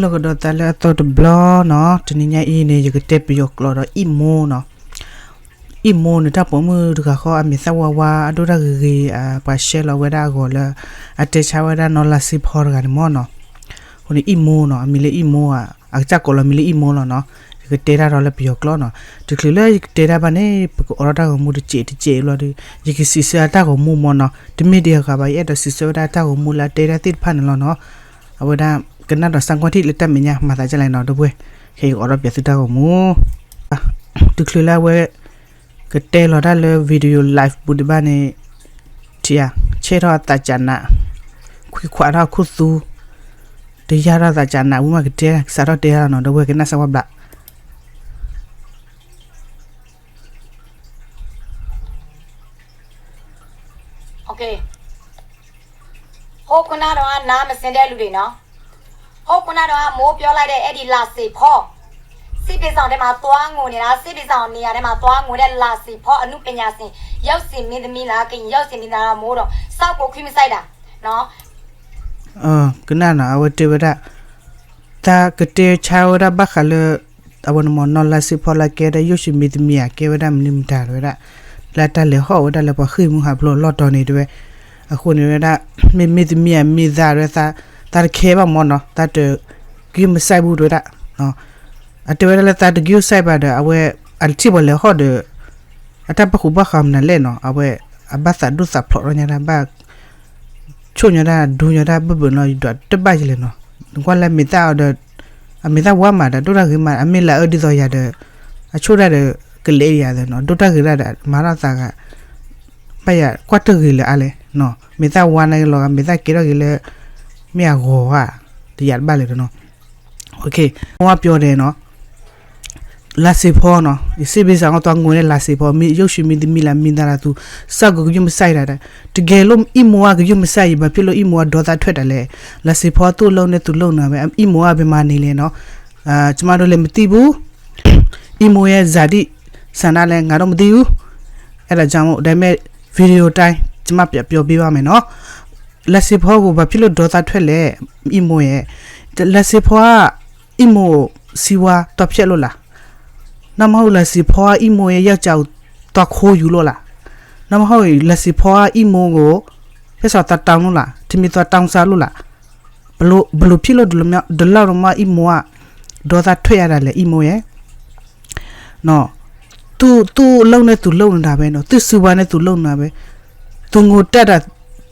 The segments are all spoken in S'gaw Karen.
လီၤကဒီးသးလၢအသီတဘျီနီၤ, တနံၤညါအံၤန့ၣ် ယကတဲပယီၤကျိာ်ဒီး အံၣ်မိၢ်နီၤ. အံၣ်မိၢ်န့ၣ် တၢ်ပိာ်မုၣ်တဂၤဃီ အမံၤသၣ်ဝါဝါ အဒိၣ်တၢ်ဂ့ၤဂ့ၤ ပှၤရှဲလီၤဝဲဒၣ်အဂီၤလၢ အတဲဆါဝဲဒၣ်နီၢ်လါစ့ဖီတဂၤန့ၣ်မ့ၢ်နီၤ. အဃိန့ၣ် အံၣ်မိၢ်နီၤ, အမံၤလၢအံၣ်မိၢ်ဧါ, အကစၢ်ကိးလီၤမံၤလၢအံၣ်မိၢ်လီၤနီၤ. ယကတဲတၢ်ဒီးလၢပယီၤကျိာ်နီၤ. တချုးလၢယကတဲတၢ်ဘၣ်န့ၣ် ပကအိးထီၣ်တၢ်ဂီၤမူတစဲးတစဲးလီၤဒီး ယကစံးဆၢအတၢ်ဂီၤမူမ့ၢ်နီၤ. တမ့ၢ်ဒ်အဂၤဘၣ် ယအဲၣ်ဒိးစံးဆၢဝဲဒၣ်တၢ်ဂီၤမူလၢအတဲဒၣ်သ့ၣ်တဖၣ်န့ၣ်လီၤနီၤ. အဝဲဒၣ် ကနၣ်ဒီးစၢကွၢ်ထံၣ်လၢတၢ်မဲာ်ညါ မၤသးဒ်လဲၣ်နီၤ ဒီပုၢ်ဝဲၢ်, ခဲအံၤအိးထီၣ်ပၠးသုတၢ်ဂီၤမူ. တချုးလၢအဝဲ ကတဲလီၤတၢ်လၢ video live ပူၤဒံးဘၣ်န့ၣ် ထံၣ်ဧါ, ဆဲးထီၣ်အသးကနး, ခွံခွးထီၣ်အခိၣ်သူ, တယၢ်ထီၣ်အသးကနး ဝံၤမးကတဲ ကစးထီၣ်တဲတၢ်လီၤနီၤ ဒီပုၢ်ဝဲၢ် ကနၣ်စၢဝါဘျး. โอเค ဟိကနၣ်ဒီးအနါမစ့ဒဲလူၤဒံးနီၤ, ဟိကနၣ်ဒီးအမိၢ်ပျီလၢဒဲး အဲၣ်ဒိးလါစ့ဖီ, စစ်ပေးဆောင်ထဲမှာသွားငိုနေတာ စစ်ပေးဆောင်နေရာထဲမှာသွားငိုတဲ့လါစ့ဖီ အနုပညာရှင် ရုပ်ရှင်မင်းသမီးလား ကရင်ရုပ်ရှင်မင်းသားလား မို့တော့ စောက်ကိုခွင့်မစိုက်တာနော်. ကနၣ်နီၤ အဝဲတဲဝဲဒၣ် တၢ်ကတဲဆါဝဲဒၣ်ဘၣ်ဃးလၢ အဝဲန့ၣ်မ့ၢ်နီၢ်လါစ့ဖီလၢကဲဒၣ် ရုပ်ရှင်မင်းသမီး ဧါ ကဲဝဲဒၣ်မနုၤမတၤတဝဲဒၣ် လၢတၢ်လဲၤဟီၣ်ဝဲဒၣ်လၢပှၤဃ့ၢ်မုၢ်ဟးဖျိးလီၢ်တီၤန့ၣ်တဝဲ. အဃိန့ၣ်ဝဲဒၣ် မ့ၢ်မင်းသမီးဧါ မင်းသားတဝဲ သးတခဲဘၣ်မ့ၢ်နီၤ သးတဂံၢ်မုၢ်ဆံးဘူးတဝဲဒၣ်. အတဲဝဲဒၣ်လၢသးတဂံၢ်မုၢ်ဆံးဘၣ်ဒီး အဝဲ အထံၣ်ပှၤလဲၤဟီၣ်ဒီး အတၢ်ပၢ်ဃူဘၣ်ဃးမနုၤလဲၣ်နီၤ အဝဲ အဘၣ်သးဒိၣ်သးဖျိးထီၣ်ညါတၢ်ဘၣ် ဆိၣ်ညါတၢ်ဒူညါတၢ်ဘၣ်ဘၣ်နီၤ ယဒွးတဘၣ်ယလဲၣ်နီၤ. နကွၢ်လၢအမ့ၢ်သၣ်အီၤဒီး အမ့ၢ်သၣ်ဝါမးဒီး ဒိၣ်တၢ်ဂ့ၤမး အမ့ၢ်လၢအအၢဒ်သိးယၤဒီး အဆိၣ်တၢ်ဒီး ကလဲၤယၤဒီးနီၤ ဒိၣ်တၢ်ဂ့ၤတၢ်ဒီး မၤထီၣ်သးဂၤ ဘၣ်ယၤကွၢ်တၢ်ဂ့ၤလၢအါလဲၣ်နီၤ မ့ၢ်သၣ်ဝါန့ၣ်လီၤဂၤ မ့ၢ်သၣ်ကဲထီၣ်ဂ့ၤလၢ မ့ၢ်အဂီၤဧါ တယၤတဘၣ်လဲၣ်နီၤ. မိၢ်ဝါပျီဒဲးနီၤ လါစ့ဖီနီၤ စစ်ပေးဆောင်ကသွားငိုတဲ့လါစ့ဖီ မင်းရုပ်ရှင်မင်းသမီးလား မင်းသားလား သူ စောက်ကိုခွင့်မစိုက်တာ တကယ်လို့ အံၣ်မိၢ်ကခွင့်မစိုက်ရင် ဘာဖြစ်လို့ အံၣ်မိၢ်ကဒေါသထွက်တာလဲ လါစ့ဖီသူ့အလုပ်နဲ့သူလုပ်နေပဲ အံၣ်မိၢ်ကဘယ်မှာနေလဲနီၤ ကျမတို့လည်းမသိဘူး အံၣ်မိၢ်ရဲ့ဇာတိဆန္ဒလည်း ငါတို့မသိဘူး အဲဒါကြောင့်မို့ ဒါပေမဲ့ video တိုင်း ကျမပြန်ပြောပေးပါမယ်နော် လါစ့ဖီကို ဘာဖြစ်လို့ဒေါသထွက်လဲ အံၣ်မိၢ်ရဲ့ လါစ့ဖီက အံၣ်မိၢ်ကို စည်းဝါးသွားဖျက်လို့လား နောက်မဟုတ် လါစ့ဖီက အံၣ်မိၢ်ရဲ့ယောက်ျားကို သွားခိုးယူလို့လား နောက်မဟုတ် လါစ့ဖီက အံၣ်မိၢ်ကို ဖဲစးသွားတောင်းလို့လား ထမင်းသွားတောင်းစားလို့လား ဘယ်လို ဘယ်လိုဖြစ်လို့ ဒီလောက်ဒီလောက်တောင်မှ အံၣ်မိၢ်က ဒေါသထွက်ရတာလဲ အံၣ်မိၢ်ရဲ့ နော် သူ့ သူ့အလုပ်နဲ့သူလုပ်နေတာပဲနော် သူ့စီးပွားနဲ့သူလုပ်နေတာပဲ သူငိုတတ်တာ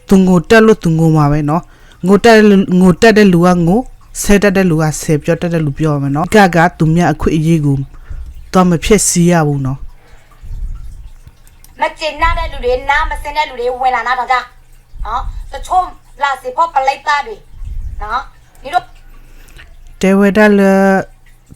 သူငိုတတ်လို့သူငိုမှာပဲနော် ငိုတတ် ငိုတတ်တဲ့လူကငို ဆဲတတ်တဲ့လူကဆဲ ပြောတတ်တဲ့လူပြောမယ်နော် အဓိကက သူများအခွင့်အရေးကို သွားမဖျက်ဆီးရဘူးနော် မကျေနပ်တဲ့လူတွေ နားမစင်တဲ့လူတွေ ဝင်လာနားထောင်ကြနော် တချို့ လါစ့ဖီပလိသတ်တွေနော် နင်တို့ တဲဝဲဒၣ်လၢ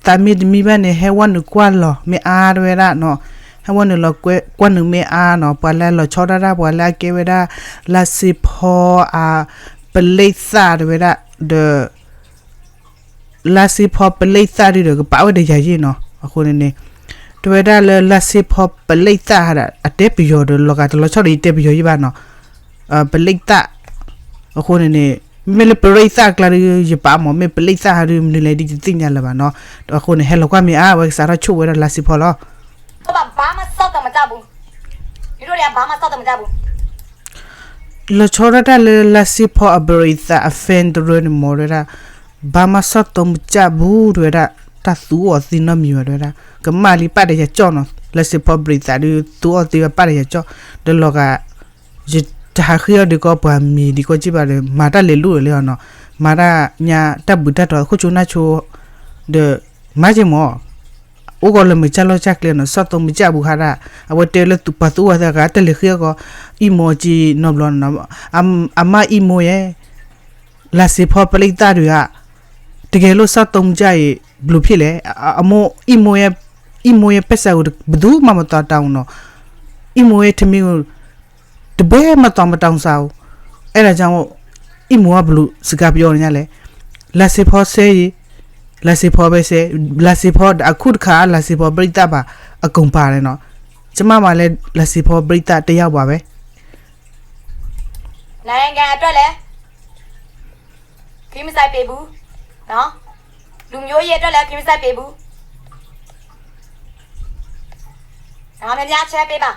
သးမ့ၢ်တမံဘၣ်န့ၣ် ဟဲဝဲနုာ်ကွၢ်လီၤ မ့ၢ်အါတဝဲဒၣ်နီၤ ဟဲဝဲနုာ်လီၤကွၢ်နုာ်မ့ၢ်အါနီၤ ပှၤလၢလီၤဆီဒၣ်တၢ် ပှၤလၢအကဲဝဲဒၣ် လါစ့ဖီအ ပလိသတ်တဝဲဒၣ် ဒီး လါစ့ဖီပလိသတ်ဒုဒီး ကပာ်ဝဲဒီးယၤယ့ၣ်နီၤ အဃိန့ၣ်န့ၣ် တဲဝဲဒၣ်လၢလါစ့ဖီပလိသတ်ဟးဒီး အတဲပယီၤဒီး လီၤဂာ်တလီၤဆီဒီး ယတဲပယီၤယ့ၣ်ဘၣ်နီၤ ပလိသတ် အဃိန့ၣ်န့ၣ် မ့မ့ၢ်လၢပလိသတ်အကျါဒီး ယပာ်မ့ၢ် မ့ၢ်ပလိသတ်ဟးဒီး မနုၤလဲၣ်ဒ်ယသ့ၣ်ညါလၢၤဘၣ်နီၤ အဃိန့ၣ် ဟဲလီၤကွၢ်မ့ၢ်အါ အဝဲကစးထီၣ်ဆိၣ်ဝဲဒၣ်လါစ့ဖီလီၤ ဘာမှစောင့်တော့မကြဘူး ဒီလိုတွေက ဘာမှစောင့်တော့မကြဘူး လီၤဆီဒၣ်တၢ်လၢလါစ့ဖီအပရိသတ်အ fan တရၢန့ၣ်မ့ၢ်ဝဲဒၣ် ဘာမှစောင့်တော့မကြဘူး တဝဲဒၣ် တၢ်သူအီၤသ့နီတမံၤဘၣ် တဝဲဒၣ် ကမၣ်လံပာ်ဒီးယၤကၠီၣ်နီၤ လါစ့ဖီပရိသတ်ဒီး သူအီၤသ့ဝဲပာ်ဒီးယၤကၠီၣ် ဒီးလီၤဂာ် ယတဟးဃ့အီၤဒုးကီး ပှၤမံၤဒံးကီးက့ဘၣ်ဒီး မၤတၢ်လဲၤလိာ်လၢအီၤနီၤ မၤတၢ်ညါတၢ်ဘုးတၢ်တီၤ ခိၣ်ဆိနၢ်ဆိ ဒီး မၤက့ၤမ့ၢ် အိၣ်ကီးလၢမုၢ်ကၢ်လီၢ်ကၢ်ကျဲနီၤ စောင့်တော့မကြဘူး ဟးဒၣ် အဝဲတဲလၢပှၤသူအီၤသ့ဂၤ တလဲၤဃ့အီၤကီး အံၣ်မိၢ်က့နီတဘျီနီၤ အမါအံၣ်မိၢ်ယဲ လါစ့ဖီပလိသတ်ဒုးဧါ တကယ်လို့စောင့်တော့မကြရင် ဘယ်လိုဖြစ်လဲ အမိၢ် အံၣ်မိၢ်ယဲ အံၣ်မိၢ်ယဲပိုက်ဆံကို ဘယ်သူမှမသွားတောင်းဘူးနော် အံၣ်မိၢ်ယဲထမင်းကို တဘဲမသွားမတောင်းစားဘူး အဲဒါကြောင့်မို့ အံၣ်မိၢ်ကဘယ်လိုစကားပြောနေလဲ လါစ့ဖီဆဲအံၤ လါစ့ဖီပဲဆဲ လါစ့ဖီအခုတခါ လါစ့ဖီပရိသတ်ပါ အကုန်ပါတယ်နော် ကျမမှာလည်း လါစ့ဖီပရိသတ်တစ်ယောက်ပါပဲ နိုင်ငံအတွက်လည်း ဂရုမစိုက်ပေးဘူးနော် လူမျိုးရေးအတွက်လည်း ဂရုစိုက်ပေးဘူး များများချဲပေးပါ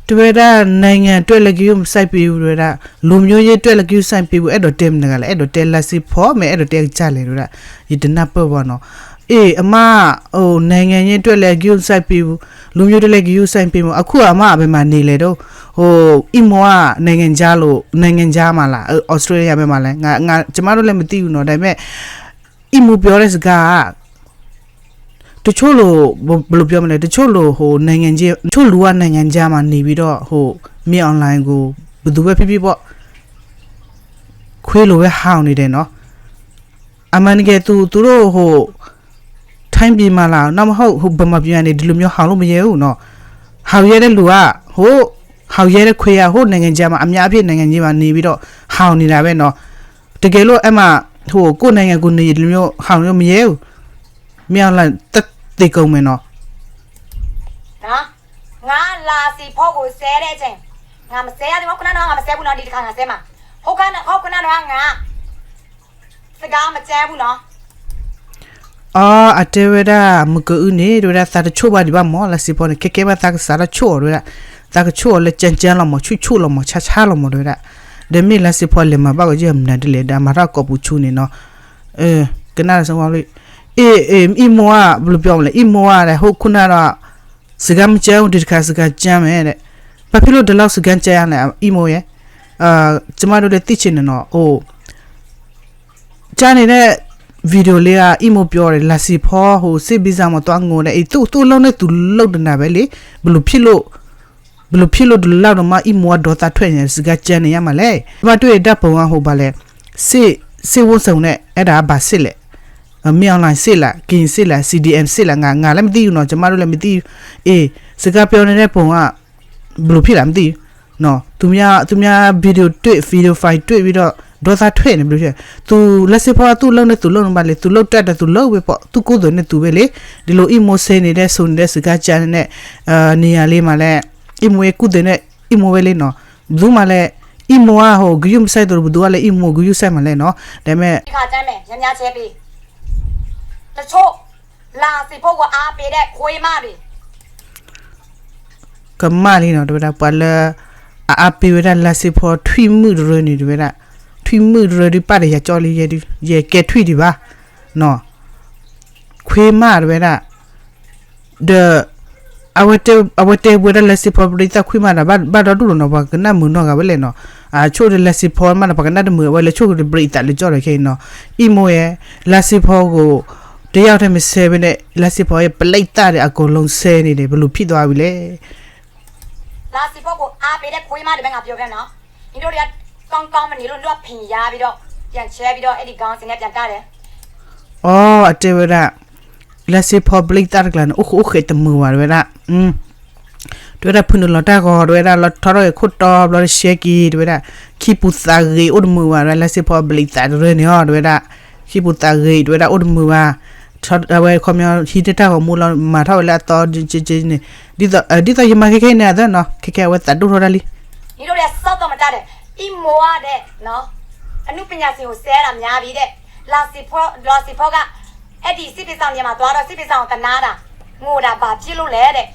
တဲဝဲဒၣ် နိုင်ငံအတွက်လည်း ဂရုမစိုက်ပေးဘူး တဲဝဲဒၣ် လူမျိုးရေးအတွက်လည်း ဂရုစိုက်ပေးဘူး အဲၣ်ဒိးတဲမနုၤဂၤလဲၣ် အဲၣ်ဒိးတဲလါစ့ဖီ မ့ၢ်အဲၣ်ဒိးတဲအကစၢ်လဲၣ် တဲဝဲဒၣ် ယတနၢ်ပၢၢ်ဘၣ်နီၤ အေး အမါ အိ နိုင်ငံရေးအတွက်လည်း ဂရုစိုက်ပေးဘူး လူမျိုးအတွက်လည်း ဂရုစိုက်ပေးဘူး အခုအမါ ဘယ်မှာနေလဲတော့ ဟို အိမ်မော်က နိုင်ငံခြားလို့ နိုင်ငံခြားမှာလား အ Australia ဘယ်မှာလဲ ငါ ငါ ကျမတို့လည်း မသိဘူးနော် ဒါပေမဲ့ အိမ်မော်ပြောတဲ့စကားက တချို့လို ဘယ်လိုပြောမလဲ တချို့လို ဟို နိုင်ငံခြား တချို့လူက နိုင်ငံခြားမှာနေပြီးတော့ ဟို မင်းအောင်လှိုင်ကို ဘယ်သူပဲဖြစ်ဖြစ်ပေါ့ ခွေးလိုပဲ ဟောင်နေတယ်နော် အမှန်တကယ် သူ သူတို့ ဟို ထိုင်းပြည်မှာလား နောက်မဟုတ် ဟို ဗမာပြည်မှာနေ ဒီလိုမျိုး ဟောင်လို့မရဲဘူးနော် ဟောင်ရဲတဲ့လူက ဟို ဟောင်ရဲတဲ့ခွေးက ဟို နိုင်ငံခြားမှာ အများအားဖြင့် နိုင်ငံခြားမှာနေပြီးတော့ ဟောင်နေတာပဲနော် တကယ်လို့ အဲ့မှာ ဟို ကိုယ့်နိုင်ငံကိုနေရင် ဒီလိုမျိုး ဟောင်လို့မရဲဘူး မင်းအောင်လှိုင် သက်သေကုန်မယ်နော် နော် ငါလာစီဖိကိုစဲတဲ့အချိန် ငါမစဲရသေးဘူး ခုနကတော့ ငါမစဲဘူးနော် ဒီတစ်ခါ ငါစဲမှာ ဟုတ်ကဲ့နော် ဟုတ်ကဲ့နော် ငါ စကားမကြမ်းဘူးနော် အတဲဝဲဒၣ် မကအုန့ၣ် တဲဝဲဒၣ် သးတဆိၣ်ဘၣ်ဒံးဘၣ်မး လါစ့ဖီန့ၣ် ခဲကဲဘၣ်သးကစးထီၣ်ဆိၣ်အီၤ တဲဝဲဒၣ် သးကဆိၣ်အီၤလၢ ကြမ်းကြမ်း လီၤမး ဆိၣ်ဆိၣ် လီၤမး ဆါဆါ လီၤမး တဲဝဲဒၣ် ဒီးမ့ၢ်လါစ့ဖီလဲၤမၤဘၣ်ကီးက့ၤမနုၤဒ်လဲၣ် ဒီးအမၤထီၣ်ကိးပူၤဆူန့ၣ်နီၤ ကနၣ်ဒီးစဝါလံ အ့ အ့ အိမ်မော်က ဘယ်လိုပြောမလဲ အိမ်မော်က တဲ့ ဟိုခုနတော့ စကားမကြမ်းဘူး ဒီတစ်ခါ စကားကြမ်းမယ်တဲ့ ဘာဖြစ်လို့ဒီလောက် စကားကြမ်းလဲ အိမ်မော်ရယ် ကျမတို့လည်း သိချင်တယ်နော် အို ကြားနေတဲ့ ဗီဒီယိုလေးက အိမ်မော်ပြောတယ် လါစ့ဖီ ဟို စစ်ဘီဇာမှာ သွားငိုတယ် အေး သူ့ သူ့အလုပ်နဲ့ သူ လုပ်နေတာပဲလေ ဘယ်လိုဖြစ်လို့ ဘယ်လိုဖြစ်လို့ ဒီလောက်တောင်မှ အိမ်မော်က ဒေါသထွက်နေတယ် စကားကြမ်းနေရမှာလဲ ကျမတွေ့တဲ့ ဓာတ်ပုံက ဟို ဘာလဲ စစ် စစ်ဝတ်စုံနဲ့ အဲ့ဒါက ဘာစစ်လဲ မင်းအောင်လှိုင်စစ်လား ကရင်စစ်လား စီဒီအမ်စစ်လား ငါ ငါလည်း မသိဘူးနော် ကျမတို့လည်း မသိဘူး အေး စကားပြောနေတဲ့ ပုံက ဘယ်လိုဖြစ်လဲ မသိဘူးနော် သူများ သူများ ဗီဒီယို တွေ့ ဗီဒီယို ဖိုင် တွေ့ပြီးတော့ ဒေါသထွက်နေ ဘယ်လိုဖြစ်လဲ သူ လါစ့ဖီက သူ့အလုပ်နဲ့ သူ လုပ်နေပါလေ သူ လုပ်တတ်တယ် သူ လုပ်ပဲပေါ့ သူ့ကိုယ်သူနဲ့ သူပဲလေ ဒီလို အိမ်မော်စဲနေတဲ့ ဆိုနေတဲ့ စကားကြမ်းနေတဲ့ နေရာလေးမှာလဲ အိမ်မော်ရဲ့ ကိုယ်သူနဲ့ အိမ်မော်ပဲလေနော် ဘယ်သူမှလဲ အိမ်မော်က ဟို ဂရုမစိုက်သလို ဘယ်သူကလဲ အိမ်မော် ဂရုစိုက်မှာလဲနော် ဒါပေမဲ့ ဒီခါတမ်းမယ် များများချဲပေး တချို့ လာစီဖိကို အားပေးတဲ့ ခွေးမတွေ ကမၣ်လံနီၤ တဲဝဲဒၣ် ပှၤလၢ အအါပ့ၤဝဲဒၣ် လါစ့ဖီ ထွံၣ်မုၣ်တရၢန့ၣ် တဲဝဲဒၣ် ထွံၣ်မုၣ်တရၢဒုး ပာ်ဒီးယၤကၠီလံ ယဲဒုး ယဲကဲထွံၣ်ဒံးဘၣ် နီၤ ခွေးမ တဲဝဲဒၣ် ဒီး အဝဲတဲ အဝဲတဲဝဲဒၣ် လါစ့ဖီ ပရံသးခွံၣ်မ ဒီး ဘၣ်ဒီဒူၣ်လီၤနီၤ ပှၤကနၣ်မုာ်နီၢ်ဂၤဝဲလဲၣ်နီၤ အဆိၣ်ဒီး လါစ့ဖီမးဒီး ပှၤကနၣ်တမုာ် အဝဲလဲၤဆိၣ်ကဒီး ပရံသးလၢကၠီဒီးခဲအံၤနီၤ အိမ်မော်ရယ် လါစ့ဖီကို တယောက်တည်းမစဲဘဲနဲ့ လါစ့ဖီရဲ့ ပရိသတ်တွေ အကုန်လုံးစဲနေတယ် ဘယ်လိုဖြစ်သွားပြီလဲ လါစ့ဖီကို အားပေးတဲ့ ခွေးမတွေပဲ ငါပြောပြနော် ညီတို့တွေက ကောင်းကောင်းမနေလို့ လွှတ်ဖင်ရပြီးတော့ ပြန်ချဲပြီးတော့ အဲ့ဒီခေါင်းစဉ်နဲ့ ပြန်တက်တယ် အိ အတဲဝဲဒၣ် လါစ့ဖီ ပရိသတ်တကျါန့ၣ် အိၣ်ဃိအိၣ်ဃဲးတမုာ်ဘၣ် တဲဝဲဒၣ် တဲဝဲဒၣ် ဖုနုာ်လီၤတၢ်ဂီၤ တဲဝဲဒၣ် လီၤထီထီၣ်ဂ့ၤခိၣ်တီ ဘျီတရှဲက့ၤ တဲဝဲဒၣ် ခံပူၤသးဂ့ၤအိၣ်တမုာ်ဘၣ် တဲဝဲဒၣ် လါစ့ဖီ ပရိသတ်တရၢန့ၣ်အီၤ တဲဝဲဒၣ် ခံပူၤသးဂ့ၤ တဲဝဲဒၣ် အိၣ်တမုာ်ဘၣ် အဝဲခီပညီ ဟံးတၢ်ဂီၤမူလီၤ မၤထီၣ်ဝဲလၢအသီ န့ၣ် ဒ်သိး ဒ်သိးယမၤခဲခဲန့ၣ် အသၢနီၤ ခဲခဲအဝဲသးဒိၣ်ထီၣ်တၢ်လံ ညီတို့လည်း စောင့်တော့မတတ်တယ် အိမ်မော်က တဲ့နော် အနုပညာရှင်ကို စဲတာများပြီတဲ့ လာစီဖော လာစီဖောက အဲ့ဒီစစ်ပေးဆောင်နေမှာသွားတော့ စစ်ပေးဆောင်ကို သနားတာ ငိုတာ ဘာဖြစ်လို့လဲတဲ့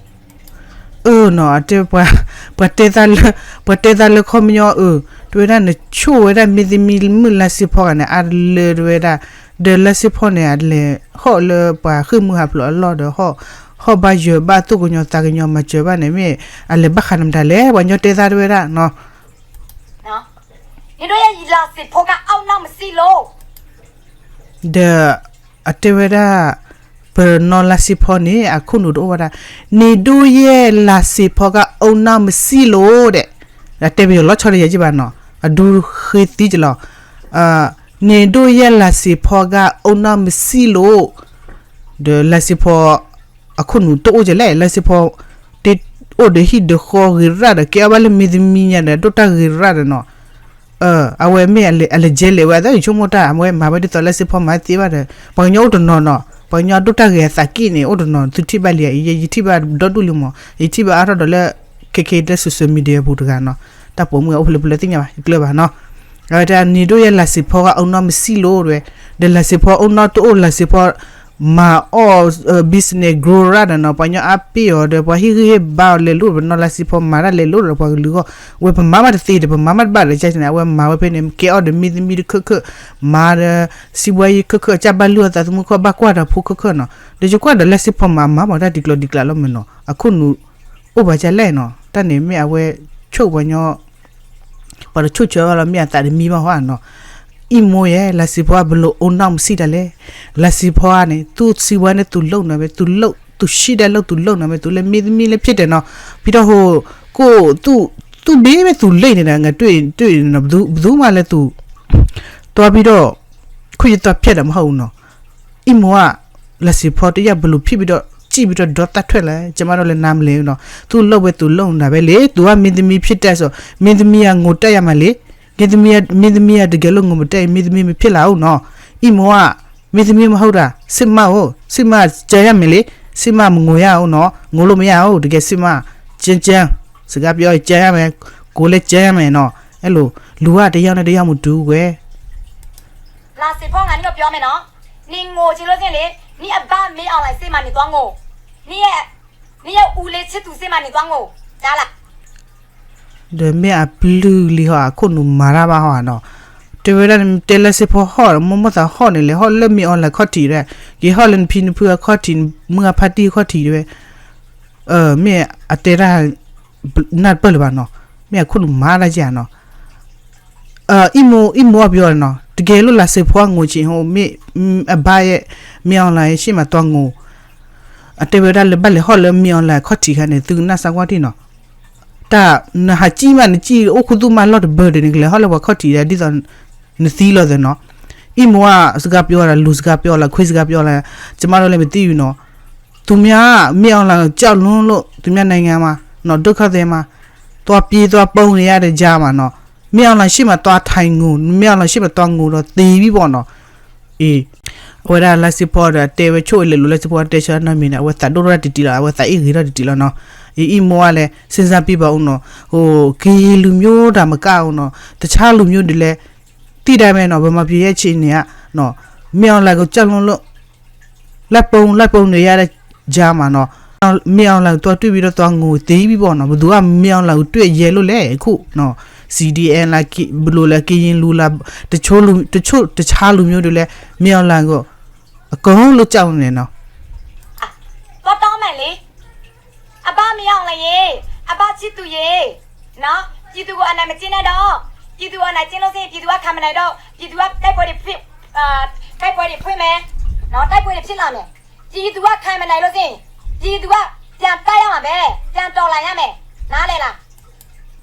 အၢနီၤ အတဲ ပှၤတဲသးလၢ ပှၤတဲသးလၢခီပညီ အၢ တဲဝဲဒၣ် နဆိၣ်ဝဲဒၣ် မင်းသမီး မုၣ်လါစ့ဖီဂၤန့ၣ် အါတလၢ တဲဝဲဒၣ် ဒီးလါစ့ဖီန့ၣ် အလဲၤဟီၣ်လၢပှၤဃ့ၢ်မုၢ်ဟးဖျိးအလီၢ်ဒီး ဟီၣ် ဟီၣ်ဘါယၢၤဘၣ် သူၣ်ကညီၤသးကညီၤ မၤစၢၤဘၣ်န့ၣ် မ့ၢ်အလဲၤဘၣ်ဃးနမတၤလဲၣ် ပှၤညီတဲသး တဲဝဲဒၣ်နီၤ နင်တို့ရဲ့ လာစီဖော်က အောက်နောက်မရှိလို့ ဒီး အတဲဝဲဒၣ် ပနီၢ်လါစ့ဖီန့ၣ် အခိၣ်နူာ်တအိၣ်ဝဲဒၣ် နေတို့ရဲ့ လာစီဖော်က အုံနောက်မရှိလို့ ဒီး တဲပယီၤလီၤဆီဒီးယဲၢ်ကဘၣ်နီၤ အဒူဃ့သံကလီၤ နေတို့ရဲ့ လာစီဖော်က အုံနောက်မရှိလို့ ဒီးလါစ့ဖီ အခိၣ်နူာ်တအိၣ်ကလဲၣ် လါစ့ဖီ တအိၣ်ဒီးဟံၣ်ဒီးဃီဂ့ၤရၣ်ဒီး ကဲအီၣ်ဘၣ်လၢမ့ၢ်သမံညါဒီး ဒိၣ်တၢ်ဂ့ၤရၣ်ဒီးနီၤ အဝဲမ့ၢ်အလဲၤကဲလဲၤဝဲအသး ယဆိကမိၣ်တၢ် အဝဲမၤဝဲဒ်သိးလါစ့ဖီမၤသ့ဘၣ်ဒီး ပှၤကညီအိၣ်တနီၤနီၤ ပှၤကညီဒိၣ်တၢ်ဂ့ၤအသးက့ၣ်န့ၣ် အိၣ်တနီၤ သုထံၣ်ဘၣ်လံ ယထံၣ်ဘၣ်ဒီဒူၣ်လံမး ယထံၣ်ဘၣ်အါထီၣ်ဒီးလၢ ခဲခဲလၢ social media ပူၤတဂၤနီၤ တၢ်ပိာ်မုၣ်အိၣ်ဖဲလဲၣ်ဖဲလဲၣ်သ့ၣ်ညါဘၣ် ယကျၢၤဘၣ်နီၤ အဝဲတဲ နေတို့ရဲ့ လာစီဖော်က အုံနောက်မရှိလို့ တဲဝဲ ဒီးလၢစ့ဖီအိၣ်နီၢ်တအိၣ်လၢစ့ဖီ မၤအီၣ် business grow ရၣ်ဒီးနီၤ ပှၤညီအါပ့ၢ်အီၤဒီး ပှၤဟ့ၣ်ဂံၢ်ဟ့ၣ်ဘါအီၤလဲၤလိၣ်ပနီၤ လၢစ့ဖီမၤတၢ်လဲၤလိၣ်ဒီးပှၤကလုာ်အဂီၢ် ဝဲပမၤမးတသ့ဒီး ပမၤမးတဘၣ်ဒီး ကန့ၣ် အဝဲမၤဝဲဖဲန့ၣ် ကဲအီၣ်ဒီးမ့သမံတခၢၣ်ခၢၣ် မၤဒီး စံးဘှါယံၤခၢၣ်ခၢၣ် အကၢ်ဘၣ်လုၢ်အီၣ်သးသမူခီၣ် ဘၣ်ကွၢ်ဒီးဖိခၢၣ်ခၢၣ်နီၤ ဒီးယကွၢ်ဒီးလၢစ့ဖီမၤ မၤမၤတၢ်ဒ်ကျိၤဒ်ကျဲလီၤမ့ၢ်နီၤ အခိၣ်နူာ် အိၣ်ပှၤကလဲၣ်နီၤ တၢ်န့ၣ်မ့ၢ်အဝဲဆိၣ်ပှၤညီ ပှၤတဆိၣ်ဆၢဘၣ်လီၤ မ့ၢ်အသးတမံဘၣ်ဟီနီၤ အံၣ်မိၢ်ယဲ လၢစ့ဖီအဘလိၣ်အိၣ်နီၢ်မုၢ်ဆံၣ်တၢ်လဲၣ် လၢစ့ဖီန့ၣ် သူၣ်စံးဝဲန့ၣ်သူၣ်လိၣ်နီၤဝဲ သူၣ်လိၣ် သူၣ်ဆံၣ်ဒၣ်လိၣ်သူၣ်လိၣ်နီၤဝဲ သူၣ်လၢမ့သမံလၢဖျ့တဲနီၤ ဖံထီၣ်ဟိ ကိၣ် သူၣ်ဘ့မ့ၢ်သူၣ်လ့ၣ်န့ၣ်ဒီး ငါတွေ့ တွေ့နီၤ ဘၣ်သူမးလဲၣ်သူၣ် တွီဘံဒီး ခိၣ်ယသွါဖျဲၣ်ဒီးမဟီၣ်အူနီၤ အံၣ်မိၢ်ဧၢ လၢစ့ဖီတယာ်ဘလိၣ်ဖံးဘံဒီး စံၣ်ဘံဒီးဒီသၣ်ထွဲလဲၣ် ကမၣ်ဒီးလၢနါမလဲၣ်နီၤ သူၣ်လိၣ်ဝဲသူၣ်လိၣ်နၤဝဲလၢ သူဝဲမ့သမံဖျ့တဲစိး မ့သမံအငိၢ်တၢ်ယၤမးလံ မ့သမံ မ့သမံအတဂဲၤလိာ်ငိၢ်မတၢ်အံၤ မ့သမံမ့ၢ်ဖျ့လၢအအိၣ်နီၤ အံၣ်မိၢ်ဧၢ မ့သမံမဟီၣ်တၢ် စ့မးအိၣ် စ့မးကၢယၤမ့ၢ်လံ စ့မးမငိၢ်ယၤအိၣ်နီၤ ငိၢ်လိာ်မ့ၢ်ယၤအိၣ် တကဲစ့မး ကၢကၢ စကားပြောကၢယၤမ့ၢ် ကိးလၢကၢယၤမ့ၢ်နီၤ အဲၣ်လိာ် လူၤဝဲတယီန့ၣ်တယီမူတူဝဲ လၢစ့ဖီငါန့ၣ်ကပြောမယ်နော် နင်ငိုချင်လို့ရှိရင်လေ နင့်အဘမင်းအောင်လှိုင်ရှေ့မှာနေသွားငို နင့်ရဲ့ နင့်ရဲ့ဦးလေးချစ်သူရှေ့မှာနေသွားငို ကြားလား ဒီးမ့ၢ်အပျုၢ်လံဟီ အခိၣ်နူာ်မၤတၢ်ဘၣ်ဟီနီၤ တဲဝဲဒၣ်တဲလၢစ့ဖီဟီၣ် မိၢ်မိၢ်သးဟီၣ်န့ၣ် လဲၤဟီၣ်လၢမင်းအောင်လှိုင်အခီၣ်ထံးဒီး က့ၤဟီၣ်လၢနဖံနဖုအခီၣ်ထံး မုၢ်အဖါတံၢ်အခီၣ်ထံးတဲဝဲ မ့ၢ်အတဲတၢ် နၢ်တပၢၢ်လၢၤဘၣ်နီၤ မ့ၢ်အခိၣ်နူာ်မၤတၢ်ကနီၤ အံၣ်မိၢ် အံၣ်မိၢ်အီၤပယီၤနီၤ တကဲလိာ်လၢစ့ဖီအငိၢ်ဆံးဟိ မ့ၢ် အဘါယဲ မင်းအောင်လှိုင်ရှေ့မှာသွားငို အတဲဝဲဒၣ်လၢဘၣ်လဲၤဟီၣ်လၢမင်းအောင်လှိုင်အခီၣ်ထံးခါန့ၣ် သုကနၣ်စၢ်ကွၢ်ထံၣ်နီၤ တၢ် နဟးကံၣ်မးနကံၣ်အိၣ်ခူသူၣ်မးလီၢ်တဘၢဒီး နကလဲၤဟီၣ်လၢပှၤခီၣ်ထံးဒီး ဒ်သိး နသံလီၤသးနီၤ အံၣ်မိၢ်ဧၢ စကားပြောတာ လူစကားပြောလား ခွေးစကားပြောလား ကမၣ်ဒီးလဲၤမသိဘူးနီၤ သူများ မင်းအောင်လှိုင်ကိုကြောက်လွန်းလို့ သူများနိုင်ငံမှာနော် ဒုက္ခသည်မှာ သွားပြေးသွားပုန်းနေရတဲ့ကြားမှာနော် မင်းအောင်လှိုင်ရှေ့မှာသွားထိုင်ငို မင်းအောင်လှိုင်ရှေ့မှာသွားငိုတော့သေပြီပေါ့နော် အံၤ အဝဲဒၣ်လၢစ့ဖီဒီးတဲဝဲဆိၣ်အလဲၤလိာ်လၢစ့ဖီတဲဆၢနီတမံၤန့ၣ် အဝဲသးဒိၣ်ထီၣ်တံၢ်တံၢ်လီၤ အဝဲသးအ့ၣ်ဂ့ၤထီၣ်တံၢ်တံၢ်လီၤနီၤ အံၤ အံၣ်မိၢ်ဝဲလဲၣ် စဉ်းစားပြီးပါဦးနော် ဟို ကရင်လူမျိုးသာမကဘူးနော် တခြားလူမျိုးတွေလည်း သိတာပဲနော် ဗမာပြည်ရဲ့အခြေအနေက နော် မင်းအောင်လှိုင်ကိုကြောက်လွန်းလို့ လိုက်ပုန်းလိုက်ပုန်းနေရတဲ့ကြားမှာနော် မင်းအောင်လှိုင်ကိုသွားတွေ့ပြီးတော့သွားငိုသေပြီပေါ့နော် ဘယ်သူက မင်းအောင်လှိုင်ကိုတွေ့ရဲလို့လဲ အခုနော် CDM လား က- ဘယ်လိုလဲ ကရင်လူလား တချို့လူ- တချို့တခြားလူမျိုးတွေလည်း မင်းအောင်လှိုင်ကို အကုန်လုံးကြောက်နေတယ်နော် သွားတောင်းမယ်လေ အဘမင်းအောင်လှိုင်ရေ အဘချစ်သူရေ နော် ပြည်သူကိုအနိုင်မကျင့်နဲ့တော့ ပြည်သူကိုအနိုင်ကျင့်လို့ရှိရင်ပြည်သူကခံမနိုင်တော့ပြည်သူကတိုက်ပွဲတွေဖြစ်အာတိုက်ပွဲတွေဖွင့်မယ်နော်တိုက်ပွဲတွေဖြစ်လာမယ်ပြည်သူကခံမနိုင်လို့ရှိရင်ပြည်သူကပြန်တိုက်ရမှာပဲပြန်တော်လှန်ရမယ်နားလည်လား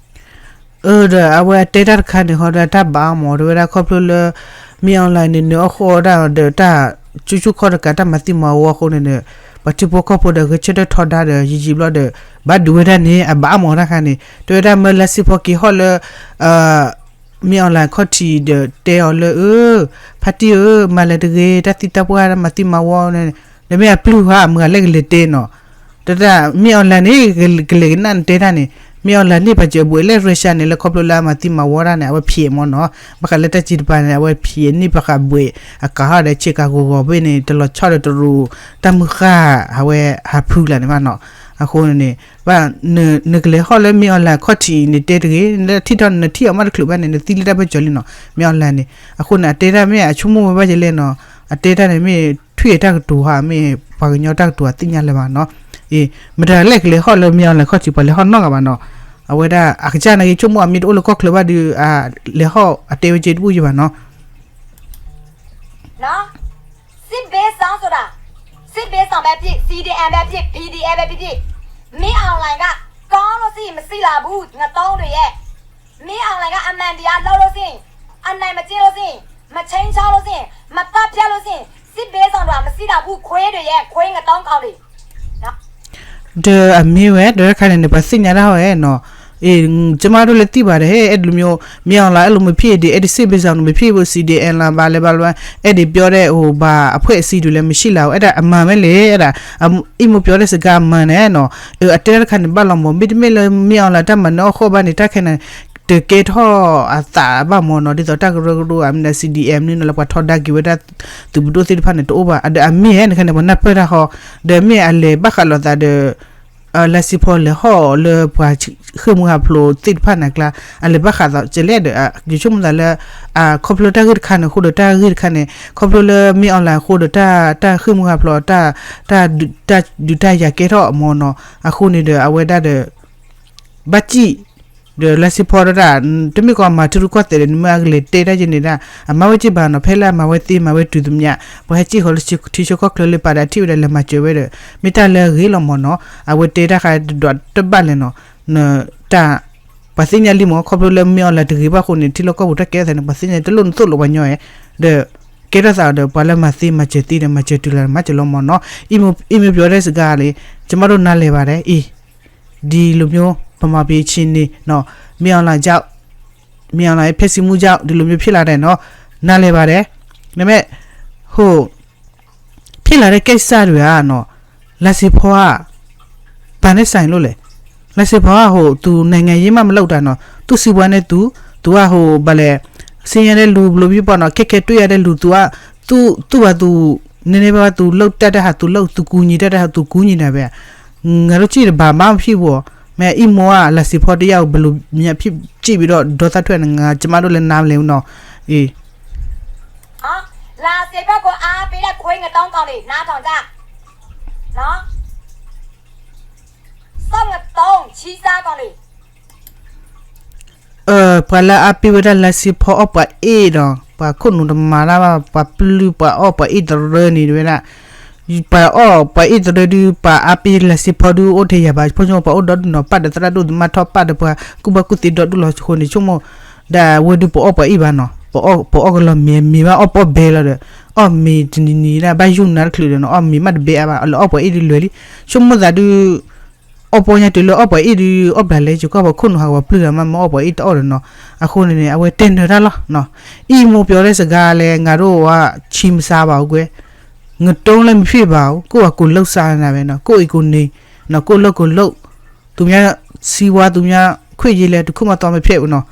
အၢ ဒီးအဝဲအတဲတၢ်တခါန့ၣ် ဟီဒီးတၢ်ဘၣ်အါမး တဲဝဲဒၣ်ခီဖျိလၢ မင်းအောင်လှိုင်န့ၣ် နၢၤအီၣ်ဃီဒၣ်ဒီးတၢ် ကၠူကၠူခီတကးတၢ်မၤသံမၤဝီအဃိန့ၣ်ဒီး ပှၤထံဖိကီၢ်ဖိဒီးဂဲၤဆၢထၢၣ်ထီဒါဒီး ယံာ်ယံာ်ဘျီဒီး ဘၣ်ဒုးဝဲဒၣ်န့ၣ် အဘၣ်အါမးတၢ်ခါန့ၣ် တဲဝဲဒၣ်မၢလၢစ့ဖီက့ၤဟီၣ်လၢ မင်းအောင်လှိုင်အခီၣ်ထံးဒီးတဲအီၤလၢ အၢ ဖါတံၢ်ဧၢ မၤလဲၤတဂ့ၤ တၢ်သံတၢ်ပှၢ်တၢ်မၤသံမၤဝီန့ၣ် ဒီးမ့ၢ်အပျုၢ်ဟါ မုၢ်ဂၤလဲၣ်ကလဲၤတဲနီၤ တၢ်တၢ် မင်းအောင်လှိုင်န့ၣ် ကလဲၤကနၣ်နတဲတၢ်န့ၣ် မင်းအောင်လှိုင်န့ၣ် ပှၤစၢၤဘှဲးလၢ Russia န့ၣ် လၢခီဖျိလၢအမၤသံမၤဝီတၢ်န့ၣ် အဝဲဖံးမ့ၢ်နီၤ ဘၣ်ဃးလၢတၢ်စံးတပၤန့ၣ် အဝဲဖံးန့ၢ်ပှၤဃးဘှဲး အကၤဟီၣ်ဒီး ဆ့ကၤဂီၤဂီၤဘ့ၣ်န့ၣ် တလီၤဆီဒီးတရူး တၢ်မုၢ်ဃၢ် အဝဲ ဟးဖုးလၢ်န့ၣ်ဘၣ်နီၤ အဃိန့ၣ် ဘၣ် နကလဲၤဟီၣ်လၢ မင်းအောင်လှိုင်အခီၣ်ထံးန့ၣ် တဲတဂ့ၤ လၢထံၣ်ထီၣ်နထံၣ်အီၤမးတချုးဘၣ်န့ၣ် နသံလၢတၢ်ဘၢၣ်စၢၤလံနီၤ မင်းအောင်လှိုင်န့ၣ် အဃိန့ၣ် အတဲတၢ်မ့ၢ်အဆိကမိၣ်ဝဲဘၣ်ယလဲၣ်နီၤ အတဲတၢ်န့ၣ်မ့ၢ် ထွံၣ်အတၢ်ကတိၤဧါ မ့ၢ်ပှၤကညီတၢ်ကတိၤဧါ သ့ၣ်ညါလၢၤဘၣ်နီၤ အ့ မတၤလဲၣ်ကလဲၤဟီၣ်လၢ မင်းအောင်လှိုင်အခီၣ်ထံး ပှၤလဲၤဟီၣ်နီတဂၤဘၣ်နီၤ အဝဲဒၣ်အကစၢ်န့ၣ်ဂ့ၤ ဆိကမိၣ်အမ့ၢ်တအိၣ်လၢကီၢ်ချၢဘၣ်ဒီး အလဲၤဟီၣ်အတဲဝဲက့တဘူၣ်ယဘၣ်နီၤ စစ်ဘက်ဆောင်ဆိုတာစစ်ဘက်ဆောင်ပဲဖြစ် စီဒီအမ် ပဲဖြစ် ပီဒီအမ် ပဲဖြစ်ဖြစ်မင်းအောင်လှိုင်ကကောင်းလို့ရှိရင်မရှိလာဘူးငတုံးတွေရဲ့မင်းအောင်လှိုင်ကအမှန်တရားလုပ်လို့ရှိရင်အနိုင်မကျင့်လို့ရှိရင်မချိန်ချောက်လို့ရှိရင်မတပ်ဖြတ်လို့ရှိရင်စစ်ဘက်ဆောင်ဆိုတာမရှိလာဘူးခွေးတွေရဲ့ခွေးငတုံးကောင်တွေ ဒီးအမ့ၢ်ဝဲ ဒီးတခါန့ၣ်န့ၣ် ပှၤသ့ၣ်ညါတၢ်ဟီၣ်ဝဲနီၤ, အ့ ကမၣ်ဒိၣ်လၢသံၣ်ဘၣ်ဒီး ဟဲ အဲၣ်ဒိးမ့ၢ် မ့ၢ်အီၤလၢ အဲၣ်ဒိးမ့ၢ်ဖံးအံၤဒံး အဲၣ်ဒိးစ့ၣ်ဘ့ၣ်စၢ်န့ၣ် မ့ၢ်ဖံးအံၤဘိ စံးဒံးအဲၣ်လၢ ဘၣ်လဲၤဘၣ်လဲၤ အဲၣ်ဒိးပြောတဲ့ ဟို ဘၣ်အဖွဲ့အစည်းတွေလည်းမရှိလာဘူး အဲၣ်ဒၣ်အမၤဝဲလဲၣ် အဲၣ်ဒၣ် အံၣ်မိၢ်ပြောတဲ့စကားအမှန်န့ၣ်နီၤ, အတဲတၢ်တခါန့ၣ် ဘၣ်လီၤမး မ့တမ့ၢ်လၢ မ့ၢ်အီၤလၢ တၢ်မၤနၢၤအီၣ်ဃီၣ်ဘၣ်န့ၣ် တၢ်ခဲန့ၣ် တကဲထီၣ်အသးဘၣ်မ့ၢ်နီၤ, ဒ်သိးတၢ်ကရၢကရိဧါ မ့ၢ်ဒၣ် C D M န့ၣ်နီၤ လၢပှၤထီဒါက့ၤဝဲဒၣ်သုးပဒိၣ်သ့ၣ်တဖၣ်န့ၣ် တအိၣ်ဘၣ်. ဒီးအမ့ၢ်ဟဲန့ၣ်ခါန့ၣ် ပှၤနၢ်ပၢၢ်တၢ်ဃီ, ဒီးမ့ၢ်အလဲၤဘၣ်ဃးလိာ်သးဒီး လါစ့ဖီလဲၤဟီၣ်လၢပှၤဃ့ၢ်မှံဟးဖျိးသ့ၣ်တဖၣ်န့ၣ်အကျါ, အလဲၤဘၣ်ဃးသးကလဲၣ်ဒီး ယဆိကမိၣ်သးလၢ ခီဖျိတၢ်ဂ့ၢ်တခါန့ၣ်အဃိဒီးတၢ်ဂ့ၢ်တခါန့ၣ်, ခီဖျိလၢမ့ၢ် online အဃိဒီးတၢ် တၢ်ဃ့ၢ်မှံဟးဖျိး တၢ် တၢ်ဒုးတၢ်ယၤကဲထီၣ်မ့ၢ်နီၤ, အဃိန့ၣ်ဒီးအဝဲဒၣ်ဒီး ဘၣ်စံၣ် ဒီးလါစ့ဖီဒၣ် တမ့ၢ်ကီးမၤထံရူၢ်ကီၢ်သဲးဒီး နမ့ၢ်အကလဲၤတဲတၢ်ယဲန့ၣ်ဒၣ် အမၤဝဲစ့ၢ်ဘၣ်နီၤ, ဖဲလၢအမၤဝဲသ့မၤဝဲတုၤသမံး, ပှၤဟဲစံၣ်ဃီၤလၢထံဆၢကီၢ်ချၢလၢပာ်ဒီးထံၣ်ဝဲဒီးလဲၤမၤစၢၤဝဲဒီး မ့ၢ်တၢ်လၢအဂ့ၤလီၤမ့ၢ်နီၤ, အဝဲတဲတၢ်ဃးတဒွးတဘၣ်လဲၣ်နီၤ, တၢ် ပှၤသ့ၣ်ညါလံမ့ၢ် ခီဖျိလၢမ့ၢ် online တဂ့ၤဘၣ်အဃိန့ၣ် ထံလီၢ်ကီၢ်ပူၤတၢ်ကဲထီၣ်သးန့ၣ် ပှၤသ့ၣ်ညါတလိၣ်နသိၣ်လိပှၤညီဧါ, ဒီး ကဲထီၣ်သးဒီး ပှၤလၢမၤသ့မၤစၢၤသ့ဒီး မၤစၢၤတုၤလၢမၤစၢၤလီၤမ့ၢ်နီၤ, အံၤမ့ၢ်ပျီတၢ်စကားလံ, ကမၣ်ဒိၣ်နၤလဲၤဘၣ်ဒဲးအံၤ ဒီးလီၤမ့ၢ် ပမၤပ့ၤဆံးန့ၣ်နီၤ, မ့ၢ် online ကၠီ, မ့ၢ် online ဖဲစံမူကၠီ ဒီးလီၤမ့ၢ်ဖံးလၢ်ဒဲးနီၤ, နၤလဲၤဘၣ်ဒဲး, နမ့ၢ် ဟိ ဖံးလၢ်ဒဲးကဲစၢ်ဒွဲၣ်ဧါနီၤ, လါစ့ဖီဧါ ပှၤန့ၣ်စၢ်လိၣ်လဲၣ်, လါစ့ဖီဧါဟိ သူနိုင်ငံရေးမှမလုပ်တာနော်, သူ့စီးပွားရေးနဲ့သူ, သူကဟိ ဘၣ်လဲၣ်, ဆင်းရဲတဲ့လူ ဘယ်လိုဖြစ်ပေါ့နော်, ခက်ခဲတွေ့ရတဲ့လူ သူက သူ့ သူ့ဘာသူ နည်းနည်းပါးပါး သူလုပ်တတ်တဲ့ဟာ သူလုပ်, သူကူညီတတ်တဲ့ဟာ သူကူညီတာပဲ, ငါတို့ကြည့်တယ် ဘာမှမဖြစ်ဘူး, မ့ၢ်အံၤမိၢ်က လါစ့ဖီတယောက် ဘယ်လိုများဖြစ် ကြည့်ပြီးတော့ ဒေါသထွက်နေ ငါ ကျမတို့လည်းနားမလည်ဘူးနော်, အေး လါစ့ဖီကို အားပေးတဲ့ခွေးငတုံးကောင်တွေ နားထောင်ကြနော်, စောင့်ငတုံး ချီးစားကောင်တွေ ပှၤလၢအပ့ၤဝဲဒၣ်လါစ့ဖီအီၣ်ပှၤအ့ၣ်ဒီး ပှၤခိၣ်နူာ်တမၤတၢ်ဘၣ် ပှၤပျုၢ်ပှၤအီၣ်ပှၤအ့ၣ်တရၢန့ၣ်တဝဲဒၣ်, ပှၤအီၣ်ပှၤအ့ၣ်တရၢဒုး ပှၤအါပ့ၤလါစ့ဖီဒုးအိၣ်ထဲယၤဘၣ်, ဖိညိပှၤအိၣ်ဒီဒူၣ်နီၤ ပၢ်ဒီးသရၣ်ဒိၣ်သမါထီၣ် ပၢ်ဒီးပှၤကူၣ်ဘၣ်ကူၣ်သ့ဒီဒူၣ်လီၤအဃိန့ၣ် ဆိကမိၣ် ဒၣ်ဝဲဒုးပအီၣ်ပှၤအ့ၣ်ဘၣ်နီၤ, ပအီၣ်ကလီၤမ့ၤ မ့ၤဘၣ်အီၣ်ပအီၣ်ဘဲလီၤဒီး အီၣ်မ့ၤတနံၤနံၤဒၣ် ဘၣ်ယုၢ်နၤတချုးဒီးနီၤ အီၣ်မ့ၤမးတဘဲအါဘၣ် လၢအီၣ်ပှၤအ့ၣ်ဒုးလွဲၤလံ, ဆိကမိၣ်သးဒုး အီၣ်ပီညါတုၤလၢအီၣ်ပှၤအ့ၣ်ဒုး အီၣ်ဘျးလဲၤ ယကွၢ်ပှၤခိၣ်နူာ်ဟးဂီၤပျုၢ်ဒီးမး မ့ၢ်အီၣ်ပှၤအ့ၣ်တအီၣ်ဒီးနီၤ, အဃိန့ၣ်န့ၣ် အဝဲတဲနၢၤတၢ်လီၤ, အံၤမိၢ်ပျီတၢ်စကားလဲၣ် ငါတို့ဝဲဆံမစါဘၣ်အူကွဲ, ငတုံးလဲမ့ၢ်ဖံးဘၣ်အူ ကိုယ့်ဟာကိုယ်လုပ်စားနေတာပဲနော်, ကိုယ့်အိမ်ကိုယ်နေနော်, ကိုယ့်လုပ်ကိုယ်လုပ်, သူများစီးပွား သူများခွင့်ရေးလဲ တစ်ခုမှသွားမဖျက်ဘူးနော်,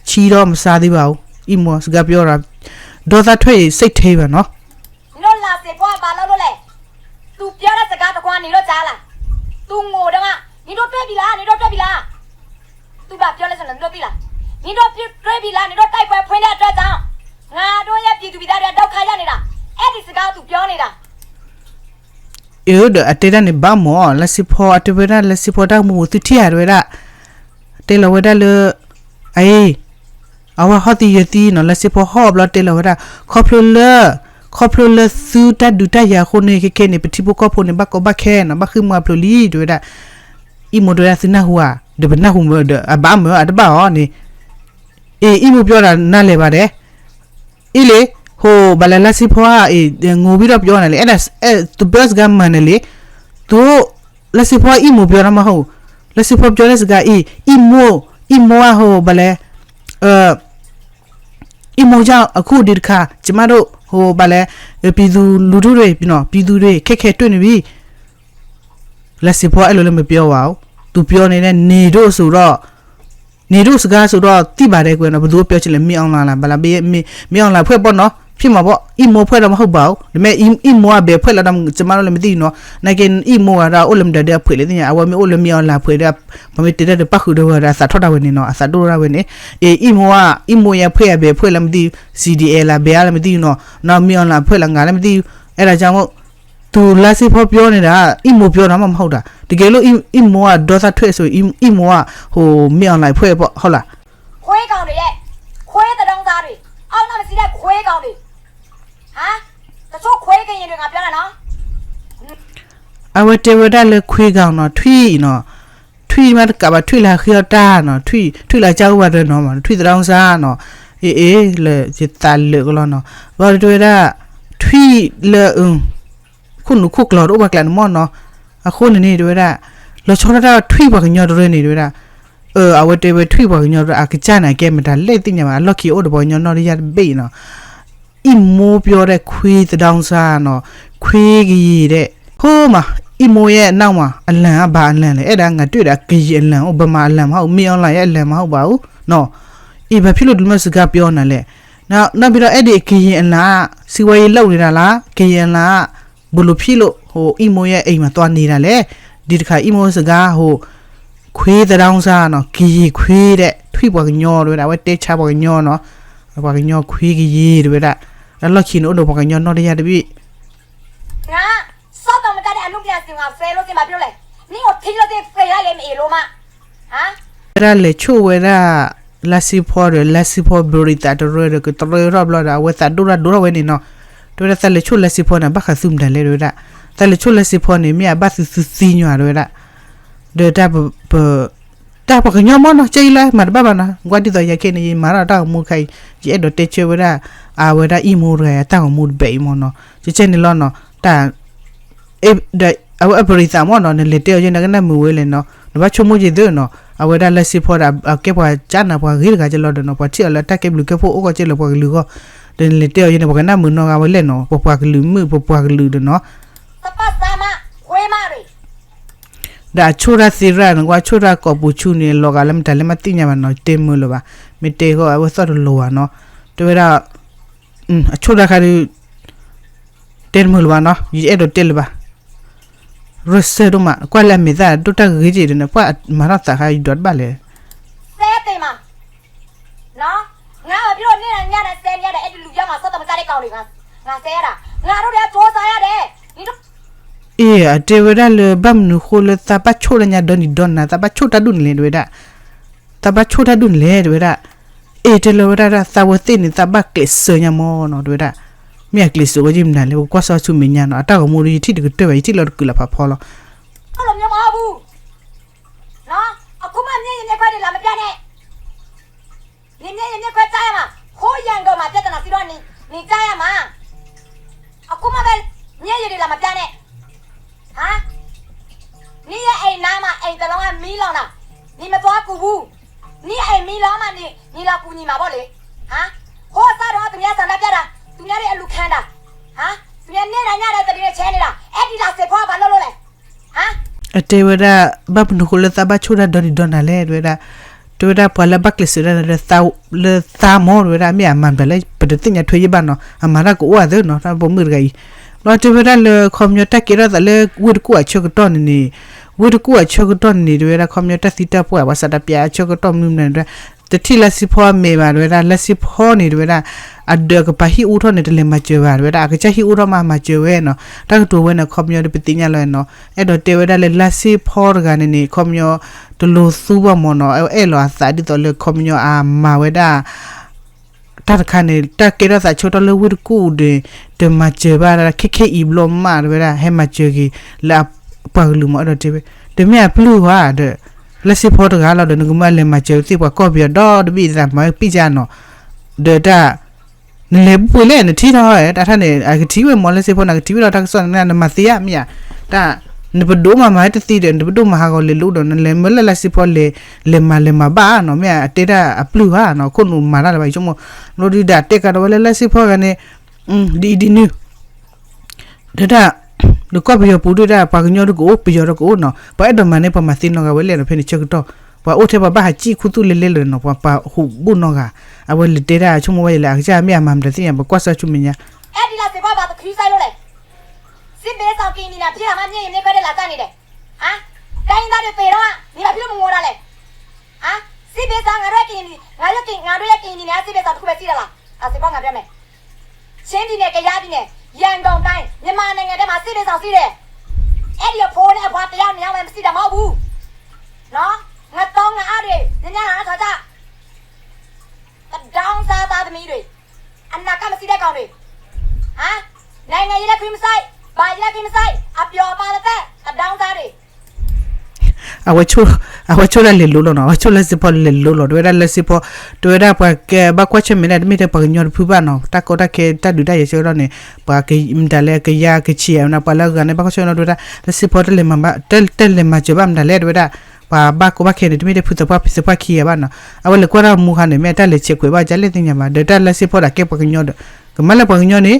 ချံတော့မစားသေးပါဘူး, အံၤမိၢ်စကားပြောတာ ဒေါသထွက်ရင်စိတ်ထဲပါနော်. နင်တို့လာစေဖို့ဘာလုပ်လို့လဲ? သူပြောတဲ့စကားတခွါ နင်တို့ကြားလား? သူငိုတုန်းက နင်တို့တွေ့ပြီလား? နင်တို့တွေ့ပြီလား? သူဘာပြောလဲဆိုတော့ နင်တို့သိလား? နင်တို့တွေ့ပြီလား? နင်တို့တိုက်ပွဲဖွင့်တဲ့အတွက်ကြောင့် ငါတို့ရဲ့ပြည်သူပြည်သားတွေဒုက္ခရောက်နေတာ. အဲ့ဒီစကားသူပြောနေတာ. အၢ ဒီးအတဲဒၣ်န့ၣ် ဘၣ်မ့ၢ် လါစ့ဖီ အတဲဝဲဒၣ် လါစ့ဖီတၢ်မူပူၤသုထံၣ်ဧါ တဲဝဲဒၣ်, တဲလီၤဝဲဒၣ်လၢ အအံၤ အဝဲဟီၣ်သံယၢၤသံနီၤ လါစ့ဖီဟီၣ်ဘျီတဲလီၤဝဲဒၣ် ခီဖျိလၢ ခီဖျိလၢသုတၢ်ဒုးတၢ်ယၤအဃိန့ၣ် ခဲခဲန့ၣ် ပထံဖိကီၢ်ဖိန့ၣ် ဘၣ်ကီဘၣ်ခဲနီၤ ဘၣ်ဃ့ၢ်မှံဟးဖျိးလံ တဲဝဲဒၣ်, အံၤမိၢ်တဲဝဲဒၣ် သုနၢ်ဟူဧါ, ဒီးပနၢ်ဟူမ့ၢ်ဒီး အဘၣ်မ့ၢ်အတဘၣ်အီၤန့ၣ်, အံၤ အံၤမိၢ်ပျီဒၣ်နၤလဲၤဘၣ်ဒဲး အံၤလံ, ဟိ ဘၣ်လဲၤလါစ့ဖီဧါ အံၤ ငိုပြီးတော့ပြောနေလေ, အဲဒါ အဲ သူပြောစကားမှန်တယ်လေ, သူ လါစ့ဖီအံၤမိၢ်ပျီနီၤမးဟိ, လါစ့ဖီပျီလၢစကားအံၤ အံၤမိၢ် အံၤမိၢ်ဧါဟိ ဘၣ်လဲၤ အံၤမိၢ်ကြောင့်အခုဒီတစ်ခါ ကျမတို့ ဟိ ဘၣ်လဲၤ ပြည်သူလူထုတွေနော် ပြည်သူတွေခက်ခဲတွေ့နေပြီ လါစ့ဖီအဲၣ်လိာ်လၢမ့ၢ်ပျီဝဲဧါ, သူပျီန့ၣ် နေတို့ဆိုတော့ နေတို့စကားဆိုတော့ သိပါတယ်ကွယ်နော်, ဘယ်သူပြောချင်လဲ မင်းအောင်လှိုင်လား ဘၣ်လဲၤ မင်းအောင်လှိုင်အဖွဲ့ပေါ့နော်, ဖြစ်မှာပေါ့, အံၤမိၢ်အဖွဲ့တော့မဟုတ်ပါဘူး, ဒါပေမဲ့ အံၤမိၢ်ကဘယ်အဖွဲ့လဲတော့ ကျမတို့လည်းမသိဘူးနော်, နာ်က့ အံၤမိၢ်ကဒီး အိၣ်လၢမတၤဒဲအဖှဲးလဲၣ်သ့ၣ်ညါ, အဝဲမ့ၢ်အိၣ်လၢ မင်းအောင်လှိုင် အဖွဲ့ဒီး ပမ့ၢ်တဲတၢ်ဒီးပၣ်ဃုာ်ဒီးဝဲဒီး အသးထီၣ်တၢ်ဝဲန့ၣ်နော်, အသးဒိၣ်တၢ်ဝဲန့ၣ်, အံၤမိၢ်ဧါ, အံၤမိၢ်အံၤအဖွဲ့ကဘယ်အဖွဲ့လဲၣ်မသိဘူး, CDF လား ဘယ်လဲၣ်မသိဘူးနော်, နော် မင်းအောင်လှိုင်အဖွဲ့လား ငါလည်းမသိဘူး, အဲဒါကြောင့်မို့ သူလါစ့ဖီပျီန့ၣ်ဒီး အံၤမိၢ်ပျီနီၤမးမဟုတ်တာ, တကယ်လို့ အံၤမိၢ်က ဒေါသထွက်ဆိုရင် အံၤမိၢ်က ဟို မင်းအောင်လှိုင်အဖွဲ့ပေါ့ ဟုတ်လား. ခွေးကောင်တွေရဲ့ ခွေးသတုံးသားတွေ အောက်နောက်မစီးတဲ့ခွေးကောင်တွေ ဟာ တချို့ခွေးကရင်တွေကပြောတာနော်. အဝဲတဲဝဲဒၣ်လၢခွေးကောင်နီၤ ထွံၣ်နီၤ, ထွံၣ်မ့ၢ်တကးဘၣ် ထွံၣ်လၢဟးဃ့အီၣ်တၢ်နီၤ, ထွံၣ် ထွံၣ်လၢကစၢ်အိၣ်ဘၣ်တနီၤမး ထွံၣ်သရၣ်စၢ်နီၤ, အ့ၣ်အ့ၣ် လၢယသးလၢာ်ကလီနီၤ, ဘၣ်တဲဝဲဒၣ် ထွံၣ်လၢ ခိၣ်နူာ်ခိၣ်ကျီတအိၣ်ဘၣ်ကျါန့ၣ်မ့ၢ်နီၤ, အဃိန့ၣ်န့ၣ်တဲဝဲဒၣ် လီၤဆီဒၣ်တၢ်ထွံၣ်ပှၤကညီတရၢန့ၣ်တဲဝဲဒၣ်, အဝဲတဲဝဲထွံၣ်ပှၤကညီတရၢ အကစၢ်န့ၣ် အကဲမတၤလဲၣ်သ့ၣ်ညါဘၣ် အလီၢ်ခံအိၣ်ဒီးပှၤကညီနီၢ်တယၢ်တဘ့ၣ်နီၤ, အံၤမိၢ်ပျီဒဲးခွံသဒီစါနီၤ, ခွံကယံၤဒဲး, ဟိမး, အံၣ်မိၢ်ယဲၢ်နီၢ်မး အလၢၢ်အါဘၣ်အလၢၢ်လဲၣ်, အဲၣ်ဒၣ်ငၤတၢၢ်ဒီးကယံာ်အလၢၢ်အိၣ် ဘၣ်မၤအလၢၢ်မးဟီၣ် မ့ၢ်အီလၢ်ယဲၢ်အလၢၢ်မးဟီၣ်ဘၣ်အိၣ်နီၤ, အံၤဘၣ်ဖံၣ်လိၣ်တမၢစှၤကါပယီၤနၤလဲၣ်, နီၢ်ဘံဒီးအဲၣ်ဒိးကယံာ်အလၢၢ် စံးဝဲယလီၢ်န့ၣ်ဒၣ်လၢ ကယံာ်အလၢၢ် ဘိၣ်လိာ်ဖံၣ်လိာ် ဟိအံၣ်မိၢ်ယဲၢ်အံၤမး သွားနေဒၣ်လဲၣ်, ဒ်တခါအံၣ်မိၢ်စှၤကါဟိ ခွ့သဒါစါနီၤ ကယံာ်ခွ့ဒီး ထွံၣ်ပှၤကညီတဲဝဲဒၣ် အဝဲတဲဆါပှၤကညီနီၤ, ပှၤကညီခွ့ကယံာ်တဲဝဲဒၣ်, အလီၢ်ခံန့ၣ်အိၣ်ဒီးပှၤကညီနီၢ်တယၢ်တဘ့ၣ် ငါ စီၤတမုၢ်တၢ်န့ၣ် အနုပညာရှင် ငါ ဖဲလိၣ်သ့ၣ်မၤပျိလဲၣ်, နံၣ်အိၣ်ထံလိၣ်သ့ၣ် ပှဲၤဒၣ်လဲၣ် မ့ၢ်အ့ၣ်လိမး, ဟါ, ဝဲဒၣ်လဲၤဆိၣ်ဝဲဒၣ် လါစ့ဖီဒီး လါစ့ဖီဘရံသးတရၢဒီး ကတရၢထီၣ်ဘျီဒီး အဝဲသးဒိၣ်ထီၣ်ဒိၣ်ထီၣ်ဝဲန့ၣ်နီၤ, တဲဝဲဒၣ်သးလဲၤဆိၣ်လါစ့ဖီန့ၣ် ဘၣ်ဃးသုမတၤလဲၣ်တဲဝဲဒၣ်, သးလဲၤဆိၣ်လါစ့ဖီန့ၣ် မ့ၢ်အဘၣ်သုသုသံညီတဲဝဲဒၣ်, ဒီးတၢ်ပ တၢ်ပှၤကညီမ့ၢ်နီၤ ကဲအံၤလၢမၤတဘၣ်ဘၣ်နီၤ, ကွၢ်ဒ်သိးယၤခဲအံၤန့ၣ် ယမၤထီၣ်တၢ်ဂီၤမူတခါအံၤ ယအဲၣ်ဒိးတဲဆၢဝဲဒၣ် အဝဲဒၣ်အံၣ်မိၢ်တဂၤအတၢ်ဂီၤမူတဘ့ၣ်အံၤမ့ၢ်နီၤ, ကကဲန့ၣ်လီၤနီၤ, တၢ် အဝဲအပရံသးမ့ၢ်နီၤ နလဲၤတဲအီၤယဲၢ်နကနၣ်မုာ်ဝဲလဲၣ်နီၤ, နဘၣ်ဆိကမိၣ်ယဲၢ်သ့နီၤ, အဝဲဒၣ်လါစ့ဖီဒီး အကဲပှၤကၠါနၤပှၤဂ့ၤတဂၤကလီၤဒီးနီၤ, ပှၤထံၣ်အီၤလၢတၢ်ကဲဘျုးကဲဖှိၣ်အိၣ်ကီၢ်ကဲလၢပှၤကလုာ်အဂီၢ်, ဒီးနလဲၤတဲအီၤယဲၢ်န့ၣ် ပှၤကနၣ်မုာ်နီတဂၤဝဲလဲၣ်နီၤ, ပပှၤကလုာ်မုၣ် ပပှၤကလုာ်ဒီးနီၤ ဒီးအဆိၣ်တၢ်သ့ရၣ်န့ၣ် ကွၢ်ဆိၣ်တၢ်ကိာ်ပူၤဆူန့ၣ် လီၤဂာ်လၢမတၤလဲၣ်မးသ့ၣ်ညါဘၣ်နီၤ, တဲမုာ်လၢၤဘၣ်, မ့ၢ်တဲဂီၢ်အဝဲသီၣ်တလိၤဘၣ်နီၤ, တဲဝဲဒၣ် အဆိၣ်တၢ်ခါဒုး တဲတမုာ်လၢၤဘၣ်နီၤ, ယအဲၣ်ဒိးတဲလၢၤဘၣ်, ရၢၢ်စၢၢ်ဒိၣ်မး ကွၢ်လၢအမဲာ်သၣ်ဒိၣ်တၢ်ဂ့ၤက့ၤဒီးန့ၣ် ပှၤမၤထီၣ်သးခါယဒွးတဘၣ်လဲၣ် စဲသ့မး နီၤ ငါအီၤဖံးလိၣ်န့ၢ်နၤညါဒီး စဲနၤဒီး အဲၣ်ဒိးလူၤယါမး စီၤတမုၢ်တၢ်ဒဲးကီၢ်န့ၣ် ငါစဲဒၣ် ငါဒိၣ်ဒီးတိစါယါဒဲး အ့ အတဲဝဲဒၣ်လၢဘၣ်မနုၤဃိလၢသးဘၣ်ဆိၣ်တၢ်ညါဒီနံၤဒီနၤ သးဘၣ်ဆိၣ်တၢ်ဒူၣ်န့ၣ်လဲၣ် တဲဝဲဒၣ်, သးဘၣ်ဆိၣ်တၢ်ဒူၣ်န့ၣ်လဲၣ် တဲဝဲဒၣ်, အ့ တဲလၢဝဲဒၣ် သးဝဲသ့ၣ်န့ၣ် သးဘၣ်ကျဲးစၢးညါမ့ၢ်နီၤ တဲဝဲဒၣ်, မ့ၢ်အကျဲးစၢးဝဲယမနုၤလဲၣ် ပကွၢ်စီဆူမဲာ်ညါနီၤ အတၢ်ဂီၤမူဒီးယထံၣ်တကတၢၢ်ဘၣ် ယထံၣ်လီၤတကုာ်လၢဖးဖီလီၤ အခိၣ်လီၤမ့ၢ်မဟီၣ်ပူၤ အခိၣ်မ့ၢ်မ့ၢ်ယမ့ၢ်ခွဲးဒ်လၢမပျဲန့ၣ် နမ့ၢ်ယမ့ၢ်ခွဲးတၢ်ယါမး ဟိယဲၢ်ကီၢ်မးပျဲတနၤစံးဒီးနတၢ်ယါမး အခိၣ်မ့ၢ်မ့ၢ်ယဒ်လၢမပျဲန့ၣ် ဟါ နံၣ်ယဲၢ်အိမ်နါမး အိမ်တလုံးကမီးလီၤနၤ နံၣ်မသွါကူပူၤ နံၣ်အိမ်မီးလီၤမး နံၣ်လီၤကူနံၣ်မးဘၣ်လံ ဟါ ဟိစါဒီးသူများဆန္ဒပြတာ သူများတွေအလူခံတာ ဟါ သူများန့ၢ်နၤညါဒီး သဒံးန့ၣ်ဆဲးန့ၣ်ဒီး အဲၣ်ဒ်လၢစဲးဖီအပှၤလိၣ်လိၣ်လဲၣ် ဟါ အတဲဝဲဒၣ် ဘၣ်မနုၤဃိလၢသးဘၣ်ဆိၣ်တၢ်ဒီနံၤဒီနၤလဲၣ် တဲဝဲဒၣ်, တဲဝဲဒၣ်ပှၤလၢဘၣ်ကျဲးစၢးတၢ်လၢ လၢသးမ့ၢ် တဲဝဲဒၣ် မ့ၢ်အမၤမတၤလဲၣ် ပတသ့ၣ်ညါထွဲယဘၣ်နီၤ အမၤတၢ်ကအိၣ်အသးနီၤ တၢ်ပိာ်မုၣ်တဂၤအံၤ, ဘျီတဲဝဲဒၣ်လၢခီပညီတၢ်ကဲထီၣ်သးလၢဝ့ၢ်တကူၣ်အဆၢကတီၢ်န့ၣ်န့ၣ်, ဝ့ၢ်တကူၣ်အဆၢကတီၢ်န့ၣ်န့ၣ် တဲဝဲဒၣ်ခီပညီတၢ်သံတၢ်ပှၢ် ပှၤစးတပျးအဆၢကတီၢ်မနုၤမနုၤတဲဝဲဒၣ် တထံၣ်လါစ့ဖီအမဲာ်ဘၣ် တဲဝဲဒၣ် လါစ့ဖီန့ၣ် တဲဝဲဒၣ် အဒၢးကပၤဟံၣ်အူထီၣ်န့ၣ် တလဲၤမၤစၢၤဘၣ် တဲဝဲဒၣ် အကစၢ်ဟံၣ်အူထီၣ်မးမၤစၢၤဝဲနီၤ တၢ်ကတိၤဝဲန့ၣ် ခီပညီတပသ့ၣ်ညါလီၤနီၤ အဲၣ်ဒိးတဲဝဲဒၣ်လၢလါစ့ဖီတဂၤန့ၣ်န့ၣ် ခီပညီ တလိၤသူဘၣ်မ့ၢ်နီၤ အဲၣ်လီၤအသးဒ်သိးလၢခီပညီအမၤဝဲဒၣ် တၢ်တခါန့ၣ် တၢ်ကဲထီၣ်သးဆၢကတီၢ်လၢဝ့ၢ်တကူၣ်ဒီး တမၤစၢၤဘၣ်ဒၣ် ခဲခဲအံၤဘျီမး တဲဝဲဒၣ် ဟဲမၤစၢၤက့ၤ လၢအပှၤကလုာ်မ့ၢ် အဲၣ်ဒိးတဲဝဲ တမ့ၢ်အပျုၢ်ဧါဒီး လါစ့ဖီတဂၤလီၤဒီး နကမၤလဲၤမၤစၢၤသ့ၣ်ပှၤကီၢ်ပယီၤဒီတဘ့ၣ်သးမၤဝဲပံၢ်ကၢ်နီၤ ဒီးတၢ် နလဲၤပှ့ၤလဲၣ် နထံၣ်ထီၣ် တၢ်ထါန့ၣ် အကထံၣ်ဝဲမ့ၢ်လါစ့ဖီန့ၣ် အကထံၣ်ဝဲဒီးတၢ်ကစီၣ်န့ၣ် နမၤသ့ဧါ မ့ၢ်ဧါ တၢ် နပဒိၣ်မၤမၤတသ့ဒီး နပဒိၣ်မၤဟးဂီၤလဲၤလိဒီး နလဲၤမၢလၢလါစ့ဖီလဲၤ လဲၤမၤလဲၤမၤဘၣ်နီၤ မ့ၢ်အတဲဒၣ်အပျုၢ်ဧါနီၤ ခိၣ်နူာ်မၤတၢ်လၢၤဘၣ် ယဆိကမိၣ် လီၤဒုးဒၣ်တဲကဒီးဝဲလၢလါစ့ဖီဂၤန့ၣ် ဒ်အံၤဒ်နုၤ တဲဒၣ် နကီၢ်ပယီၤပူၤဒုၣ်ဒၣ် ပှၤကညီတကအိၣ် ပယီၤတကအိၣ်နီၤ ပှၤအဲၣ်ဒိးမၤန့ၢ် ပှၤမၤသ့နီတဂၤဝဲလဲၣ်နီၤ ဖဲန့ၣ်ဆၢကတီၢ် ပှၤအိၣ်ထဲပှၤဘၣ်ဟးစံၣ်ခူသူၣ်လဲလဲလၢၤနီၤ ပှၤပာ်ဟူးဘူးနီတဂၤ အဝဲလဲၤတဲဒၣ်ဆိကမိၣ်ဝဲယလဲၣ် အကစၢ်မ့ၢ်အမၤမတၤသ့ၣ်ညါ ပကွၢ်စၢ်ဆူမဲာ်ညါ အဲၣ်ဒ်လၢစ့ၢ်ကီးဘၣ်သခုစဲလိာ်လဲၣ် စစ်ဘေးရှောင်ကရင်နီၤ ဖြစ်လာမှ မြစ်ရေမြစ်ခွဲးတွေ လာကျနေတယ် ဟမ် တိုင်းရင်းသားတွေ သေတော့ နင်ဘာဖြစ်လို့ မငိုတာလဲ ဟမ် စစ်ဘေးရှောင် ငါတို့ရဲ့ ကရင်နီ ငါတို့ရဲ့ ကရင်နီ ငါတို့ရဲ့ ကရင်နီနယ်က စစ်ဘေးရှောင် တစ်ခုပဲ ရှိတယ်လား ဒါ စစ်ပွဲ ငါပြောမယ် ချင်းပြည်နယ် ကယားပြည်နယ် ရန်ကုန်တိုင်း မြန်မာနိုင်ငံထဲမှာ စစ်ဘေးရှောင်ရှိတယ် အဲ့ဒီအဖိုးနဲ့အဖွား တစ်ယောက် နှစ်ယောက်ပဲ မရှိတာ မဟုတ်ဘူး နော် ငတောင်းငအါတွေ ညညလာတော့ ထောက်ကြ တဒေါင်းစားသားသမီးတွေ အနာဂတ်မရှိတဲ့ကောင်တွေ ဟမ် နိုင်ငံရေးလည်းခွင့်မစိုက် ဘာရေးလည်းခွင့်မစိုက် အပျော်အပါတစ်သက် တဒေါင်းစားတွေ အဝဲဆိၣ် အဝဲဆိၣ်ဒၣ်လဲၤလိၤလီၤနီၤ အဝဲဆိၣ်လၢစ့ဖီလဲၤလိၤလီၤ တဲဝဲဒၣ်လၢစ့ဖီ တဲဝဲဒၣ်ပှၤကဘၣ်ကွၢ်ဆၢၣ်မဲာ်ဒၣ် တမ့ၢ်ထဲပှၤကညီတဖုဘၣ်နီၤ တၢ်ကီတၢ်ခဲတၢ်ဒုးတၢ်ယဲၤဆၢကတီၢ်န့ၣ် ပှၤမတၤလဲၣ်ကယၤကဆံးယၤဝဲနီၤ ပှၤလၢအဂၤန့ၣ် ဘၣ်ကွၢ်ဆၢၣ်မဲာ်နီၤ တဲဝဲဒၣ် လၢစ့ဖီတလဲၤမၤဘၣ် တလဲၤမၤစၢၤဘၣ်မတၤလဲၣ် တဲဝဲဒၣ် ပှၤဘၣ်ကီဘၣ်ခဲန့ၣ် တမ့ၢ်ထဲဖုသးပှၢ်ဖံသးပှၢ်ခံဂၤဘၣ်နီၤ အဝဲလဲၤကွၢ်တၢ်မူခါန့ၣ် မ့ၢ်တၢ်လဲၤဆဲးကွဲးဘၣ် ကလဲၣ်သ့ၣ်ညါဘၣ် ဒီးတၢ်လၢစ့ဖီဒၣ်ကဲပှၤကညီဒီး ကမၤလၢပှၤကညီန့ၣ်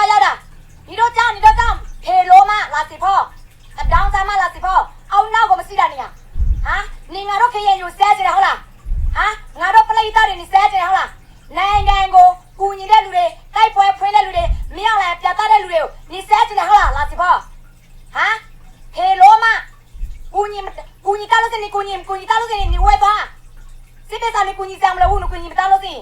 နံၤဒိၣ်ကါယါဒၣ်, နံၤဒိၣ်ကါ, နံၤဒိၣ်ကါ, ဖံးလိမး လါစ့ဖီ, အဒိင်းစၢ်မး လါစ့ဖီ, အနီၢ်ကီၢ်မစံဒၣ်န့ၣ်ဧါ, ဟါ, နံၤ ငါဒိၣ် ခ့ယဲၢ်ယူၤ စဲကဲးဟီလၢ်, ဟါ, ငါဒိၣ် ပလၢအံၤတၢ်ဒၣ် နံၤ စဲကဲးဟီလၢ်, နံၤ နံၤ ကိၣ် ကူညီတဲ့လူတွေ, တိုက်ပွဲဖွင့်တဲ့လူတွေ, မင်းအောင်လှိုင် ပြသတဲ့လူတွေကို နံၤ စဲကဲးဟီလၢ် လါစ့ဖီ, ဟါ, ဖံးလိမး, ကူညီ, ကူညီတၢ်လိၣ်စ့န့ၣ် ကူညီ, ကူညီတၢ်လိၣ်စ့န့ၣ် နံၤဝဲဘၣ်, စစ်ပေးစာ မ့ၢ်ကူညီစရာမလိုဘူး, နကူညီပတၢ်လိၣ်စ့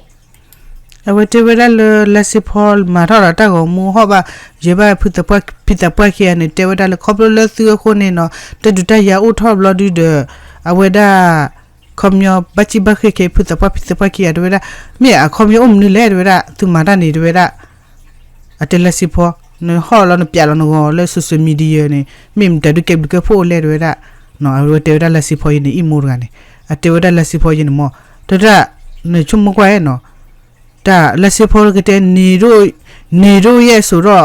အဝဲတဲဝဲဒၣ်လၢ လါစ့ဖီမၤထီၣ်ဒီးတၢ်ဂီၤမူဟီၣ်ဘၣ်, ယဲဘၣ်ဖုသးပှၢ်ဖံသးပှၢ်ခံဂၤန့ၣ် တဲဝဲဒၣ်လၢ ခီဖျိလၢသုအဃိန့ၣ်နီၤ တၢ်ဒုးတၢ်ယၤအိၣ်ထီၣ်ဘျီဒုဒီး အဝဲဒၣ် ခီပညီဘၣ်စံၣ်ဘၣ်ဃ့ၢ်က့ၤ ဖုသးပှၢ်ဖံသးပှၢ်ခံဂၤ တဲဝဲဒၣ်, မ့ၢ်အခီပညီအိၣ်မနုၤလဲၣ် တဲဝဲဒၣ်, သုမၤတၢ်န့ၣ် တဲဝဲဒၣ် အတဲလါစ့ဖီ, နဟီၣ်လီၤနပျးလီၤနဂီၤလၢ social media န့ၣ် မ့ၢ်မတၤဒုးကဲဘျုးကဲဖှိၣ်အိၣ်လဲၣ် တဲဝဲဒၣ်, အဝဲတဲဝဲဒၣ်လါစ့ဖီယဲန့ၣ် အံၣ်မိၢ်တဂၤန့ၣ်, အတဲဝဲဒၣ်လါစ့ဖီယဲန့ၣ်မ့ၢ်, တဲဒၣ်, နဆိကမိၣ်ကွၢ်အဲၣ်နီၤ, တၢ်လါစ့ဖီကတဲ နံၤဒိၣ်ယဲၢ်စိးဒီး,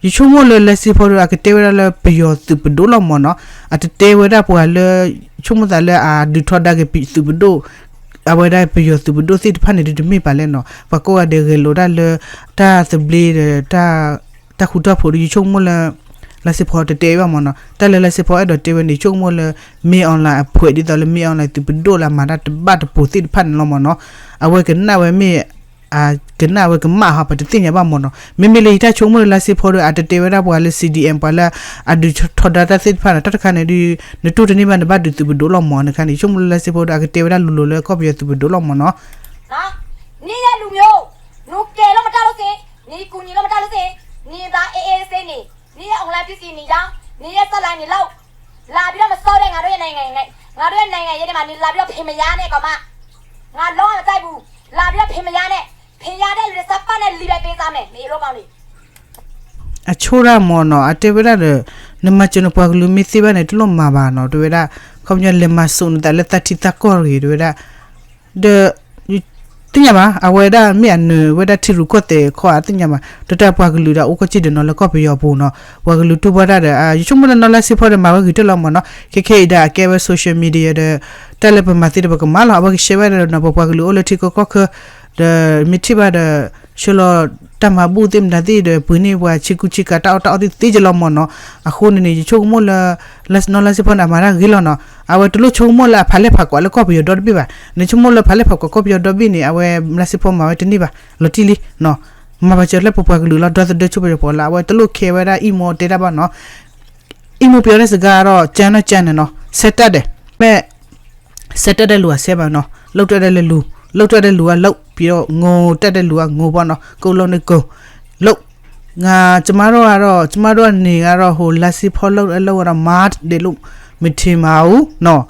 ယဆိကမိၣ်လၢလါစ့ဖီဒီး အကတဲဝဲဒၣ်လၢပယီၤသုးပဒိၣ်လီၤမ့ၢ်နီၤ, အတတဲဝဲဒၣ်ပှၤလၢ ဆိကမိၣ်သးလၢအဒုးထီဒါက့ၤသုးပဒိၣ် အဝဲဒၣ်ပယီၤသုးပဒိၣ်သ့ၣ်တဖၣ်န့ၣ် ဒုးတမ့ၢ်ပာ်လဲၣ်နီၤ, ပှၤကိးဂၤဒဲးဂဲၤလိာ်တၢ်လၢ တၢ်သဘျ့ဒီး တၢ်ဃူတၢ်ဖိးဒီး ယဆိကမိၣ်လၢ လါစ့ဖီတတဲဘၣ်မ့ၢ်နီၤ, တၢ်လၢလါစ့ဖီအဲၣ်ဒိးတဲဝဲန့ၣ် ယဆိကမိၣ်လၢ မင်းအောင်လှိုင် အဖွဲ့ ဒ်သိးလၢ မင်းအောင်လှိုင် သုးပဒိၣ်လၢအမၤတၢ်တဘၣ်တပိၤသ့ၣ်တဖၣ်န့ၣ်လီၤမ့ၢ်နီၤ, အဝဲကနၣ်ဝဲမ့ၢ် ကနၣ်ဝဲကမၣ်ဟီ ပတသ့ၣ်ညါဘၣ်မ့ၢ်နီၤ, မ့မ့ၢ်လၢယတၢ်ဆိကမိၣ်လၢလါစ့ဖီဒီး အတတဲဝဲဒၣ်ပှၤလၢ C D M ပှၤလၢအဒုးထီဒါတၢ်သ့ၣ်တဖၣ်န့ၣ် တၢ်တခါန့ၣ်ဒီး နတူၢ်တန့ၢ်ဘၣ် နဘၣ်ဒုးသုးပဒိၣ်လီၤမ့ၢ်နီၤ, တခါန့ၣ် ယဆိကမိၣ်လၢလါစ့ဖီဒီး အကတဲဝဲဒၣ်လိၤလိၤလၢကီၢ်ပယီၤသုးပဒိၣ်လီၤမ့ၢ်နီၤ. နံၤယဲလူၤမၠိ, နကဲၤလိာ်မတၢ်လိၣ်စ့, နံၤကူညီလိာ်မတၢ်လိၣ်စ့, နံၤဘၣ် A A စ့န့ၣ်, နံၤယဲ online ပစံးနံၤယါ, နံၤယဲ စလါနံၤလီၤ လာပြီးတော့မစောတဲ့ ငါတို့ရဲ့နိုင်ငံ, ငါတို့ရဲ့နိုင်ငံရေးထဲမှာ နင်လာပြီးတော့ ဖင်မယားနဲ့ ကောင်မ, ငါလုံးဝမကြိုက်ဘူး, လာပြီးတော့ ဖင်မယားနဲ့, ဖင်မယားတဲ့လူတွေ စားပန့်နဲ့ လီပဲပေးစားမယ်, မင်းတို့ကောင်တွေ. အဆိဒၣ်မ့ၢ်နီၤ, အတဲဝဲဒၣ်ဒီး နမၤစၢၤနပှၤကလုာ်မ့ၢ်သ့ဘၣ်န့ၣ် တလိၣ်မၤဘၣ်နီၤ, တဲဝဲဒၣ်, ခီပညီလဲၤမၤစိာ်နသးလၢတၢ်ထံတၢ်ကီၢ်တဂ့ၤ တဲဝဲဒၣ်, ဒီး သ့ၣ်ညါဘၣ်, အဝဲဒၣ်မ့ၢ်အနၢၤဝဲဒၣ်ထံရူၢ်ကီၢ်သဲးခီ အသ့ၣ်ညါဘၣ်, ဒီးတၢ်ပှၤကလုာ်ဒီးအိၣ်ကီၢ်စ့ၣ်ဒီးနီၤလၢကီၢ်ပယီၤပူၤနီၤ, ပှၤကလုာ်တူၢ်ဘၣ်တၢ်ဒီး ယဆိကမိၣ်လၢနီၢ်လါစ့ဖီဒီး မၤဝဲဂ့ၤတၢၢ်လီၤမ့ၢ်နီၤ, ခဲခဲအံၤဒီးအကဲဝဲ social media ဒီး တၢ်လၢပမၤသ့ဒီးပကမၤလီၤ, အဝဲကshareဝဲဒၣ်ဒီးနီၤ ပပှၤကလုာ်အိၣ်လၢထံကီၢ်ကီၢ်ခဲ ဒီးမ့ၢ်ထံၣ်ဘၣ်ဒီး ဆှၢလီၤတၢ်မၤဘူၣ်သ့ၣ်မတၤသ့ၣ်ဒီး ပှ့ၤန့ၢ်ပှၤဆ့ကူဆ့ကၤတၢ်အီၣ်တၢ်အီသ့ၣ်သ့ကလီၤမ့ၢ်နီၤ, အဃိန့ၣ်န့ၣ် ယဆိကမိၣ်လၢ နီၢ်လါစ့ဖီန့ၣ် အမၤတၢ်ဂ့ၤလီၤနီၤ, အဝဲတလိၣ်ဆိကမိၣ်လၢအဖးလဲၢ်ဖးကွၢ်လၢကီၢ်ပယီၤဒီတဘ့ၣ်ဘၣ်, နဆိကမိၣ်လၢဖးလဲၢ်ဖးကွၢ်ကီၢ်ပယီၤဒီဘ့ၣ်န့ၣ် အဝဲလါစ့ဖီမၤဝဲတန့ၢ်ဘၣ်, လီၤတံၢ်လံ, မၤပာ်စၢၤလၢပပှၤကလုာ်လီၤ, ဒီသဒၢဆိပယီၤပှၤလၢ အဝဲတလိၣ်ခဲဝဲဒၣ်အံၣ်မိၢ်တဲတၢ်ဘၣ်နီၤ, အံၣ်မိၢ်ပယီၤတၢ်စကားဒီး ကၠါနီၢ်ကၠါန့ၣ်နီၤ, ဆဲးတၢ်ဒဲး, မ့ၢ် ဆဲးတၢ်ဒဲးလူၤအဆဲးဘၣ်နီၤ, လိၣ်တၢ်ဒဲးလူၤ, လိၣ်တၢ်ဒဲးလူၤအလိၣ်, ပဒီး ငိၢ်တၢ်ဒဲးလူၤအငိၢ်ဘၣ်နီၤ, ကိးလိၣ်န့ၣ်ကိၢ်, လိၣ်, ငါ ကမါဒိၣ်ဂၤဒီး ကမါဒိၣ်န့ၣ်ဂၤဒီး ဟိးလါစ့ဖီလိၣ်အလိၣ်ဒီး မၤဒဲးလိၣ် မ့ၢ်ထံမၤအူနီၤ,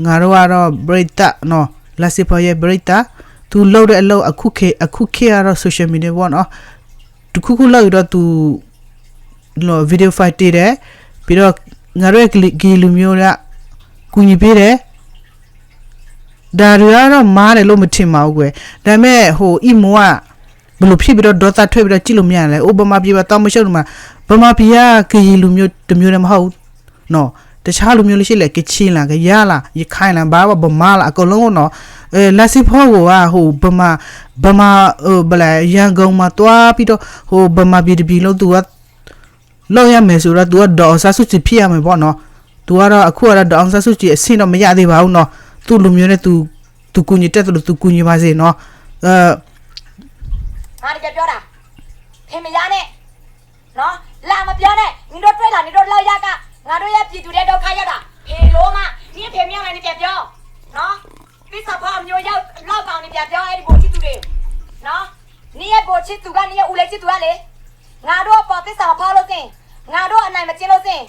ငါဒိၣ်ဂၤဒီး ဘရံသးနီၤ, လါစ့ဖီယဲၢ်ဘရံသး, သုလိၣ်ဒဲးအလိၣ် အခုၣ်ခ့ အခုၣ်ခ့ဂၤဒီး social media ဘၣ်နီၤ, တခူၣ်ခူၣ်လီၢ်အံၤဒီးသု video file တ့ၢ်ဒဲး, ပဒီး ငါဒိၣ်ကလံၤကလံၤလူၤမၠိဒၣ်, ကူညီပေးဒဲး, ဒါတွေကတော့ မၤတယ်လို့ မထင်ပါဘူးကွယ်, ဒါပေမဲ့ ဟို အံၣ်မိၢ်က ဘယ်လိုဖြစ်ပြီးတော့ ဒေါသထွက်ပြီးတော့ ကြည့်လို့မရလဲ အို ဗမာပြည်မှာ သွားမရှုပ်လို့မှာ ဗမာပြည်က ကရင်လူမျိုးတစ်မျိုးတည်းမဟုတ်ဘူးနော်, တခြားလူမျိုးလည်းရှိလဲ ကချင်လား ကယားလား ရခိုင်လား ဘာ ဗမာလား အကုန်လုံးနော်, အဲ လါစ့ဖီကိုက ဟို ဗမာ ဗမာ အဲ ဘယ်လဲ ရန်ကုန်မှာသွားပြီးတော့ ဟို ဗမာပြည်တစ်ပြည်လုံး သူက လုပ်ရမယ်ဆိုတော့ သူက ဒေါ်အောင်ဆန်းစုကြည် ဖြစ်ရမယ်ပေါ့နော်, သူကတော့ အခုကတော့ ဒေါ်အောင်ဆန်းစုကြည် အဆင့်တော့ မရသေးပါဘူးနော်, သူ့လူမျိုးနဲ့ သူ သူကူညီတတ်သလို သူကူညီပါစေနော်, အဲ ငါတကယ်ပြောတာ ခင်ဗျားနဲ့ နော် လာမပြောနဲ့ နင်တို့တွေ့တာ နင်တို့လောက်ရက ငါတို့ရဲ့ပြည်သူတွေဒုက္ခရောက်တာ ဖေလို့မ နင်ဖေမင်းအောင်လှိုင် နပြန်ပြော နော် သစ္စာဖောက်မျိုးရောက်လောက်ကောင် နပြန်ပြော အဲ့ဒီဗိုလ်ချစ်သူတွေ နော် နင်ရဲ့ဗိုလ်ချစ်သူက နင်ရဲ့ဦးလေးချစ်သူကလေ ငါတို့အပေါ်သစ္စာမဖောက်လို့သင် ငါတို့အနိုင်မကျင့်လို့သင်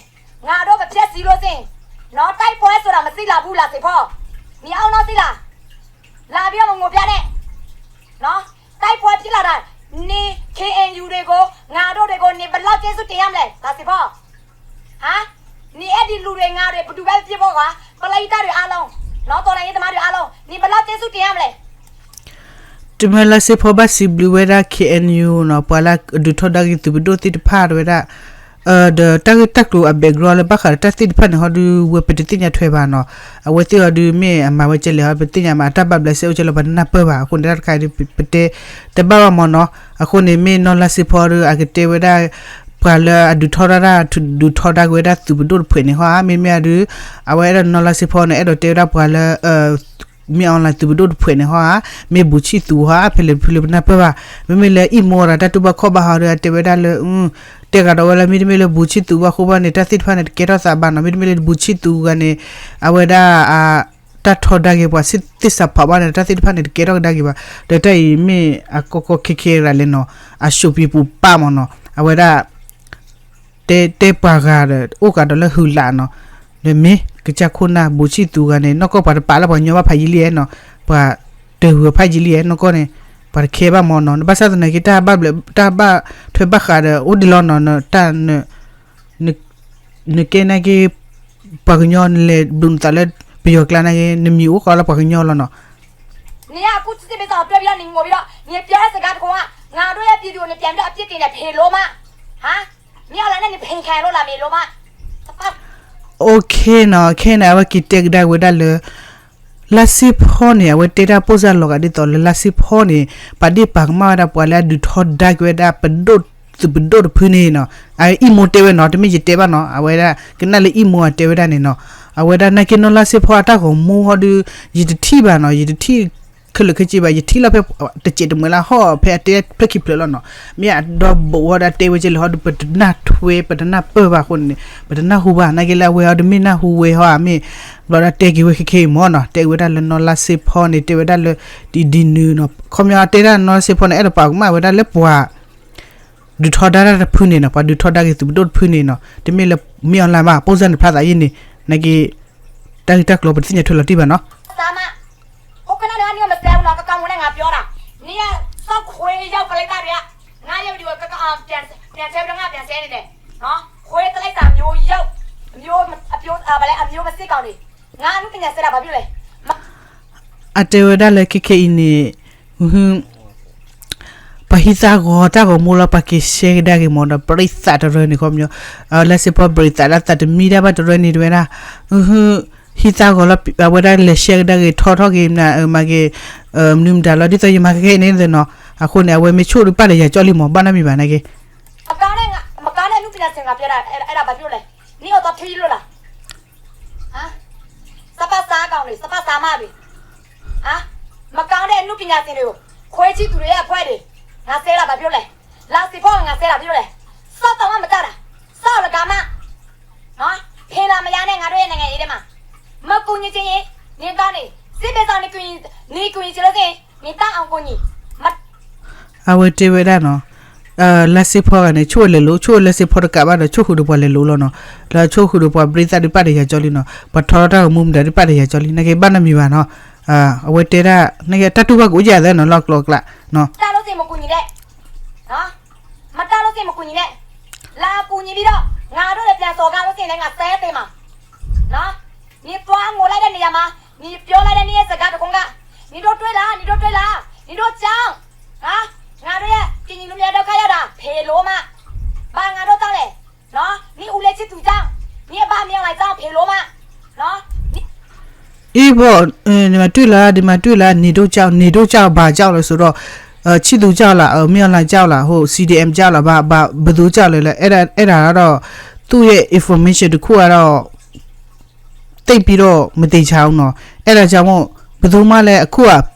ငါတို့မဖျက်ဆီးလို့သင် နော် တိုက်ပွဲဆိုတာ မသိလာဘူးလား စေဖော် နင်အောင်တော့သိလား လာပြီးတော့မငိုပြနဲ့ နော် တိုက်ပွဲဖြစ်လာတာ နင် KNU တွေကို ငါတို့တွေကို နင်ဘယ်လောက်ကျေးဇူးတင်ရမလဲ ဒါစစ်ဖော် ဟာ နင်အဲ့ဒီလူတွေငါတွေ ဘယ်သူပဲဖြစ်ဖြစ်ကွာ ပလိသတ်တွေအားလုံး နော် တော်လှန်ရေးသမားတွေအားလုံး နင်ဘယ်လောက်ကျေးဇူးတင်ရမလဲ တမ့ၢ်လါစ့ဖီဘၣ်စံးဘျုးဝဲဒၣ် K N U နီၤ, ပှၤလၢအဒုးထီဒါက့ၤသုးပဒိၣ်သ့ၣ်တဖၣ်တဲဝဲဒၣ်, ဒီးတၢ်ဂ့ၢ်တၢ်ကျိၤအ background လၢဘၣ်ဃးဒီးတၢ်သ့ၣ်တဖၣ်န့ၣ်ဟီဒုး ဝဲပတသ့ၣ်ညါထွဲဘၣ်နီၤ. အဝဲသ့ၣ်ဟီဒုးမ့ၢ်အမၤဝဲကဲလဲၣ်ဟီ ပသ့ၣ်ညါမး အတၢ်ဘၣ်ဘျးစဲအိၣ်ကဲလီၤ ပှၤတနၢ်ပၢၢ်ဘၣ်. အဃိန့ၣ် တၢ်တခါအံၤဒုး ပတဲတဘၣ်ဘၣ်မၢ်နီၤ. အဃိန့ၣ် မ့ၢ်နီၢ်လါစ့ဖီဒီး အကတဲဝဲဒၣ် ပှၤလၢအဒုးထီဒါတၢ် ဒုးထီဒါက့ၤဝဲဒၣ်သုးပဒိၣ်တဖုန့ၣ်ဟီဧါ, မ့မ့ၢ်အဒုး အဝဲအဲၣ်ဒိးနီၢ်လါစ့ဖီန့ၣ် အဲၣ်ဒိးတဲဝဲဒၣ်ပှၤလၢ မ့ၢ် online သုးပဒိၣ်တဖုန့ၣ်ဟီဧါ, မ့ၢ်ဘူးဆံၣ်သူးဟီဧါ, ဖဲလဲၣ်တဖုလၢပနၢ်ပၢၢ်ဘၣ်. မ့မ့ၢ်လၢအံၣ်မိၢ်ဒီးတၢ်တူၢ်ဘၣ်ခီၣ်ဘၣ်ဟီဒီး အတဲဝဲဒၣ်လၢ တဲဂၤဒီးဝဲလၢ မ့တမ့ၢ်လၢဘူးဆံၣ်သူးဘၣ်အဃိဘၣ်န့ၣ် တၢ်သ့ၣ်တဖၣ်န့ၣ် တကဲထီၣ်သးဘၣ်နီၤ. မ့တမ့ၢ်လၢဘူးဆံၣ်သူးဂၤန့ၣ် အဝဲဒၣ် တၢ်ထီဒါက့ၤပှၤသ့ၣ်သ့ၣ်စးဖးဘၣ်န့ၣ် တၢ်သ့ၣ်တဖၣ်န့ၣ် တကဲထီၣ်ကဒါက့ၤဘၣ်. ဒီးတၢ်အံၤမ့ၢ်အကီကီခဲခဲရၤလဲၣ်နီၤ, အ show people ပၢ်မၢ်နီၤ. အဝဲဒၣ် တဲတဲပှၤဂၤဒီး အိၣ်ကးဒီးလၢဟုလးနီၤ. ဒီးမ့ၢ်ကစၢ်ခိၣ်နၢ်ဘူးဆံၣ်သူးဂၤန့ၣ် နီၢ်ကီၢ်ပှၤတပာ်လၢပှၤကညီဘၣ်ဖးယံာ်လံနီၤ, ပှၤတဂုၤဖးယံာ်လံနီၢ်ကီၢ်န့ၣ်, ပှၤတခဲဘၣ်မၢ်နီၤ. ဘၣ်ဆၣ်သနာ်က့ တၢ်ဘၣ်ဘျး တၢ်ဘၣ်ထွဲဘၣ်ဃးဒီးအိၣ်ဒံးလီၤနီၤ, တၢ် နကဲနာ်က့ ပှၤကညီ နလဲၤဘျုးနသးလၢပယီၤကျါနာ်က့ နမံၤအိၣ်ဃီလၢပှၤကညီလီၤနီၤ. နယအခုစစ်ပေးဆောင်ပြောပြီးတော့နေငိုပြီးတော့နေပြောတဲ့စကားတခုကငါတို့ရဲ့ပြည်သူကိုနေပြန်ပြီးတော့အပြစ်တင်တယ်ဖေလို့မဟာမင်းအောင်လှိုင်နဲ့နေဖင်ခံလို့လားမေလို့မ OK နီၤ, ခဲန့ၣ် အဝဲက့ၤတဲကဒါဝဲဒၣ်လၢ လါစ့ဖီန့ၣ် အဝဲတဲတၢ်ပိၢ်စၢ်လီၤဂာ်ဒ်သိးလၢ လါစ့ဖီန့ၣ် ပာ်ဒ့ၣ်ပာ်ကမၣ်ဝဲဒၣ်ပှၤလၢအဒုးထီဒါက့ၤဝဲဒၣ်ပဒိၣ်သုးပဒိၣ်တဖုန့ၣ်နီၤ. အအံၣ်မိၢ်တဲဝဲနီၤ, တမ့ၢ်ယတဲဘၣ်နီၤ, အဝဲဒၣ်ကနၣ်လၢအံၣ်မိၢ်အတဲဝဲဒၣ်န့ၣ်နီၤ. အဝဲဒၣ်နာ်က့နီၢ်လါစ့ဖီအတၢ်ဂီၤမူဟီဒုး ယတထံၣ်ဘၣ်နီၤ, ယတထံၣ်ခဲလၢာ်ခဲဆ့ဘၣ်, ယထံၣ်လီၤဖဲတစဲးတမှဲၤလၢဟီၣ်ဖဲအတဲဖျၢၣ်ခံဖျၢၣ်လီၤနီၤ. မ့ၢ်အဒီဘိးဝဲဒၣ်တဲဝဲကဲလၢာ်ဟီဒုး ပတနၢ်ထွဲ ပတနၢ်ပၢၢ်ဘၣ်အဃိန့ၣ် ပတနၢ်ဟူဘၣ်. နာ်က့လၢအဝဲဟီဒုးမ့ၢ်နၢ်ဟူဝဲဟီဧါ, မ့ၢ်ဘျီဒၣ်တဲက့ၤဝဲခဲခဲအံၤမၢ်နီၤ. တဲဝဲဒၣ်လၢနီၢ်လါစ့ဖီန့ၣ် တဲဝဲဒၣ်လၢ ဒ်ဒ်နုၤနီၤ. ခီပညီတဲဒၣ်နီၢ်လါစ့ဖီန့ၣ် အဲၣ်ဒိးပာ်ကမၣ်ဝဲဒၣ်လၢပှၤ ဒုးထီဒါတၢ်တဖုန့ၣ်နီၤ, ပှၤဒုးထီဒါက့ၤသုးပဒိၣ်တဖုန့ၣ်နီၤ. တမ့ၢ်လၢမ့ၢ် online ဘၣ်, ပိၢ်စၢ်န့ၣ်ဖျါသးယံာ်န့ၣ်, နာ်က့ တၢ်ဂ့ၢ်တၢ်ကျိၤပတသ့ၣ်ညါထွဲလီၤတံၢ်ဘၣ်နီၤ. သမဟိကနၣ်န့ၣ် နမစဲဘူးနော် ကကောင်းမွန်တဲ့ ငါပြောတာ. နင်က စောက်ခွေး ရောက်ပလိုက်တာတွေက ငါရုပ်တွေကို ကက ပြန် ပြန်ဆဲပြီးတော့ ငါပြန်ဆဲနေတယ်. နော် ခွေးတိရစ္ဆာန်မျိုး ရုပ် အမျိုး အပြို အ ဘာလဲ အမျိုးမစစ်ကောင်တွေ. ငါ အနုပညာ ဆဲတာ ဘာဖြစ်လို့လဲ. အတဲဝဲဒၣ်လၢခဲခဲအံၤန့ၣ် ပှၤဟံးသါဂီၤတၢ်ဂီၤမူလီၤ ပှၤက့ၤရှဲကဒါက့ၤမၢ်ဒီး ပရံသးတရၢန့ၣ် ခီပညီ လၢစ့ဖီ ပရံသးဒၣ်သးတမံဒၣ်ဘၣ်တရၢန့ၣ် တဲဝဲဒၣ် ဟံးသါဂီၤလီၤ အဝဲဒၣ်လဲၤရှဲကဒါက့ၤ ထီထီၣ်က့ၤ မနုၤမတၤလီၤ ဒ်သိးယမၤခဲခဲအံၤန့ၣ်နီၤ. အဃိန့ၣ် အဝဲမ့ၢ်ဆိၣ်ဒီးပာ်ဒီးယၤကၠီလံမၢ် ဘၣ်နီတမံၤဘၣ်နာ်က့. မကောင်းတဲ့ မကောင်းတဲ့ အနုပညာရှင်က ပြောတာ အဲ့ဒါ အဲ့ဒါ ဘာဖြစ်လို့လဲ. နင့်ကို သွားထိလို့လား. ဟမ် စပါးစားကောင်တွေ စပါးစားမတွေ. ဟမ် မကောင်းတဲ့ အနုပညာရှင်တွေကို ခွေးချစ်သူတွေရဲ့ အဖွဲ့တွေ ငါဆဲတာ ဘာဖြစ်လို့လဲ. လာစ့ဖီ ငါဆဲတာ ဘာဖြစ်လို့လဲ. စောက်တောင်မှ မတတ်တာ. စောက်လကားမှ နော် ဖင်လာမရနဲ့ ငါတို့ရဲ့ နိုင်ငံရေးထဲမှာ မကူညီချင်ရင် နင်သွားနေ စစ်ပေးဆောင် နကူညီ နကူညီချင်လို့ရှိရင် နင်တောင်းအောင်ကူညီ မ အဝဲတဲဝဲဒၣ်နီၤ လၢစ့ဖီဂၤန့ၣ် ဆိၣ်ဝဲလဲၤလိၤ ဆိၣ်ဝဲလၢစ့ဖီတကးဘၣ်ဒီး ဆိၣ်ဃုာ်ဒီးပှၤလဲၤလိၤလီၤနီၤ. လၢဆိၣ်ဃုာ်ဒီးပှၤပရံသးဒုးပာ်ဒီးယၤကၠီလံနီၤ. ပှၤထီထီၣ်တၢ်ဂီၤမူမတၤဒုးပာ်ဒီးယၤကၠီလံ နာ်က့ဘၣ်နီတမံၤဘၣ်နီၤ. အဝဲတဲဒၣ် နာ်က့တၢ်တူၢ်ဘၣ်ကအိၣ်ယၤသဲနီၤ လီၢ်ကျိၤအကျါနီၤ. မတတ်လို့ရှိရင် မကူညီနဲ့ နော် မတတ်လို့ရှိရင် မကူညီနဲ့ လာကူညီပြီးတော့ ငါတို့လည်း ပြန်စော်ကားလို့ရှိရင်လည်း ငါဆဲသေးမှာ နော် နင်သွားငိုလိုက်တဲ့နေရာမှာ နင်ပြောလိုက်တဲ့ နင့်ရဲ့စကားတခွန်းက နင်တို့တွေ့လား နင်တို့တွေ့လား နင်တို့ကြောင့် ဟာ ငါတို့ရဲ့ ကရင်လူမျိုးဒုက္ခရောက်တာ ဖေလို့မ ဘာငါတို့တောင်းလဲ နော် နင့်ဦးလေးချစ်သူကြောင့် နင့်အဘမင်းအောင်လှိုင်ကြောင့် ဖေလို့မ နော် နင့် အ့ဘီ နမတွေ့လား ဒီမတွေ့လား နေတို့ကြောင့် နေတို့ကြောင့် ဘာကြောင့်လဲဆိုတော့ ချစ်သူကြောင့်လား မင်းအောင်လှိုင်ကြောင့်လား ဟို စီဒီအမ် ကြောင့်လား ဘာ ဘာ ဘယ်သူကြောင့်လဲလဲ အဲ့ဒါ အဲ့ဒါကတော့ သူ့ရဲ့ information တစ်ခုကတော့ သိပ်ပြီးတော့ မသေချာဘူးနော် အဲ့ဒါကြောင့်မို့ ဘယ်သူမှလည်း အခုက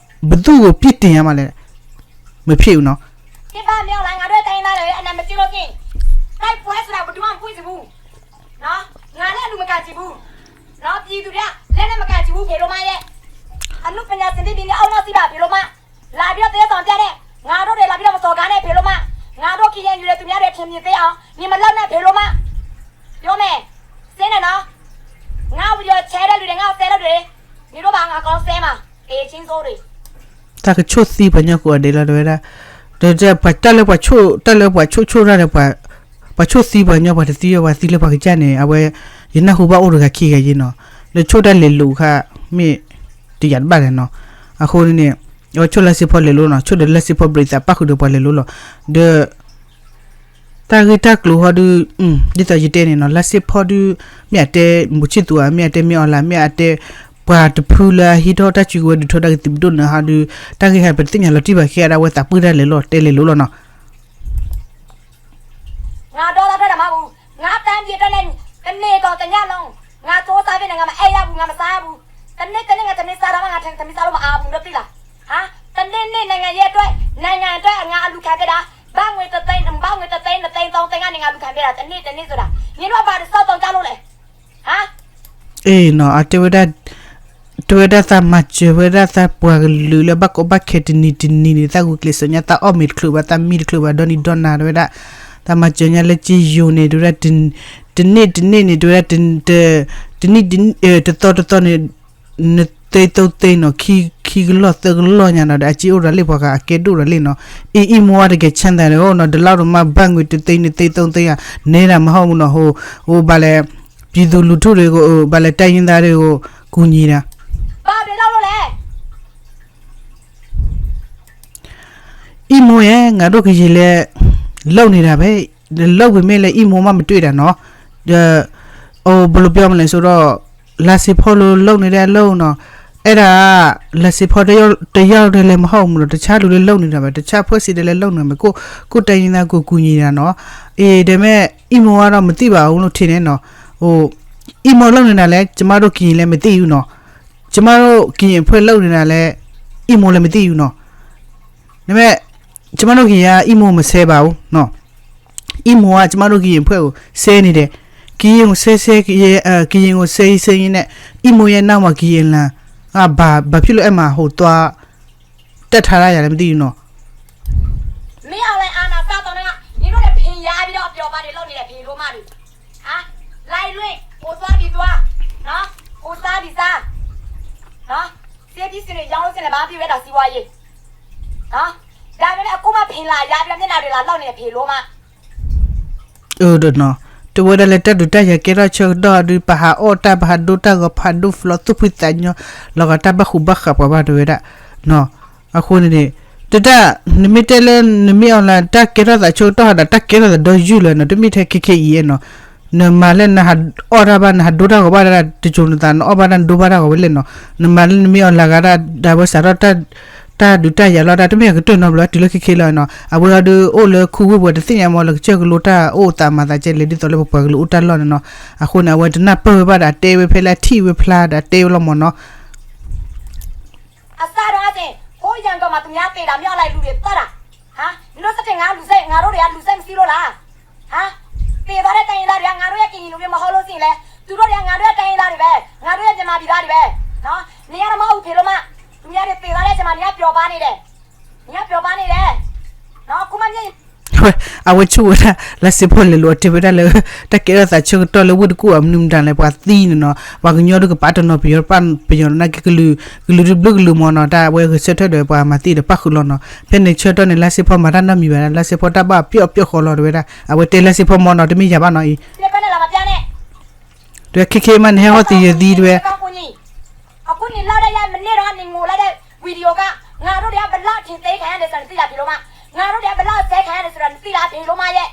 ဘယ်သူ့ကို ပြစ်တင်ရမှလဲ မဖြစ်ဘူးနော် ဒီဘက်မြောက်လိုင်း ငါတို့တိုင်းရင်းသားတွေ အနိုင်မကျလို့ရှိရင် တိုက်ပွဲဆိုတာ ဘယ်သူမှ မပွင့်ချင်ဘူးနော် ငါလည်း အလူမကချင်ဘူးနော် ပြည်သူတွေက လက်နက်မကချင်ဘူး ဖေလို့မရဲ့ အနုပညာရှင်တွေ ဒီနေ့ အောက်နောက်စီးပါ ဖေလို့မ လာပြီးတော့ သရုပ်ဆောင်ပြတဲ့ ငါတို့တွေ လာပြီးတော့ မစော်ကားနဲ့ ဖေလို့မ ငါတို့ ကရင်ယူတဲ့ သူများတွေ ထင်မြင်သေးအောင် နင်မလုပ်နဲ့ ဖေလို့မ ပြောမယ် စင်းနဲ့နော် ငါ့ video ဆဲတဲ့လူတွေ ငါ့ကို ဆဲတဲ့လူတွေ နင်တို့ပါ ငါ အကုန်ဆဲမှာ တေချင်းစိုးတွေ တၢ်ကဆိၣ်သံပှၤညီကိးဂၤဒဲးလီၤ တဲဝဲဒၣ် တၢ်လၢပှၤဆိၣ် တၢ်လၢပှၤဆိၣ်ဆိၣ်တၢ်ဒီး ပှၤဆိၣ်သံပှၤညီ ပှၤတသံ ပှၤသံလၢပှၤကစၢ်န့ၣ် အဝဲ ယနၢ်ဟူဘၣ်အိၣ်တဂၤခံဂၤယ့နီၤ လၢဆိၣ်တၢ်လဲၤလိာ်ခါ မ့ၢ်တယာ်တဘၣ်လဲၣ်နီၤ အဃိန့ၣ် ဆိၣ်လါစ့ဖီလဲၤလိနီၤ, ဆိၣ်ဒီးလါစ့ဖီဘြံၤသးပၣ်ဃုာ်ဒီးပှၤလဲၤလိလီၤ. ဒီး တၢ်ဂ့ၢ်တၢ်ကျိၤဟီဒုး ဒ်သိးယတဲန့ၣ်နီၤ, လါစ့ဖီဒုး မ့ၢ်အတဲ မူၤဆံၣ်သူးဧါ, မ့ၢ်အတဲမ့ၢ်အီၤလၢ မ့ၢ်အတဲ ပှၤတဖုလၢအဟံးထီၣ်တၢ်စုကဝဲၤဒုးထီဒါကသံးပဒိၣ်န့ၣ်ဟီဒုး တၢ်ဂ့ၢ်ဟဲပတသ့ၣ်ညါလီၤတံၢ်ဘၣ် ခဲအံၤဒၣ်ဝဲသးပှၢ်တၢ်လဲၤလိ တဲလဲၤလိလီၤနီၤ. ငါဒီသဒၢတၢ်မၤပူၤ, ငါတၢ်ဒံးတၢ်န့ၣ် တန့ၢ်ကီးတညၣ်လီၤ, ငါကၠိစၢ်ဖဲန့ၣ် ငါမအဲၣ်ယါပူၤ ငါမစၢ်ပူၤ, တန့ၢ်တန့ၢ် ငါတန့ၢ်စၢ်ဒီးမး ငါတန့ၢ်စၢ်လီၤမးအါပူၤဒီးပျံၤလီၤ. ဟါ, တန့ၢ်န့ၣ် နိုင်ငံရေးအတွက်, နိုင်ငံအတွက် ငါအလူၤခံပေးတာ, ဘတ်ငွေတစ်သိန်း, ဘတ်ငွေတစ်သိန်း, နှစ်သိန်း, သုံးသိန်း ကနေ ငါလူၤခံပေးတာ, တန့ၢ်တန့ၢ်ဆိုတာ, နင်တို့ဘာတစောင့်ကြလို့လဲ. ဟါ, အ့ၣ်နီၤ အတဲဝဲဒၣ် တဲဝဲဒၣ်သးမၤစၢၤဝဲဒၣ်သးပှၤကလုာ်လၢဘၣ်ကီဘၣ်ခဲတနံၤတနံၤန့ၣ် သးဂုာ်ကျဲးစၢးညါ သးအီၣ်မ့ၤတချုးဘၣ် သးမံတချုးဘၣ် ဒီနံၤဒီနၤတဲဝဲဒၣ်, သးမၤစၢၤညါလၢက့ယိၤန့ၣ် တဲဝဲဒၣ် တန့ၢ်တန့ၢ်န့ၣ် တဲဝဲဒၣ် တနံၣ်တသီတသီန့ၣ် နသ့သိသ့နီၤ ခံကလီၢ်သၢကလီၢ်ညါနီၤ ဒီးအစ့အိၣ်ဒီးလံ ပှၤဂၤအကဲဒိၣ်ဒီးလံနီၤ, အ့ၣ် အံၣ်မိၢ်ဝါတကဲၤဆၣ်သးန့ၣ် အိၣ်နီၤ တလါတမါဘၣ်ငွေတသ့နသ့သိသ့ဧါ နဲဒၣ်မဟီၣ်မူနီၤ ဟိ ဟိဘၣ်လဲၣ် ပြည်သူလူထုတွေကို ဘၣ်လဲၣ် တိုင်းရင်းသားတွေကို ကူညီတာ ဘၣ်ဘဲလီၤလဲၣ် အံၣ်မိၢ်ယဲ ငါတို့ကရင်လည်း လုပ်နေတာပဲ, လုပ်ပေမဲ့လည်း အံၣ်မိၢ်မှ မတွေ့တာနော်, ဒီး ဘယ်လိုပြောမလဲဆိုတော့ လါစ့ဖီလို လုပ်နေတဲ့အလုပ်နော်, အဲ့ဒါ လါစ့ဖီတယောက်တည်းလည်း မဟုတ်ဘူးနော်, တခြားလူလည်း လုပ်နေတာပဲ, တခြားအဖွဲ့အစည်းတွေလည်း လုပ်နေတယ်, ကိုယ့်တိုင်းရင်းသားကို ကူညီနေတာနော်, အေး ဒါပေမဲ့ အံၣ်မိၢ်ကတော့ မသိပါဘူးလို့ ထင်တယ်နော်, ဟို အံၣ်မိၢ် လုပ်နေတာလည်း ကျမတို့ ကရင်လည်း မသိဘူးနော်, ကျမတို့ ကရင်အဖွဲ့ လုပ်နေတာလည်း အံၣ်မိၢ်လည်း မသိဘူးနော်, ဒါပေမဲ့ ကျမတို့ ကရင်က အံၣ်မိၢ် မဆဲပါဘူးနော်, အံၣ်မိၢ်က ကျမတို့ ကရင်အဖွဲ့ကို ဆဲနေတယ်, ကရင်ကို ဆဲဆဲ ကရင် အဲ ကရင်ကို ဆဲဆဲရင်းနဲ့ အံၣ်မိၢ်ရဲ့နောက်မှာ ကရင်လမ်း က ဘာ ဘာဖြစ်လို့ အဲ့မှာ ဟို သွား တက်ထားရလဲ မသိဘူးနော်. မင်းအောင်လှိုင် အာဏာစတော့က နင်တို့လည်း ဖင်ယါပြီးတော့ အပျော်ပါတွေ လုပ်နေတယ် ဖင်ရိုးမတွေ, ဟမ်, လိုက်လွင့် ဟိုသွားဒီသွား, နော်, ဟိုစားဒီစား, နော်, ဆေးပြီးစင်တွေ ရောင်းလို့စင်တွေ ဘာမှမဖြစ်ဘူး အဲ့ဒါ စီးပွားရေး, နော်, ဒါပေမဲ့ အခုမှ ဖင်လာရပြီးတော့ မျက်နှာတွေ လာလောက်နေတယ် ဖင်ရိုးမ. အၢ ဒီးနီၤ, တဲဝဲဒၣ်လၢတၢ်ဒုးတၢ်ယၤကဲထီၣ်ဆၢကတီၢ်ဒုး ပဟးအီၣ်တၢ် ပဟးဒိတၢ်ဂီၤ ပဟးဒိဖျိးသူၣ်ဖှံသးညီ လီၤဂာ်တၢ်ဘၣ်ဃူဘၣ်ဃးပှၤဘၣ်တဲဝဲဒၣ်, နီၤ, အဃိန့ၣ်န့ၣ် တတၢ် နမ့ၢ်တဲလၢ နမ့ၢ်အီၤလၢတၢ်ကဲထီၣ်သးဆၢကတီၢ်ဟးဒီး တၢ်ကဲထီၣ်သးဒီယုၢ်လၢနီၤ တမ့ၢ်ထဲခဲခဲအံၤနီၤ, နမၤလၢနဟးအီၣ်တၢ်ဘၣ် နဟးဒိတၢ်ဂီၤဘၣ်ဒၣ် တစိၤနသး နအီၣ်ဘၣ်တၢ် နဒိဘၣ်တၢ်ဂီၤဝဲလဲၣ်နီၤ, နမၤလၢနမ့ၢ်အီၤလၢဂၤဒၣ် ဒၣ်ဝဲစးထီၣ်တၢ် တၢ်ဒုးတၢ်ယၤလီၤတၢ် တမ့ၢ်ကတၢၢ်နီတဘျီ တုၤလၢခဲခဲလၢာ်နီၤ အဝဲအီၤဒုးအိၣ်လၢခူဝ့ၢ်ပူၤ တသ့ၣ်ညါမ့ၢ်လၢကစၢၢ်ကလိတၢ်အိၣ်သးမၤသးကဲလဲၣ် ဒ်သိးလၢပပှၤကလုာ်အိၣ်တၢ်လီၢ်န့ၣ်နီၤ အဃိန့ၣ် အဝဲတနၢ်ပၢၢ်ဝဲဘၣ်ဒီး အတဲဝဲဖဲလၢအထံၣ်ဝဲဖျါဒီး အတဲဝဲလီၤမ့ၢ်နီၤ အစစ ဟိုးရန်ကုန်မှာ သူများသေတာ မင်းအောင်လှိုင် လူတွေသတ်တာ, ဟာ, မင်းတို့ စစ်တွေ ငါလူစိတ်, ငါတို့တွေက လူစိတ်မရှိလို့လား, ဟာ, သေသွားတဲ့ တိုင်းရင်းသားတွေက ငါတို့ရဲ့ ကရင်လူမျိုး မဟုတ်လို့ရှိရင်လဲ, သူတို့တွေက ငါတို့ရဲ့ တိုင်းရင်းသားတွေပဲ, ငါတို့ရဲ့ မြန်မာပြည်သားတွေပဲ, နော်, နေရတော့ မဟုတ်ဘူး ဖေလို့မ, သူများတွေ သေသွားတဲ့အချိန်မှာ နေရပျော်ပါနေတယ်, နေရပျော်ပါနေတယ်, နော်, အခုမှ မျက်ရည် အဝဲဆိၣ်ဝဲဒၣ် လါစ့ဖီလဲၤလိာ် အတဲဝဲဒၣ်လၢ တၢ်ကဲထီၣ်သးဆၢကတီၢ်လၢဝ့ၢ်တကူၣ်အမနုၤမတၤလဲၣ် ပှၤသံန့ၣ်နီၤ ပှၤကညီဒုးကပာ်တနီၤ ပယီၤပာ်ပယီၤနာ်က့ကလုာ် ကလုာ်ဒုးဘျုးကလုာ်မ့ၢ်နီၤ တၢ်အဝဲဂဲၤဆၢထၢၣ်ဒီး ပှၤမၤသံဒီးပၣ်ဃုာ်လီၤနီၤ ဖဲန့ၣ်ဆၢကတီၢ်န့ၣ် လါစ့ဖီမၤတၢ်နီတမံၤဘၣ် လါစ့ဖီတၢ်ဘၣ်ပျီၣ်ပျီၣ်ဃီလီၤ တဲဝဲဒၣ် အဝဲတဲလါစ့ဖီမ့ၢ်နီၤ တမ့ၢ်ယၤဘၣ်နီၤအံၤ တဲဝဲခဲခဲမးန့ၣ်ဟဲဟီၣ်သံယဲၢ်သံတဲဝဲ အခုနင်လောက်တဲ့ ရမနေ့တော့ နင်ငိုလိုက်တဲ့ ဗီဒီယိုက ငါတို့တွေက ဘယ်လောက် အထင်သေးခံရတယ်ဆိုတာ နသိလား ဖေလို့မ, ငါတို့တွေက ဘယ်လောက် အစဲခံရတယ်ဆိုတာ နသိလား ဖေလို့မရဲ့,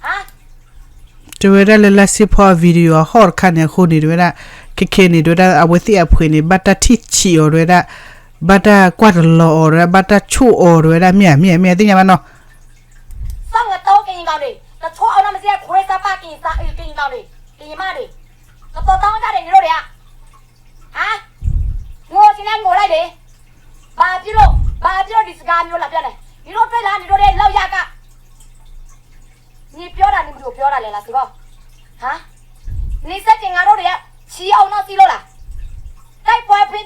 ဟမ်. တဲဝဲဒၣ်လၢလါစ့ဖီအ video အဟီၣ်တခါန့ၣ် အဃိန့ၣ် တဲဝဲဒၣ် ခဲခဲန့ၣ် တဲဝဲဒၣ် အဝဲသ့ၣ်အဖှဲးန့ၣ် ဘၣ်တၢ်ထံၣ်ဆံးအီၤ တဲဝဲဒၣ် ဘၣ်တၢ်ကွၢ်တလီၤအီၤ တဲဝဲဒၣ် ဘၣ်တၢ်ဆိၣ်အီၤ တဲဝဲဒၣ် မ့ၢ်ဧါ မ့ၢ်ဧါ မ့ၢ်ဧါ သ့ၣ်ညါဘၣ်နီၤ စောင့်ငတုံး ကရင်ကောင်တွေ, တချို့အောင်တော့ မစဲခွေးစားပါ ကရင်စား, ကရင်ကောင်တွေ, ကရင်မတွေ, ကသောတောင်းကြတယ် နင်တို့တွေက, ဟမ်, ငိုချင်လည်း ငိုလိုက်လေ, ဘာဖြစ်လို့, ဘာဖြစ်လို့ ဒီစကားမျိုး လာပြောလဲ, နင်တို့တွေ့လား နင်တို့တွေ လောက်ရက နင်ပြောတာ နင်ဘယ်လိုပြောတာလဲ လါစ့ဖီ, ဟမ်, နင်စက်တင် ငါတို့တွေက ချီအောင်တော့ သိလို့လား, တိုက်ပွဲဖွင့်,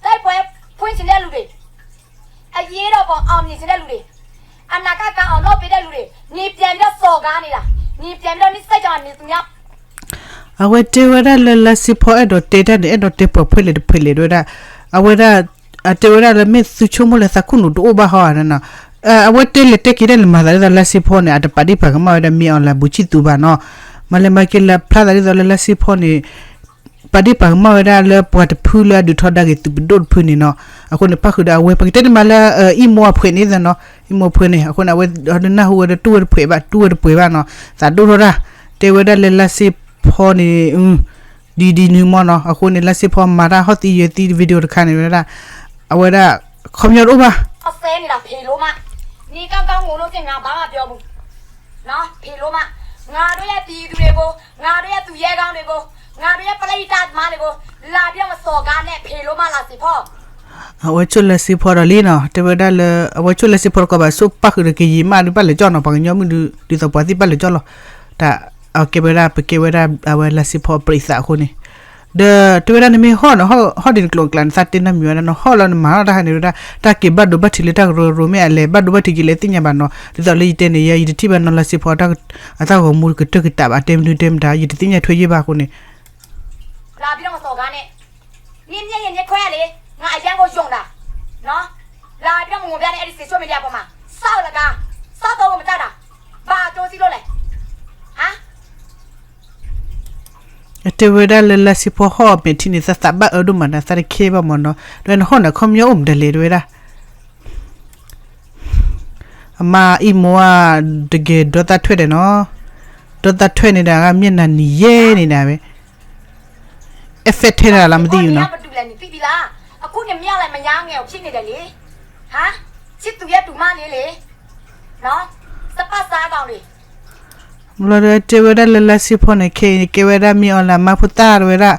တိုက်ပွဲဖွင့်ချင်တဲ့လူတွေ, အရေးတော်ပုံ အောင်မြင်ချင်တဲ့လူတွေ, အနာဂတ်ကံအောင်လုပ်ပေးတဲ့လူတွေ, နင်ပြန်ပြီးတော့ စော်ကားနေတာ, နင်ပြန်ပြီးတော့ နှိပ်စက်ကြတာ နင်သူများ အဝဲတဲဝဲဒၣ်လၢလါစ့ဖီအဲၣ်ဒိးတဲတၢ်န့ၣ် အဲၣ်ဒိးတဲပှၤဖဲလဲၣ်တဖဲလဲၣ်တဲဝဲဒၣ်, အဝဲဒၣ်, အတဲဝဲဒၣ်လၢမ့ၢ်သုဆိကမိၣ်လၢသးခိၣ်နူာ်တအိၣ်ဘၣ်ဟီဧါနီၤ, အဝဲတဲလဲၤတဲက့ၤဒၣ်လဲာ်မၤသးဒ်သိးလါစ့ဖီန့ၣ် အတပာ်ဒံးပာ်ကမၣ်ဝဲဒၣ် မင်းအောင်လှိုင် ဗိုလ်ချုပ်သူဘၣ်နီၤ, မၤလဲၤမၤက့ၤလၢဖျါသးဒ်သိးလၢလါစ့ဖီန့ၣ် ပာ်ဒ့ၣ်ပာ်ကမၣ်ဝဲဒၣ်လၢပှၤတဖုလၢအဒုးထီဒါက့ၤသုးပဒိၣ်တဖုန့ၣ်နီၤ. အဃိန့ၣ် ပၣ်ဃုာ်ဒီးအဝဲ ပကတဲန့ၣ်မးလၢ အံၣ်မိၢ်အဖှဲးန့ၣ်နီၤ, အံၣ်မိၢ်အဖှဲးန့ၣ် အဃိန့ၣ် အဝဲဒုးနၢ်ဟူဝဲဒီး တူၢ်ဝဲတဖှဲးဘၣ် တူၢ်ဝဲတပှဲၤဘၣ်နီၤ, သးဒိၣ်ထီၣ်တၢ်, တဲဝဲဒၣ်လၢလါစ့ဖီန့ၣ် ဒ်ဒ်နုၤမီၢ်နီၤ. အဃိန့ၣ် လါစ့ဖီမၤတၢ်ဟီၣ်သံယဲၢ်သံ video တခါန့ၣ်ဝဲဒၣ် အဝဲဒၣ် ခီပညီတအိၣ်ဘၣ် အစဲန့ၣ်ဒီး ဖ့ၤလိမး, နံၣ်ကီၢ်ကီၢ်ငိၢ်လိၣ်စ့ၢ် ငါဘၣ်မးပျီပူၤ, ဖ့ၤလိမး, ငါတို့ရဲ့ပြည်သူတွေကို, ငါတို့ရဲ့သူရဲကောင်းတွေကို, ငါတို့ရဲ့ပရိသတ်သမားတွေကို, လာပြီးတော့မစော်ကားနဲ့, ဖ့ၤလိမး လါစ့ဖီ အဝဲဆိၣ်လါစ့ဖီဒီးလံနီၤ, တဲဝဲဒၣ်လၢ အဝဲဆိၣ်လါစ့ဖီတကီးဘၣ် ဆိၣ်ပၣ်ဃုာ်ဒီးကယံာ်မးဒုးဘၣ်လဲၤကၠီၣ်နီၤ, ပှၤကညီမုၣ်ဒုး ဒ်သိးပှၤသ့ၣ်ဘၣ်လဲၤကၠီၣ်လီၤ, တၢ်အကဲဝဲဒၣ် ပကဲဝဲဒၣ် အဝဲလါစ့ဖီပရိသတ်အဃိန့ၣ် ဒီးတဲဝဲဒၣ် နမ့ၢ်ဟီၣ်န့ၣ် ဟီၣ်ဒ်နကျိၤနကျဲ နသးတဲနၢ်မံၤဝဲဒၣ် နဟီၣ်လၢနမၤထီၣ်တၢ်ဟဲန့ၣ်ဝဲဒၣ် တၢ်က့ၤဘၣ်ဒိဘၣ်ထံးလၢတၢ်ကရၢကရိ မ့ၢ်အလဲၤဘၣ်ဒိဘၣ်ထံးက့ၤလဲၤသ့ၣ်ညါဘၣ်နီၤ, ဒ်သိးလၢယတဲန့ၣ် ယဲ ယတထံၣ်ဘၣ်နီၤ လါစ့ဖီ အတၢ်ဂီၤမူကတၢၢ်ကတးဘၣ် တဲမနုၤတဲမတၤ ယတသ့ၣ်ညါထွဲယံၢ်ဘၣ်အဃိန့ၣ် လာပြီးတော့မစော်ကားနဲ့, နင့်မျက်ရည်မျက်ခွက်လေ, ငါအရမ်းကိုယုံတာ, နော်, လာပြီးတော့မငိုပြတဲ့ အဲ့ဒီ social media ပေါ်မှာ, စောက်လကား, စောက်တော့မတတ်တာ, ဘာအကျိုးရှိလို့လဲ, ဟမ် အတဲဝဲဒၣ်လၢလါစ့ဖီဟီၣ်အမဲာ်ထံန့ၣ် သးသးဘၣ်အၢဒိၣ်မးနီၤ သးတခဲဘၣ်မးနီၤ, ဒီးနဟီၣ်န့ၣ် ခီပညီအိၣ်မတၤလဲၣ်တဲဝဲဒၣ်, အမါအံၣ်မိၢ်ဧါ, တဂ့ၤ ဒီသၣ်ထွဲၣ်ဒီးနီၤ, ဒီသၣ်ထွဲၣ်န့ၣ်ဒၣ် မျက်နှာနံယဲန့ၣ်ဒၣ်ဝဲ, အဲဖဲထဲဒၣ်လၢမသိဘူးနီၤ အခုနေမြောက်လိုက်မညါငယ်ကိုဖြစ်နေတယ်လေ, ဟမ်, ချစ်သူရဲ့တူမလေးလေ, နော်, စပတ်စားကောင်တွေ ဘျီဒီးတဲဝဲဒၣ်လၢလါစ့ဖီန့ၣ် ခဲအံၤကဲဝဲဒၣ်မ့ၢ်အီၤလၢအမါဖိသၣ်တဲဝဲဒၣ်,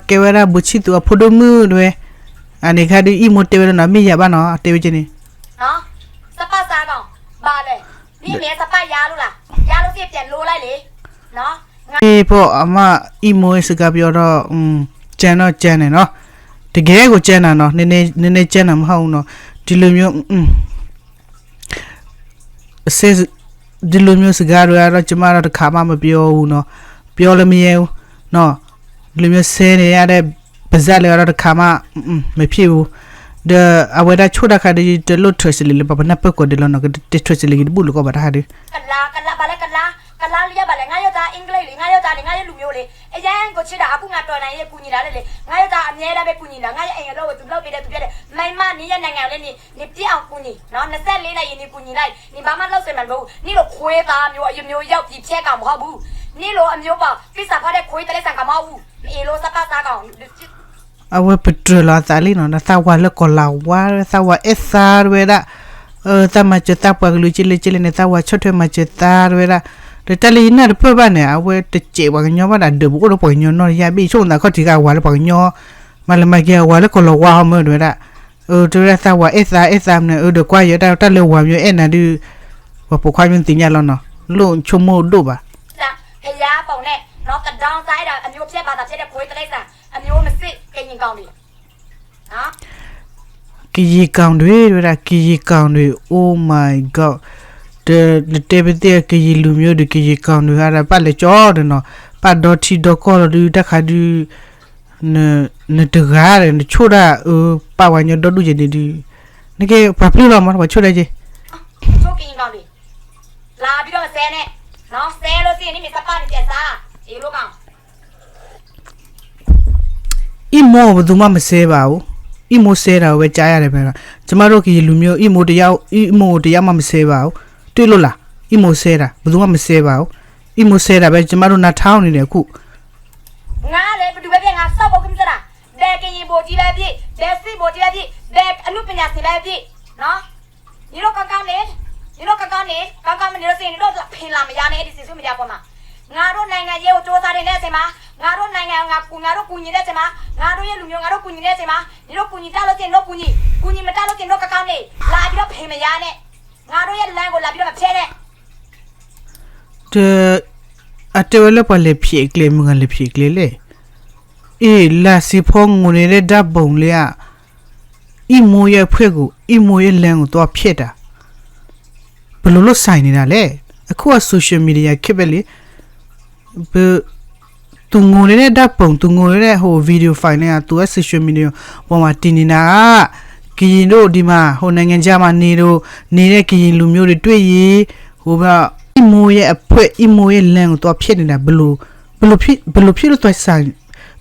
ကဲဝဲဒၣ်ဘိးဆံၣ်သူအဖိဒိၣ်မုၣ်တဲဝဲ, အန့ၣ်ခါဒုးအံၣ်မိၢ်တဲဝဲဒၣ်နီၤ မ့ၢ်ယၤဘၣ်နီၤ တဲဝဲကဲန့ၣ် စပတ်စားကောင် ဘာလဲ, နင့်အမေစပတ်ရလို့လား, ရလို့ရှိရင်ပြန်လိုလိုက်လေ, နော်, အ့ၣ်ဖိအမါအံၣ်မိၢ်စကားပြောတော့ ကြမ်းတော့ကြမ်းတယ်နော်, တကယ်ကိုကြမ်းတာနော်, နည်းနည်းကြမ်းတာမဟုတ်ဘူးနော်, ဒီလိုမျိုး ဒီလိုမျိုးစကားတွေကတော့ ကျမတော့တစ်ခါမှမပြောဘူးနော်, ပြောလည်းမရဲဘူးနော်, ဒီလိုမျိုးဆဲနေရတဲ့ပါးစပ်တွေကတော့တစ်ခါမှမဖြစ်ဘူး, ဒီးအဝဲဒၣ်ဆိၣ်တၢ်ခါဒီး တလိၣ် translate လၢပှၤပနၢ်ပၢၢ်ကိးဒဲးလီၤနော်, ကတဲ translate လၢယတဘူၣ်လၢၤကီးဘၣ်တၢ်ဟါဒီး ကလါ, ကလါ, ဘာလဲကလါ, ကလါလို့ရပါတယ်, ငါ့ယောက်ျား အင်္ဂလိပ်လေ, ငါ့ယောက်ျားလေ, ငါ့လူမျိုးလေ, အရမ်းကိုချစ်တာ, အခုငါတော်လှန်ရေးကူညီတာလေ, ငါ့ယောက်ျားအမြဲတမ်းပဲကူညီတာလေ, ငါ့အိမ်အလုပ်ကိုသူလုပ်ပေးတယ်, သူပြောတယ်, မိန်းမ, နင်ရဲ့နိုင်ငံကိုလည်း နင်ပြစ်အောင်ကူညီနော်, နှစ်ဆယ့်လေးနာရီ နင်ကူညီလိုက်, နင်ဘာမှလုပ်စရာမလိုဘူး, နင့်လိုခွေးသားမျိုး, အမျိုးရောက်ပြည်ဖြတ်ကောင်မဟုတ်ဘူး, နင့်လိုအမျိုးပေါ် သစ္စာဖောက်တဲ့ခွေးတိရစ္ဆာန်ကောင်မဟုတ်ဘူး, မအေးလို့ စပတ်စားကောင် အဝဲပတြၢၤလီၤအသးလံနီၤ, ဒီးသးဝၤလၢကီၤလၤဝါ, သးဝၤအဲၣ်သါတဝဲဒၣ်, သးမၤစၢၤသးပှၤကလုာ်က့လဲၣ်က့လဲၣ်န့ၣ် သးဝၤဆီၣ်ထွဲမၤစၢၤသးတဝဲဒၣ်, ဒီးတၢ်လၢယနၢ်တပၢၢ်ဘၣ်န့ၣ် အဝဲတစဲးပှၤကညီဘၣ်ဒီး ဒၢးပအိၣ်ဒီးပှၤကညီနီၢ်တယၢ်ဘ့ၣ် ဆိကမိၣ်သးခီၣ်ထံးကဝၤလၢပှၤကညီ, မၤလၢမၤက့ၤအဝၤလၢကီၤလၤဝါဟီမၢတဝဲဒၣ်, တဝဲဒၣ်သးဝၤအဲၣ်သါအဲၣ်သါမနုၤ အၢဒီးကွၢ်ယဲတၢ်လၢဝၤမၠိအဲၣ်နၤဒုး, ပှၤပိာ်ခွါမၠိသ့ၣ်ညါလီၤနီၤ, လိၣ်ဆိကမိၣ်ဒိၣ်ဘၣ် ဖယါပုံနဲ့ နော်, ကဒေါင်းစားအဲ့ဒါ အမျိုးဖြတ်ဘာသာဖြတ်တဲ့ခွေးတိရစ္ဆာန် အမျိုးမစစ် ကရင်ကောင်တွေ နော်, ကရင်ကောင်တွေ ဝဲဒၣ် ကရင်ကောင်တွေ oh my god, ဒီးနတဲပသ့ၣ်ကရင်လူမျိုးဒီး ကရင်ကောင်တွေ ဟါဒီး ပာ်လဲၤကၠီဒီးနီၤ, ပာ်ဒီထံဒီကီၢ်လီၤဒုး တၢ်ခါဒုး နတဂၤဒီး နဆိၣ်ဒၣ်အၢ ပာ်ဝဲညီဒီဒူၣ်ယဲန့ၣ်ဒုး, နကဲပှၤပျုၢ်လီၤမး ပှၤဆိၣ်ဒၣ်က့ၤ ချို့ကရင်ကောင်တွေ လာပြီးတော့မဆဲနဲ့နော်, ဆဲလို့ရှိရင် နမ့ၢ်စပားနေပြန်စား ရေလို့ကောင် အံၣ်မိၢ်ဘယ်သူမှမဆဲပါဘူး, အံၣ်မိၢ်ဆဲတာကိုပဲကြားရတယ်ပဲ, ကျမတို့ကရင်လူမျိုး အံၣ်မိၢ်တယောက် အံၣ်မိၢ်ကိုတယောက်မှမဆဲပါဘူး, တွေ့လို့လား, အံၣ်မိၢ်ဆဲတာ ဘယ်သူမှမဆဲပါဘူး, အံၣ်မိၢ်ဆဲတာပဲ ကျမတို့နားထောင်နေတယ်အခု ငါလည်း ဘယ်သူပဲဖြစ် ငါ စောက်ဖို့ ခွင့်မပြုတာ, ဘယ်ကရင်ဗိုလ်ကြီးပဲဖြစ်, ဘယ်စစ်ဗိုလ်ကြီးပဲဖြစ်, ဘယ်အနုပညာရှင်ပဲဖြစ်, နော်, နင်တို့ကောင်းကောင်းနေ, နင်တို့ကောင်းကောင်းနေ, ကောင်းကောင်းမနေလို့ရှိရင် နင်တို့ဖင်လာမရနဲ့ အဲ့ဒီ social media ပေါ်မှာ, ငါတို့နိုင်ငံရေးကိုစူးစမ်းနေတဲ့အချိန်မှာ, ငါတို့နိုင်ငံကို ငါကူ-, ငါတို့ကူညီတဲ့အချိန်မှာ, ငါတို့ရဲ့လူမျိုး ငါတို့ကူညီတဲ့အချိန်မှာ, နင်တို့ကူညီတတ်လို့ရှိရင် နင်တို့ကူညီ, ကူညီမတတ်လို့ရှိရင် နင်တို့ကောင်းကောင်းနေ, လာပြီးတော့ဖင်မရနဲ့, ငါတို့ရဲ့လမ်းကို လာပြီးတော့မဖျက်နဲ့. ဒီး အတဲဝဲလၢပှၤလဲၤဖျဲးကျဲ မုၢ်ဂၤလဲၤဖျဲးကျဲလဲၣ်, အ့ၣ် လါစ့ဖီငိုန့ၣ်လၢဓာတ်ပုံလၢ အံၣ်မိၢ်ယဲၢ်ဖှဲၣ်ကူၤ အံၣ်မိၢ်ယဲၢ်လၢၢ်ကူၤ သွားဖျက်တာ, ဘယ်လိုလုပ်ဆိုင်နေတာလဲ, အခုက social media ခက်ပဲလေ, သူငိုန့ၣ်လၢဓာတ်ပုံ သူငိုန့ၣ်လၢ ဟို video file န့ၣ် သူက social media ပေါ်မှာတင်နေတာက ကရင်တို့ဒီမှာ ဟို နိုင်ငံခြားမှာနေလို့ နေတဲ့ ကရင်လူမျိုးတွေတွေ့ရင် ဟိုဘက် အံၣ်မိၢ်ယဲၢ်အဖှဲၣ် အံၣ်မိၢ်ယဲၢ်လၢၢ်ကူၤ သွားဖျက်နေတာ ဘယ်လို ဘယ်လိုဖြစ် ဘယ်လိုဖြစ်လို့ သွားဆိုင် သွားဆိုင်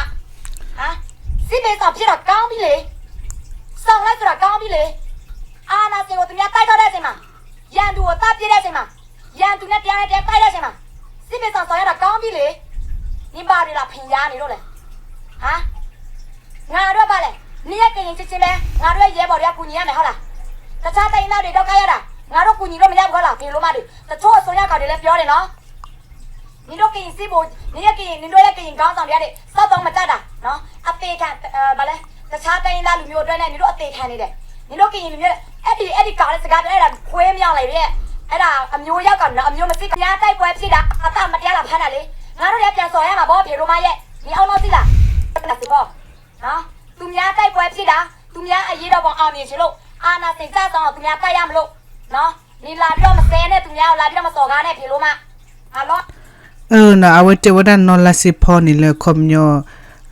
စစ်ကောင်စီက စစ်တပ်က ကောင်းပြီလေ စစ်ကောင်စီက ကောင်းပြီလေ အာဏာရှင်ကို သူများ တိုက်ထုတ်တဲ့အချိန်မှာ ရန်သူကို သတ်ပစ်တဲ့အချိန်မှာ ရန်သူနဲ့ တရားနဲ့ တရား တိုက်တဲ့အချိန်မှာ စစ်ကောင်စီက ကောင်းပြီလေ နင်ဘာတွေလာ ဖင်ရနေလို့လဲ ဟမ် ငါတို့က ဘာလဲ နင်ရဲ့ ကရင်ချင်းချင်းပဲ ငါတို့ရဲ့ ရဲဘော်တွေက ကူညီရမယ် ဟုတ်လား တခြားတိုင်းရင်းသားတွေ ဒုက္ခရောက်တာ ငါတို့ ကူညီလို့ မရဘူး ဟုတ်လား ဖေလိုမတွေ တချို့ အစွန်းရောက်ကောင်တွေလည်း ပြောတယ်နော် နင်တို့ ကရင်စစ်ဗိုလ် နင်ရဲ့ ကရင် နင်တို့ရဲ့ ကရင်ခေါင်းဆောင်တွေက စောက်သုံးမတက်တာနော် အသေခံ ဘာလဲ တခြားတိုင်းရင်းသားလူမျိုးအတွက်နဲ့ နင်တို့ အသေခံနေတယ် နင်တို့ ကရင်လူမျိုး အဲ့ဒီ အဲ့ဒီကောင်လည်း စကားပြော အဲ့ဒါ ခွေးမရောက်လေရဲ့ အဲ့ဒါ အမျိုးရောက်ကောင်နော် အမျိုးမစစ် များ တိုက်ပွဲဖြစ်တာ အသတ်မတရားလာဖမ်းတာလေ ငါတို့လည်း ပြန်ဆော်ရမှာပေါ့ ဖေရိုမရဲ့ နင်အောင်လို့သိလား စစ်ဗိုလ်နော် သူများ တိုက်ပွဲဖြစ်တာ သူများ အရေးတော်ပုံ အောင်မြင်စေလို့ အာဏာရှင် ကျဆုံးအောင် သူများ တိုက်ရမလို့နော် နင်လာပြီးတော့ မစဲနဲ့ သူများကို လာပြီးတော့ မစော်ကားနဲ့ ဖေရိုမ အလီၢ် အၢ နီၤ အဝဲတဲဝဲဒၣ်နီၢ်လါစ့ဖီန့ၣ်လၢခီပညီ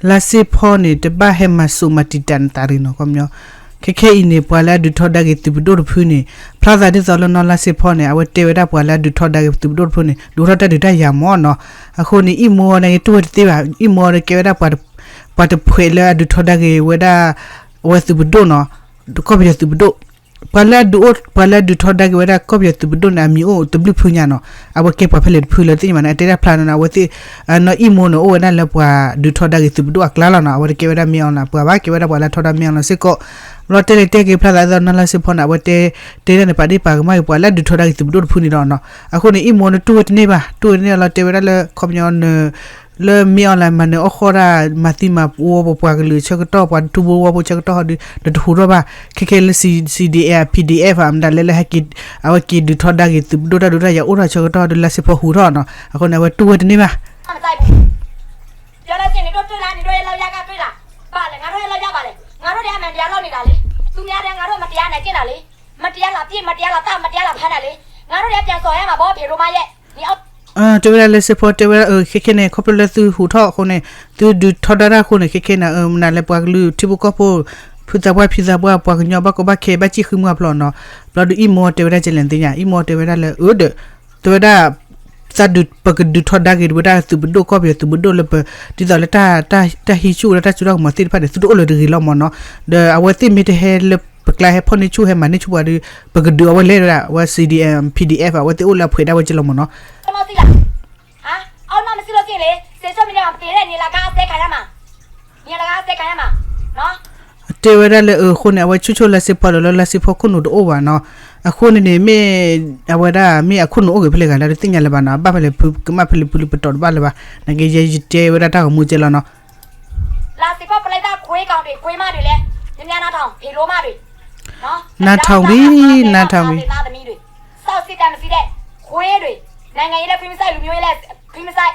လါစ့ဖီန့ၣ် တဘၣ်ဟဲမၤစိးမၤတံာ်တာ်နသးရံၣ်နီၤ ခီပညီ ခဲခဲအံၤန့ၣ် ပှၤလၢအဒုးထီဒါက့ၤသုးပဒိၣ်တဖုန့ၣ် ဖျါသးဒ်သိးလၢနီၢ်လါစ့ဖီန့ၣ် အဝဲတဲဝဲဒၣ်ပှၤလၢအဒုးထီဒါက့ၤသုးပဒိၣ်တဖုန့ၣ် ဒုးထီဒါဒုးတၢ်ယၤမၢ်နီၤ အဃိန့ၣ် အံၣ်မိၢ်န့ၣ် တူၢ်ဝဲတသ့ဘၣ် အံၣ်မိၢ်န့ၣ် ကဲဝဲဒၣ်ပှၤတဖှဲးလၢအဒုးထီဒါက့ၤဝဲဒၣ် အဝဲသုးပဒိၣ်နီၤ ကီၢ်ပယီၤသုးပဒိၣ် ပှၤလၢအဒုးအိၣ် ပှၤလၢအဒုးထီဒါက့ၤဝဲဒၣ်ကီၢ်ပယီၤသုးပဒိၣ်န့ၣ် အမံၤအိၣ်တဘျုးဖုညါနီၤ အဝဲကဲပှၤဖဲလဲၣ်တဖုလၢသ့ၣ်ညါဘၣ်န့ၣ် အတဲဒၣ်ဖျါနီၤ အဝဲသ့ၣ် နီၢ်အံၣ်မိၢ်န့ၣ် အိၣ်ဝဲဒၣ်လၢပှၤဒုးထီဒါက့ၤသုးပဒိၣ်အကျါလီၤနီၤ အဝဲတကဲဝဲဒၣ်မ့ၢ်အီၤလၢပှၤဘၣ် ကဲဝဲဒၣ်ပှၤလၢထီဒါမ့ၢ်အီၤလီၤစ့ၢ်ကီး လီၤတဲာ်လဲၤတဲာ်က့ၤဖျါသးဒ်သိးနီၢ်လါစ့ဖီန့ၣ် အဝဲတဲ တဲဒၣ်န့ၣ် ပာ်ဒ့ၣ်ပာ်ကမၣ်က့ၤပှၤလၢအဒုးထီဒါက့ၤသုးပဒိၣ်တဖုန့ၣ်ဒီးနီၤ အဃိန့ၣ် အံၣ်မိၢ်န့ၣ် တူၢ်ဝဲတန့ၢ်ဘၣ် တူၢ်ဝဲတန့ၢ်လီၤတဲဝဲဒၣ်လၢ ခီပညီန လၢမ့ၢ်အီၤလၢမၤနၢၤအီၣ်ဃီဒၣ် မၤသံမၤဝီပပှၤကလုာ်ဆၢကတီၢ် ပှၤထူဖိဝီဖိဆၢကတီၢ်ဟီဒုး နတဟူးထီၣ်ဘၣ် ခဲခဲလၢ C D F, P D F မတၤလဲၣ်လၢဟဲက့ၤ အဝဲက့ၤဒုးထီဒါက့ၤသုးပဒိၣ်တၢ်ဒုးတၢ်ယၤအိၣ်ထီၣ်ဆၢကတီၢ်ဟီဒုး လါစ့ဖီဟူးထီၣ်နီၤ အဃိန့ၣ် အဝဲတူၢ်ဝဲတန့ၢ်ဘၣ် ပြောလို့ရှိရင် နင်တို့တွေ့လား နင်တို့ရဲ့ လောက်ရကတွေ့လား ဘာလဲ ငါတို့ရဲ့ လောက်ရ ဘာလဲ ငါတို့လည်း အမှန်တရား လုပ်နေတာလေ သူများလည်း ငါတို့ မတရား နိုင်ကျင့်တာလေ မတရား လာပစ် မတရား လာသတ် မတရား လာဖမ်းတာလေ ငါတို့လည်း ပြန်ဆော်ရမှာပေါ့ ဖေရိုမရဲ့ နင်အောက် တဲဝဲဒၣ်လၢစ့ဖိတဲဝဲဒၣ် ခဲခဲန့ၣ် ခီဖျိလၢသုဟူးထီၣ်အဃိန့ၣ် သုဒုးထီဒါတၢ်အဃိန့ၣ် ခဲခဲန့ၣ် မနုၤလဲၣ် ပှၤကလုာ်ထံဖိကီၢ်ဖိ ဖုသးပှၢ်ဖံသးပှၢ် ပှၤကညီဘၣ်ကီဘၣ်ခဲ ဘၣ်စံၣ်ဃုမုၢ်အဖျိးနီၤ ဘျီဒုးအံၣ်မိၢ်တဲဝဲဒၣ်ကလဲၣ်သ့ၣ်ညါ အံၣ်မိၢ်တဲဝဲဒၣ်လၢ အၢ ဒီး တဲဝဲဒၣ် သးဒုး ပကဒုးထီဒါက့ၤဝဲဒၣ်သုးပဒိၣ် ကီၢ်ပယီၤသုးပဒိၣ်လၢပ ဒ်သိးလၢ တၢ်ဟံးဆူၣ်ဝဲဒၣ်တၢ်စိတၢ်ကမီၤသ့ၣ်တဖၣ်န့ၣ် သုတအိၣ်လၢၤတဂ့ၤလီၤမ့ၢ်နီၤ. ဒီးအဝဲသ့ၣ်မ့ၢ်တဟဲလၢပကျါဟဲဖီၣ်န့ၢ်ဆူၣ်ဟဲမၤန့ၢ်ဆူၣ်ပှၤဒီး ပကဒုးအဝဲလဲၤဝဲဒၣ် အဝဲ C D M P D F အဝဲသ့ၣ်အိၣ်လၢအဖှဲးဒၣ်ဝဲက့လီၤမ့ၢ်နီၤ. တဲဝဲဒၣ်လၢအဃိန့ၣ် အဝဲဆူၣ်ဆူၣ်လါစ့ဖီလၢလါစ့ဖီခိၣ်နူာ်တအိၣ်ဘၣ်နီၤ. အဃိန့ၣ်န့ၣ်မ့ၢ် အဝဲဒၣ်မ့ၢ်အခိၣ်နူာ်အိၣ်ဂ့ၤဖဲလဲၣ်ဂၤလၢတသ့ၣ်ညါလၢၤဘၣ်နီၤ. အဘၣ်ဖဲလဲၣ်ဖုကမၣ်ဖဲလဲၣ်ဖုလၢပတီၢ်တဘၣ်လၢၤဘၣ်. နက့ယဲယတဲဝဲဒၣ်တၢ်ဂီၤမူကဲလီၤနီၤ. လါစ့ဖီပလဲတၢ်ခွ့ကီၢ်ဒံး ခွ့မးဒံးလဲၣ်, ညါနါထီၣ် ဖံးလိမးဒံး, နါထီၣ်ဝံၤ, နါထီၣ်ဝံၤ, ခွ့ဒံး, နိုင်ငံရေးလည်းခွင့်မစိုက်, လူမျိုးရေးလည်းခွင့်မစိုက်,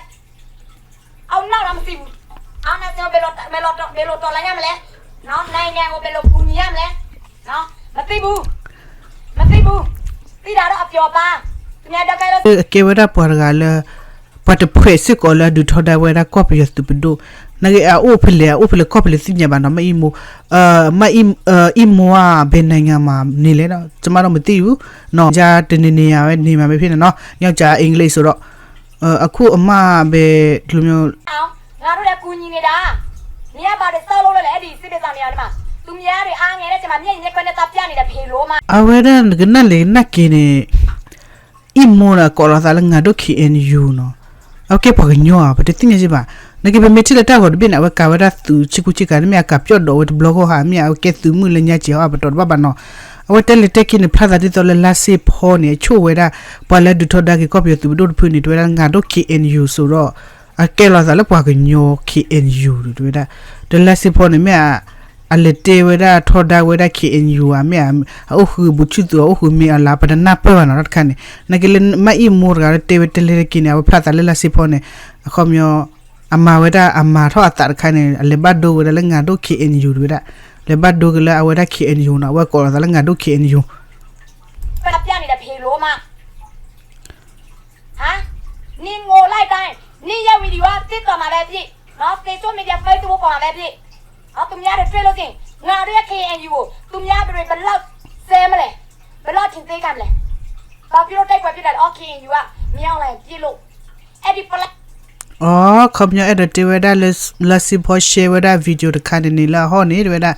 အနောက်တော့မသိဘူး, ဘယ်လိုတော်လှန်ရမလဲ, နိုင်ငံကိုဘယ်လိုကူညီရမလဲ, မသိဘူး, မသိဘူး, သိတာတော့အပျော်ပါ, သူများဒုက္ခရောက် အကဲဝဲဒၣ်ပှၤတဂၤလၢ ပှၤတဖှဲးစ့ၢ်ကီးလၢအဒုးထီဒါဝဲဒၣ်ကီၢ်ပယီၤသုးပဒိၣ်, နက့အအိၣ်ဖဲလဲၣ် အအိၣ်ဖဲလဲၣ်ကီၢ်ဖဲလဲၣ်သ့ၣ်ညါဘၣ်နီၤ, မ့ၢ်အံၤမိၢ်, မ့ၢ်အံၤမိၢ်ဧါ ဘယ်နိုင်ငံမှာနေလဲနီၤ, ကျမတော့မသိဘူးနီၤ, ယတနေနေရဝဲ နေမှာပဲဖြစ်နေနော်, ယောက်ျား English ဆိုတော့, အခုအမဘယ်လိုမျိုး ငါတို့လည်းကူညီနေတာ, မင်းကဘာတွေဆောက်လုပ်လို့လဲ, အဲ့ဒီစစ်တွေဆောင်နေရတယ်မှာ, သူများတွေအားငယ်တဲ့အချိန်မှာမျက်ရည်မျက်ခွက်နဲ့သတ်ပြနေတယ်, ဖေလိုမး. အဝဲဒၣ်ကနၣ်လဲၤကနၣ်က့ၤန့ၣ် အံၤမိၢ်ဒီးကိးလီၤသးလၢ ငါဒိၣ် K N U နီၤ, အဝဲကဲပှၤကညီဧါ ပတသ့ၣ်ညါစ့ၢ်ဘၣ်. နက့ပမ့ၢ်ထံၣ်လၢတၢ်ဂီၤတဘ့ၣ်န့ၣ် အဝဲကၤဝဲဒၣ်သုးဆ့ကူဆ့ကၤန့ၣ် မ့ၢ်အကၤပျီၣ်ဒီးဝဲတဘျီဃီဧါ, မ့ၢ်အဝဲကဲသုးမုၢ်လၢညါစဲးဟီ ပတီၢ်တဘၣ်ဘၣ်နီၤ. အဝဲတဲလဲၤတဲက့ၤန့ၣ် ဖျါသးဒ်သိးလၢလါစ့ဖီန့ၣ် အဆိၣ်ဝဲဒၣ် ပှၤလၢဒုးထီဒါက့ၤကီၢ်ပယီၤသုးပဒိၣ်တဖုန့ၣ် တဲဝဲဒၣ် ငါဒိၣ် K N U စိးဒီး အကဲလီၤသးလၢပှၤကညီ K N U တဲဝဲဒၣ်. ဒီးလါစ့ဖီန့ၣ်မ့ၢ် အလဲၤတဲဝဲဒၣ်ထီဒါဝဲဒၣ် K N U ဧါ, မ့ၢ်အအိၣ်ဃုာ်ဘူးဆူၣ်သုး အအိၣ်ဃုာ်မ့ၢ်အီၤလၢ ပတနၢ်ပၢၢ်ဘၣ်နီၤတခါန့ၣ်. နက့လၢမ့ၢ်အံၤမိၢ်တဂၤလၢတဲဝဲတဲလဲၤတက့ၤန့ၣ် အဝဲဖျါသးလၢလါစ့ဖီန့ၣ် အခီပညီ အမၤဝဲဒၣ်အမၤထီၣ်အသးတခါန့ၣ် အလဲၤဘၣ်ဒိဝဲဒၣ်လၢ ငါဒိၣ် K N U တဲဝဲဒၣ်. လဲၤဘၣ်ဒိက့ၤလၢအဝဲဒၣ် K N U နီၤ, အဝဲကိးလီၤသးလၢ ငါဒိၣ် K N U ပြနေတာ ဖေလိုမး, ဟမ်, နင်ငိုလိုက်တိုင်း, နင်ရဲ့ video က TikTok မှာပဲဖြစ်, နော်, social media Facebook ပေါ်မှာပဲဖြစ်, နော်, သူများတွေတွေ့လို့ရှိရင်, ငါတို့ရဲ့ K N U ကို သူများတွေဘယ်လောက်ဆဲမလဲ, ဘယ်လောက်ထင်သေးခံမလဲ, ဘာဖြစ်လို့တိုက်ပွဲဖြစ်တာလဲ, အော် K N U က မင်းအောင်လှိုင် ပြစ်လို့, အဲ့ဒီပလက် အိ ခီပညီအဲၣ်ဒိးတဲဝဲဒၣ်လၢ လါစ့ဖီ share ဝဲဒၣ် video တခါန့ၣ်န့ၣ်လၢအဟီၣ်န့ၣ် တဲဝဲဒၣ်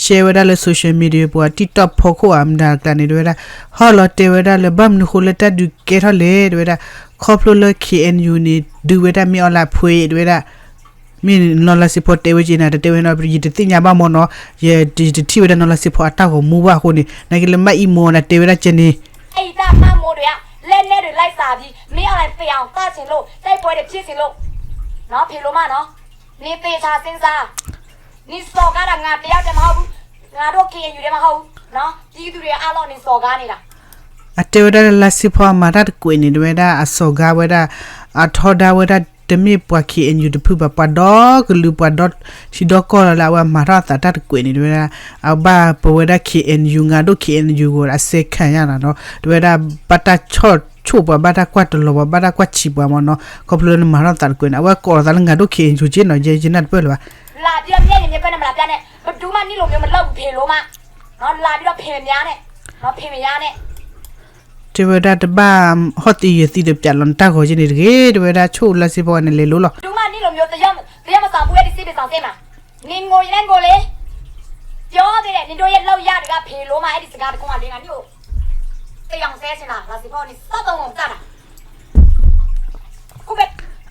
share ဝဲဒၣ်လၢ social media ပူၤ TikTok ဖီခိၣ်ဧါ မတၤတကျါန့ၣ် တဲဝဲဒၣ် ဟီၣ်လီၤတဲဝဲဒၣ်လၢ ဘၣ်မနုၤဃိလၢတၢ်ဒုးကဲထီၣ်လဲၣ် တဲဝဲဒၣ် ခီဖျိလၢ K N U န့ၣ် ဒုးဝဲဒၣ်မ့ၢ်အီၤလၢအဖှဲး တဲဝဲဒၣ် မ့ၢ်နီၢ်လါစ့ဖီတဲဝဲက့ၤန့ၣ် တတဲဝဲနီၤ ယတသ့ၣ်ညါဘၣ်မ့ၢ်နီၤ ယတထံၣ်ဝဲဒၣ်နီၢ်လါစ့ဖီအတၢ်ဂီၤမူဘၣ်အဃိန့ၣ် နာ်က့လၢမၢ်အံၣ်မိၢ်ဒၣ်တဲဝဲဒၣ်ကဲန့ၣ် အဲ့ဒီတပ်မမိုးတွေက လက်နက်တွေလိုက်စပြီ မင်းအောင်လှိုင်သေအောင်သတ်ချင်လို့ တိုက်ပွဲတွေဖြစ်ချင်လို့ နော် ဖေလိုမနော် နေသေချာစဉ်းစား နေစော်ကားတာ ငါတယောက်တည်းမဟုတ်ဘူး ငါတို့ K N U တည်းမဟုတ်ဘူး နော် ပြည်သူတွေအားလုံးနေစော်ကားနေတာ အတဲဝဲဒၣ်လၢလါစ့ဖီအမၤတၢ်တကွဲးန့ၣ် တဲဝဲဒၣ်အစော်ကားဝဲဒၣ် အထီဒါဝဲဒၣ် တမ့ၢ်ပှၤ K N U တဖုဘၣ် ပှၤဒီကလုာ် ပှၤဒီထံဒီကီၢ်လၢအဝဲမၤထီၣ်အသးတၢ်တကွဲးန့ၣ် တဲဝဲဒၣ် အဘၣ်ပဝဲဒၣ် K N U ငါဒိၣ် K N U အစဲးခံရနၤဒီး တဲဝဲဒၣ် ဘၣ်တၢ်ဆီၣ်ဆိၣ်ပှၤ ဘၣ်တၢ်ကွၢ်တလီၤပှၤ ဘၣ်တၢ်ကွၢ်ဆံးပှၤမ့ၢ်နီၤ ခီဖျိလၢနမၤထီၣ်သးတကွဲးန့ၣ် အဝဲကိးလီၤသးလၢ ငါဒိၣ် K N U က့နီၤ ယဲယနၢ်တပၢၢ်လၢၤဘၣ် လာပြီးတော့မျက်ရည်မျက်ခွက်နဲ့မလာပြနဲ့ ဘယ်သူမှနည်းလိုမျိုးမလုပ်ဘူး ဖေလိုမ နော် လာပြီးတော့ ဖေမများနဲ့ နော် ဖေမများနဲ့ တဲဝဲဒၣ်တဘၣ်ဟီၣ်သံယဲၢ်သံဒီးပျးလီၤနတၢ်ဂီၤက့န့ၣ်တဂ့ၤ တဲဝဲဒၣ်ဆိၣ်လါစ့ဖီန့ၣ်လဲၤလိလီၤ ဘယ်သူမှနည်းလိုမျိုးတယောက်မဆောင်ဘူး အဲ့ဒီစစ်တွေဆောင်စဲမှာနင်ငိုရင်လည်းငိုလေပြောသေးတယ်နင်တို့ရဲ့လောက်ရတကဖေလိုမှအဲ့ဒီစကားတခုမှလင်းတာနင့်ကိုတေအောင်ဆဲချင်တာလာစ့ဖီနေစောက်တော့မကြတာ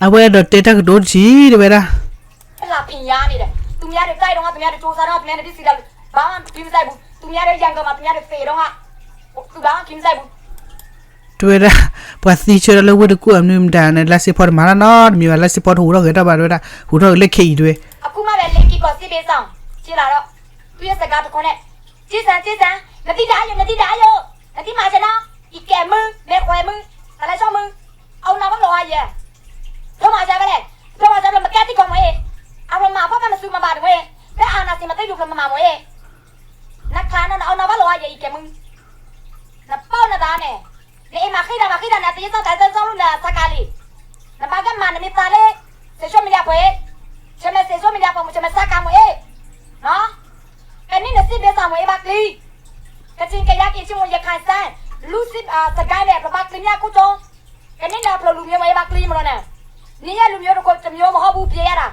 အဝဲအဲၣ်ဒိးတဲတၢ်ကတိၤတထံၣ်တဲဝဲဒၣ် လာဖင်ရနေတယ်သူများတွေတိုက်တော့ငါသူများတွေစူးစမ်းတော့သူများတွေဒစ်စီလာဘာမှပြီးမဆိုင်ဘူးသူများတွေရန်ကုန်မှာသူများတွေသေတော့ငါသူဘာမှပြီးမဆိုင်ဘူးတဲဝဲဒၣ် ပှၤသံဆၢထီၣ်လၢဝ့ၢ်တကူၣ်အမနုၤမတၤန့ၣ် လါစ့ဖီတမၤတၢ်နီတမံၤဘၣ် လါစ့ဖီတဟူးထီၣ်ဂဲၤထီၣ်ဘၣ်တဲဝဲဒၣ် ဟူးထီၣ်ဂဲၤလၢခဲအံၤတဲဝဲ အခုမှပဲလင်းကီကီစစ်တွေဆောင်ခြေလာတော့သူ့ရဲ့စကားတစ်ခုနဲ့ ကြည့်စမ်းကြည့်စမ်းနတိတအားယိုနတိတအားယိုနတိမာချင်တော့ အံၤကဲမုၢ်မဲခွဲမုၢ်တလဲရှော့မုၢ် အဝ်နဝဲလီၤအယဲ ဖျိမၤစၢ်ဖဲလဲၣ် ဖျိမၤစၢ်ဖျိမကဲတိၢ်ကီမ့ၢ် အဝ်မၤဖီၣ်ဖဲမစုမဘၣ်တမ့ၢ် ဖဲအနၤစံမသိၣ်ဒူဖျိမမၤမ့ၢ် နခါနီၤနအဝ်နဝဲလီၤအယဲ အံၤကဲမုၢ် နပီၢ်နသးန့ၣ် နအ့ၣ်မၤဃံတၢ်မၤဃံတၢ်န့ၣ် သယဲၢ်စီၣ်တၢ်သၢစီၣ်လူၢ်န့ၣ် ဆါကၤလံ နဘၣ်ကဲမၤနမ့ၢ်သးလၢ social media ပှဲၤ ဆၢမဲ social media ပှဲၤမ့ၢ်ဆၢမဲဆါကၤမ့ၢ်အ့ၣ် ကနံၣ်နစံးဘ့ၣ်သးမ့ၢ်အ့ၣ်ဘၣ်ကျံ ကချင်ကယန်းကရင်ချင်းမ့ၢ်ရခိုင်စဲ လူစံးစကဲလဲၣ် ပဘၣ်ကျံမ့ၢ်အခိၣ်ကၠိ ကန့ၢ်နၢ်ဖျိလူၤမ့ၢ်မ့ၢ်ဘၣ်ကျံမနီၤန့ၣ်, နံၣ်ယဲလူၤမ့ၢ်တခိၣ်တမ့ၢ်မဟီၣ်ဘူးပျဲယဲဒၣ်,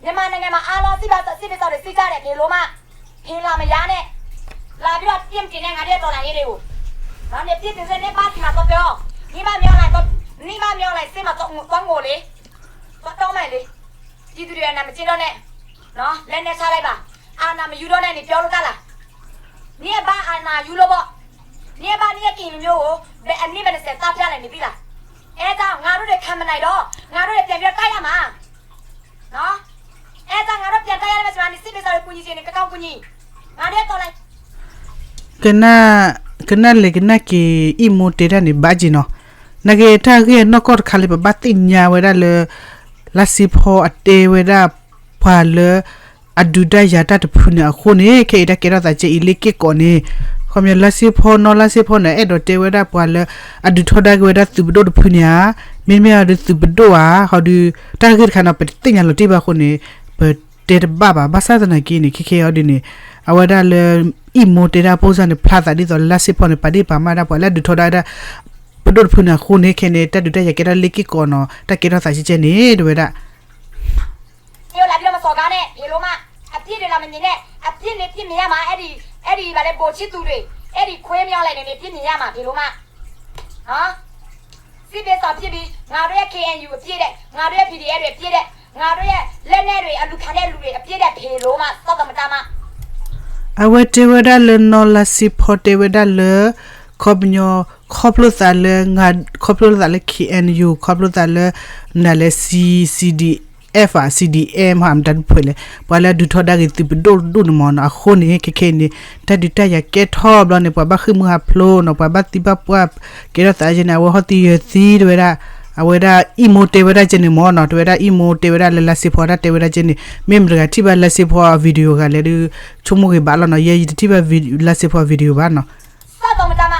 မြန်မာနိုင်ငံမှာ အားလုံး စစ်ဘက်စစ်ဘက်ဆိုတဲ့ စစ်တပ်တွေ ဖယ်လို့မ, ဖယ်လာမရနဲ့, လာပြီးတော့ ပြစ်တင်တဲ့ ငါတို့ရဲ့ တော်လှန်ရေးတွေကို, နပြစ်တင်တဲ့ နေ့ဘက်ဒီမှာသွားပြော, နေ့ဘက်မင်းအောင်လှိုင်, နေ့ဘက်မင်းအောင်လှိုင် စစ်မှာသွားငိုလေ, သွားတောင်းပန်လေ, ပြည်သူတွေ အနာမကျင်းတော့နဲ့, လက်နက်ချလိုက်ပါ, အာဏာမယူတော့နဲ့ နေပြောလို့တတ်လား, နေ့ဘက်အာဏာယူလို့ပေါ့, နေ့ဘက်နေ့ကရင်မျိုးကို ဘယ်အနည်းဘယ်နှစ်ဆယ်သတ်ဖြတ်လဲနေပြီလား, အဲဒါကြောင့် ငါတို့တွေခံမနိုင်တော့ ငါတို့တွေပြန်ပြီးတော့တိုက်ရမှာ, အဲဒါကြောင့် ငါတို့ပြန်တိုက်ရတဲ့ဘက်မှာ နေစစ်ပေးစာတွေ ကူညီချင်နေ ကကောင်းကူညီ, ငါတို့တော်လှန် ကနၣ်လဲၤကနၣ်က့ၤ အံၣ်မိၢ်တဲတၢ်န့ၣ် ဘၣ်က့ၤနီၤ, နာ်က့ၤတၢ်ဂ့ၢ်အနီၢ်ကီၢ်တခါလၢ ပဘၣ်သ့ၣ်ညါဝဲဒၣ်လၢ လါစ့ဖီအတဲဝဲဒၣ် ပှၤလၢ အဒုးတၢ်ယၤတၢ်တဖုန့ၣ်အဃိန့ၣ် ခဲအံၤတၢ်ကဲထီၣ်သးကဲအံၤလ့ၣ်က့ၢ်ကီးန့ၣ်, ခီပညီလါစ့ဖီနီၤ လါစ့ဖီန့ၣ် အဲၣ်ဒိးတဲဝဲဒၣ်ပှၤလၢ အဒုးထီဒါက့ၤဝဲဒၣ်သုးပဒိၣ်တဖုန့ၣ်ဧါ, မ့မ့ၢ်အီၤဒီးသုးပဒိၣ်ဧါ, ဟီဒီး တၢ်ဂ့ၢ်တခါန့ၣ် ပတသ့ၣ်ညါလီၤတံၢ်ဘၣ်အဃိန့ၣ် ပတဲတဘၣ်ဘၣ်, ဘၣ်ဆၣ်သနာ်က့န့ၣ် ခဲခဲအံၤဒ်န့ၣ် အဝဲဒၣ်လၢ အံၣ်မိၢ်တဲဒၣ်ဖိစၢ်န့ၣ် ဖျါသးဒ်သိးလၢလါစ့ဖီန့ၣ် ပာ်ဒ့ၣ်ပာ်မၣ်ဒၣ်ပှၤလၢအဒုးထီဒါဒၣ် ပဒိၣ်တဖုန့ၣ်အဃိန့ၣ် ခဲန့ၣ် တၢ်ဒုးတၢ်ယၤကဲထီၣ်လ့ၣ်က့ၢ်ကီးနီၤ တၢ်ကဲထီၣ်သးကဲကဲန့ၣ် တဲဝဲဒၣ် မင်းအောင်လှိုင်ပြီးတော့မစော်ကားနဲ့ ဖေလို့မ, အပြစ်တွေလာမမြင်နဲ့, အပြစ်နဲ့ပြစ်မြင်ရမှာ, အဲ့ဒီ, အဲ့ဒီဗာလဲ ဗိုလ်ချစ်သူတွေ, အဲ့ဒီခွေးမင်းအောင်လှိုင်တွေနဲ့ ပြစ်မြင်ရမှာ ဖေလို့မ, နော်, စစ်ပေးဆောင်ဖြစ်ပြီး ငါတို့ရဲ့ KNU အပြစ်တဲ့, ငါတို့ရဲ့ PDF တွေအပြစ်တဲ့, ငါတို့ရဲ့လက်နက်တွေ အလူခံတဲ့လူတွေအပြစ်တဲ့ ဖေလို့မ, စောက်တော်မတမ, အဝဲတဲဝဲဒၣ်လၢနီၢ်လါစ့ဖီတဲဝဲဒၣ်လၢ ခီပညီ ခီဖျိသးလၢ ခီဖျိသးလၢ KNU ခီဖျိသးလၢ နလဲၤ C, CDF ဧါ CDM ဟါ မတၤတဖုလဲၣ် ပှၤလၢအဒုးထီဒါက့ၤသုးပဒိၣ်ဒိၣ်န့ၣ်မ့ၢ်နီၤ အဃိန့ၣ် ခဲခဲအံၤန့ၣ် တၢ်ဒုးတၢ်ယၤကဲထီၣ်ဘျီန့ၣ် ပှၤဘၣ်ဃ့ၢ်မှံဟးဖျိးနီၤ ပှၤဘၣ်သံဘၣ်ပှၢ် ကဲထီၣ်သးယဲန့ၣ် အဝဲဟီၣ်သံယၢၤသံတဲဝဲဒၣ် အဝဲဒၣ်အံၣ်မိၢ်တဲဝဲဒၣ်ကဲန့ၣ်မ့ၢ်နီၤ တဲဝဲဒၣ်အံၣ်မိၢ်တဲဝဲဒၣ်လၢလါစ့ဖီတၢ်တဲဝဲဒၣ်ကဲန့ၣ် မ့ၢ်မတဂၤထံၣ်ဘၣ်လါစ့ဖီအ video ဂၤလဲၣ်ဒုး ဆိကမိၣ်ဂ့ၤဘၣ်လီၤနီၤ ယဲယတထံၣ်ဘၣ် လါစ့ဖီ video ဘၣ်နီၤ စောက်တော်မတမ,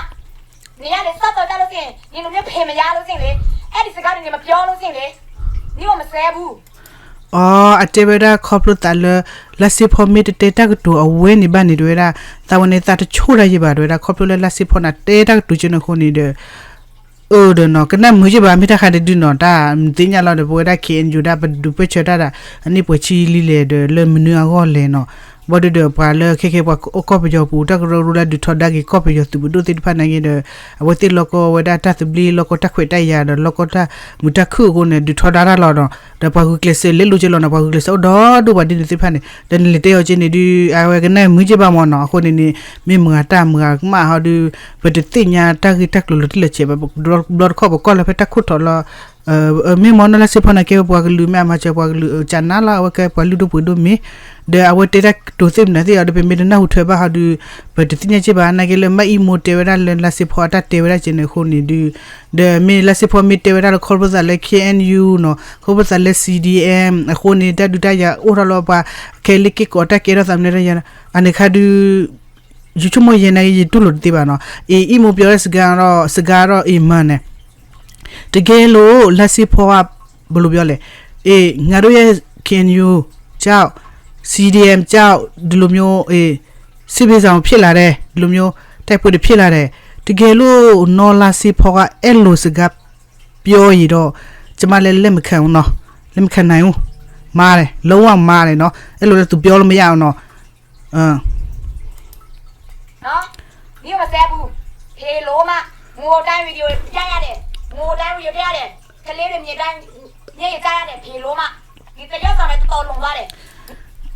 နေရတယ်စောက်တော်ကြလို့ရှိရင်နင်တို့မျိုးဖေမရလို့ရှိရင်လေအဲ့ဒီစကားတွေနေမပြောလို့ရှိရင်လေနင်တို့မစဲဘူး အီ အတဲဝဲဒၣ်ခီဖျိသးလၢ လါစ့ဖီမ့ၢ်တတဲတၢ်ကတိၤအဝဲန့ၣ်ဘၣ်န့ၣ် တဲဝဲဒၣ် သးဝဲန့ၣ်သးတဆိၣ်တၢ်ယံၤဘၣ် တဲဝဲဒၣ် ခီဖျိလၢလါစ့ဖီန့ၣ် တဲတၢ်ကတိၤကဲန့ၣ်အဃိန့ၣ်ဒီး အၢဒီးနီၤ ကနၣ်မုာ်ယံၤဘၣ် မ့ၢ်တၢ်ခါတဒုနီၤ တၢ်မသ့ၣ်ညါလီၤဒီး ပဝဲဒၣ် KNU ဒၣ်ပဒုးပၢၢ်ဆၢတၢ်ဒၣ် အနံၣ်ပှဲၤဆံလံလဲၣ်ဒီး လၢမနုၤအဂီၢ်လဲၣ်နီၤ ဘၣ်ဒီးဒီး ပှၤလၢခဲခဲပှၤအိၣ်ကီၢ်ပယီၤပူၤ တၢ်ကရၢကရိလၢဒုးထီဒါက့ၤကီၢ်ပယီၤသုးပဒိၣ်သ့ၣ်တဖၣ်နာ်က့ဒီး အဝဲသ့ၣ်လီၢ်ကီၢ်ဝဲဒၣ်တၢ်သဘျ့ လီၢ်ကီၢ်တၢ်ခွဲးတၢ်ယာ်ဒီး လီၢ်ကီၢ်တၢ်မုာ်တၢ်ခုၣ်အဃိန့ၣ် ဒုးထီဒါတၢ်လီၤနီၤ ဒီးပှၤဂုာ်ကျဲးစၢးလဲၤလိာ်က့ၤလီၤနီၤ ပှၤဂုာ်ကျဲးစၢးအိၣ်ဒီဒူၣ်ပှၤဒ်န့ၣ်သ့ၣ်တဖၣ်န့ၣ် ဒီးနလဲၤတဲအီၤကဲန့ၣ်ဒုး အဝဲကနၣ်မုာ်ယံၤဘၣ်မ့ၢ်နီၤ အဃိန့ၣ်န့ၣ် မ့ၢ်မတၤမတၤကမၣ်ဟီဒုး ပတသ့ၣ်ညါတၢ်ဂ့ၢ်တၢ်ကျိၤလီၤတံၢ်လီၤဆဲးဘၣ် ဘျီတခီၣ်ပကွၢ်လီၤဖဲတၢ်ခိၣ်ထီၣ်လီၤ မ့ၢ်မ့ၢ်နီၢ်လါစ့ဖီန့ၣ် ကဲဝဲပှၤကလုာ်မ့ၢ်အမၤစၢၤပှၤကလုာ်ကနါလီၤ အဝဲကဲပှၤလုၢ်ဒိၣ်ပှ့ၤဒိၣ်မ့ၢ် ဒီးအဝဲတဲတၢ်ကတိၤသ့ၣ်မနုၤသ့ၣ်အီၤဒီး ပမ့ၢ်တနၢ်ဟူထွဲဘၣ်ဟီဒုး ပတသ့ၣ်ညါက့ဘၣ် နာ်က့လၢမ့ၢ်အံၣ်မိၢ်တဲဝဲဒၣ်လၢလါစ့ဖီအတၢ်တဲဝဲဒၣ်ကဲန့ၣ်အဃိန့ၣ်ဒုး ဒီးမ့ၢ်လါစ့ဖီမ့ၢ်တဲဝဲဒၣ်လၢခီဖျိသးလၢ KNU နီၤ ခီဖျိသးလၢ CDM အဃိန့ၣ် တၢ်ဒုးတၢ်ယၤအိၣ်ထီၣ်လီၤပှၤ ခဲလၢာ်က့ၢ်ကီးတၢ်ကဲထီၣ်သးမနုၤတၢ်ယၤ အန့ၣ်ခါဒုး ယဆိကမိၣ်ယဲနာ်က့ ယတူၢ်လိာ်တသ့ဘၣ်နီၤ အံၤ အံၣ်မိၢ်ပျီစကားဒီး စကားဒီး အံၤမၤန့ၣ် တကယ်လို့ လါစ့ဖီက ဘယ်လိုပြောလဲ အေး ငါတို့ရဲ့ KNU ကြောင့် CDM ကြောင့် ဒီလိုမျိုး အေး စစ်ဘေးရှောင်ဖြစ်လာတယ် ဒီလိုမျိုး တိုက်ပွဲတွေဖြစ်လာတယ် တကယ်လို့ နီၢ်လါစ့ဖီက အဲ့လိုစကားပြောရင်တော့ ကျမလည်းလက်မခံဘူးနော် လက်မခံနိုင်ဘူး မာတယ် လုံးဝမာတယ်နော် အဲ့လိုလည်းသူပြောလို့မရအောင်နော် နော် မင်းမစဲဘူး ဖေလိုမှ ငိုတိုင်းဗီဒီယိုပြရတယ် ငိုတိုင်းဗီဒီယိုပြရတယ် ကလေးတွေမြင်တိုင်းမျက်ရည်ကျရတယ် ဖေလိုမှ ဒီသရုပ်ဆောင်တွေတော်တော်လွန်သွားတယ်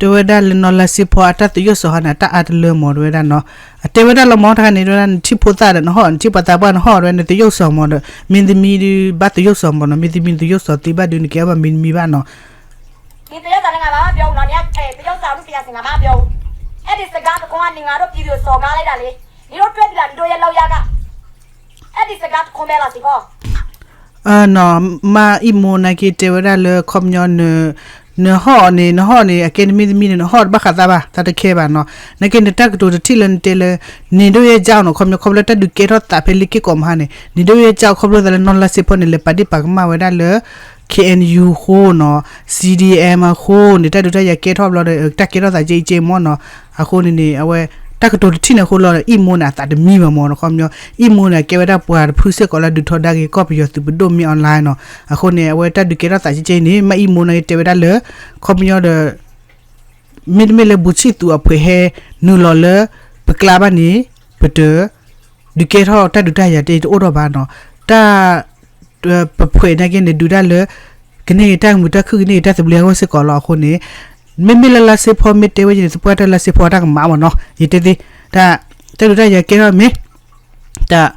တဲဝဲဒၣ်လၢနီၢ်လါစ့ဖီအတၢ်သရုပ်ဆောင်ဟီန့ၣ် တၢ်အါတလၢမ့ၢ် တဲဝဲဒၣ်နီၤ အတဲဝဲဒၣ်လီၤမ့ၢ်တခါန့ၣ် တဲဝဲဒၣ်နထံၣ်ဖိသၣ်ဒီးနဟီၣ် နထံၣ်ပှၤသးပှၢ်နဟီၣ် တဲဝဲဒၣ်နသရုပ်ဆောင်မ့ၢ်ဒီး မင်းသမီးဒီး ဘၣ်သရုပ်ဆောင်မ့ၢ်နီၤ မင်းသမီးသရုပ်ဆောင်သ့ဘၣ်ဒီး နကဲဘၣ်မင်းသမီးဘၣ်နီၤ ဒီသရုပ်ဆောင်နဲ့ငါဘာမှမပြောဘူးနော်။ နင်က အဲ သရုပ်ဆောင်လို့ ဆရာစင် ငါဘာမှမပြောဘူး။ အဲ့ဒီစကားတခွန်းက နင်ငါတို့ပြည်သူကိုစော်ကားလိုက်တာလေ။ နင်တို့တွေ့ပြီလား နင်တို့ရဲ့လုပ်ရပ်က။ အဲ့ဒီစကားတခွန်းပဲလား စင်ဖော်။ အနီၤ မါအံၣ်မိၢ်နာ်က့တဲဝဲဒၣ်လၢ ခီပညီ နဟီၣ်န့ၣ် နဟီၣ်န့ၣ် အကဲနမ့ၢ်သမံန့ၣ် နဟီၣ်တဘၣ်ဃးသးဘၣ် သးတခဲဘၣ်နီၤ နာ်က့ နတၢ်ကတိၤတထံၣ်လၢနတဲလၢ နင်တို့ရဲ့ကြောင့်နီၤ ခီပညီ ခီဖျိလၢတၢ်ဒုးကဲထီၣ်သးဖဲလ့ၢ်က့ၢ်ကီးမဟါန့ၣ် နင်တို့ရဲ့ကြောင့် ခီဖျိသးလၢနီၢ်လါစ့ဖီန့ၣ် လဲၤပာ်ဒ့ၣ်ပာ်ကမၣ်ဝဲဒၣ်လၢ KNU အဃိနီၤ CDM အဃိန့ၣ် တၢ်ဒုးတၢ်ယၤကဲထီၣ်ဘျီဒီး တၢ်ကဲထီၣ်သးကဲအံၤကဲမ့ၢ်နီၤ အဃိန့ၣ်န့ၣ် အဝဲ တၢ်ကတိၤတထံၣ်န့ၣ်အဃိလီၤ အံၣ်မိၢ်န့ၣ် အသးတမံဘၣ်မၢ်နီၤ ခီပညီ အံၣ်မိၢ်န့ၣ် ကဲဝဲဒၣ်ပှၤတဖုစ့ၢ်ကီးလၢဒုးထီဒါက့ၤကီၢ်ပယီၤသုးပဒိၣ်မ့ၢ်အီၣ်လဲၣ်နီၤ အဃိန့ၣ် အဝဲတၢ်ဒုးကဲထီၣ်သးကဲကဲအံၤန့ၣ် မ့ၢ်အံၣ်မိၢ်န့ၣ်ကဲဝဲဒၣ်လၢ ခီပညီဒီး မ့တမ့ၢ်လၢဘူးဆံၣ်သူးအဖှဲးဟဲနုာ်လီၤလၢ ပကျါဘၣ်န့ၣ် ပတ ဒုးကဲထီၣ်တၢ်ဒုးတၢ်ယၤတအိၣ်ထီၣ်ဘၣ်နီၤ တၢ် ပဖှဲးန့ၣ်က့န့ၣ် ဒုးတၢ်လၢ ကန့ၢ်က့ၤတၢ်မုာ်တၢ်ခုၣ် ကန့ၢ်က့ၤတၢ်သဘျ့အဂီၢ်စ့ၢ်ကီးလီၤအဃိန့ၣ် မ့မ့ၢ်လၢလါစ့ဖီမ့ၢ်တဲဝဲယန့ၣ် သပှၢ်တၢၢ်လါစ့ဖီတၢ်ကမၣ်မၢ်နီၤ ယတဲသ့ တၢ် တၢ်ဒုးတၢ်ယၤကဲထီၣ်မ့ၢ် တၢ်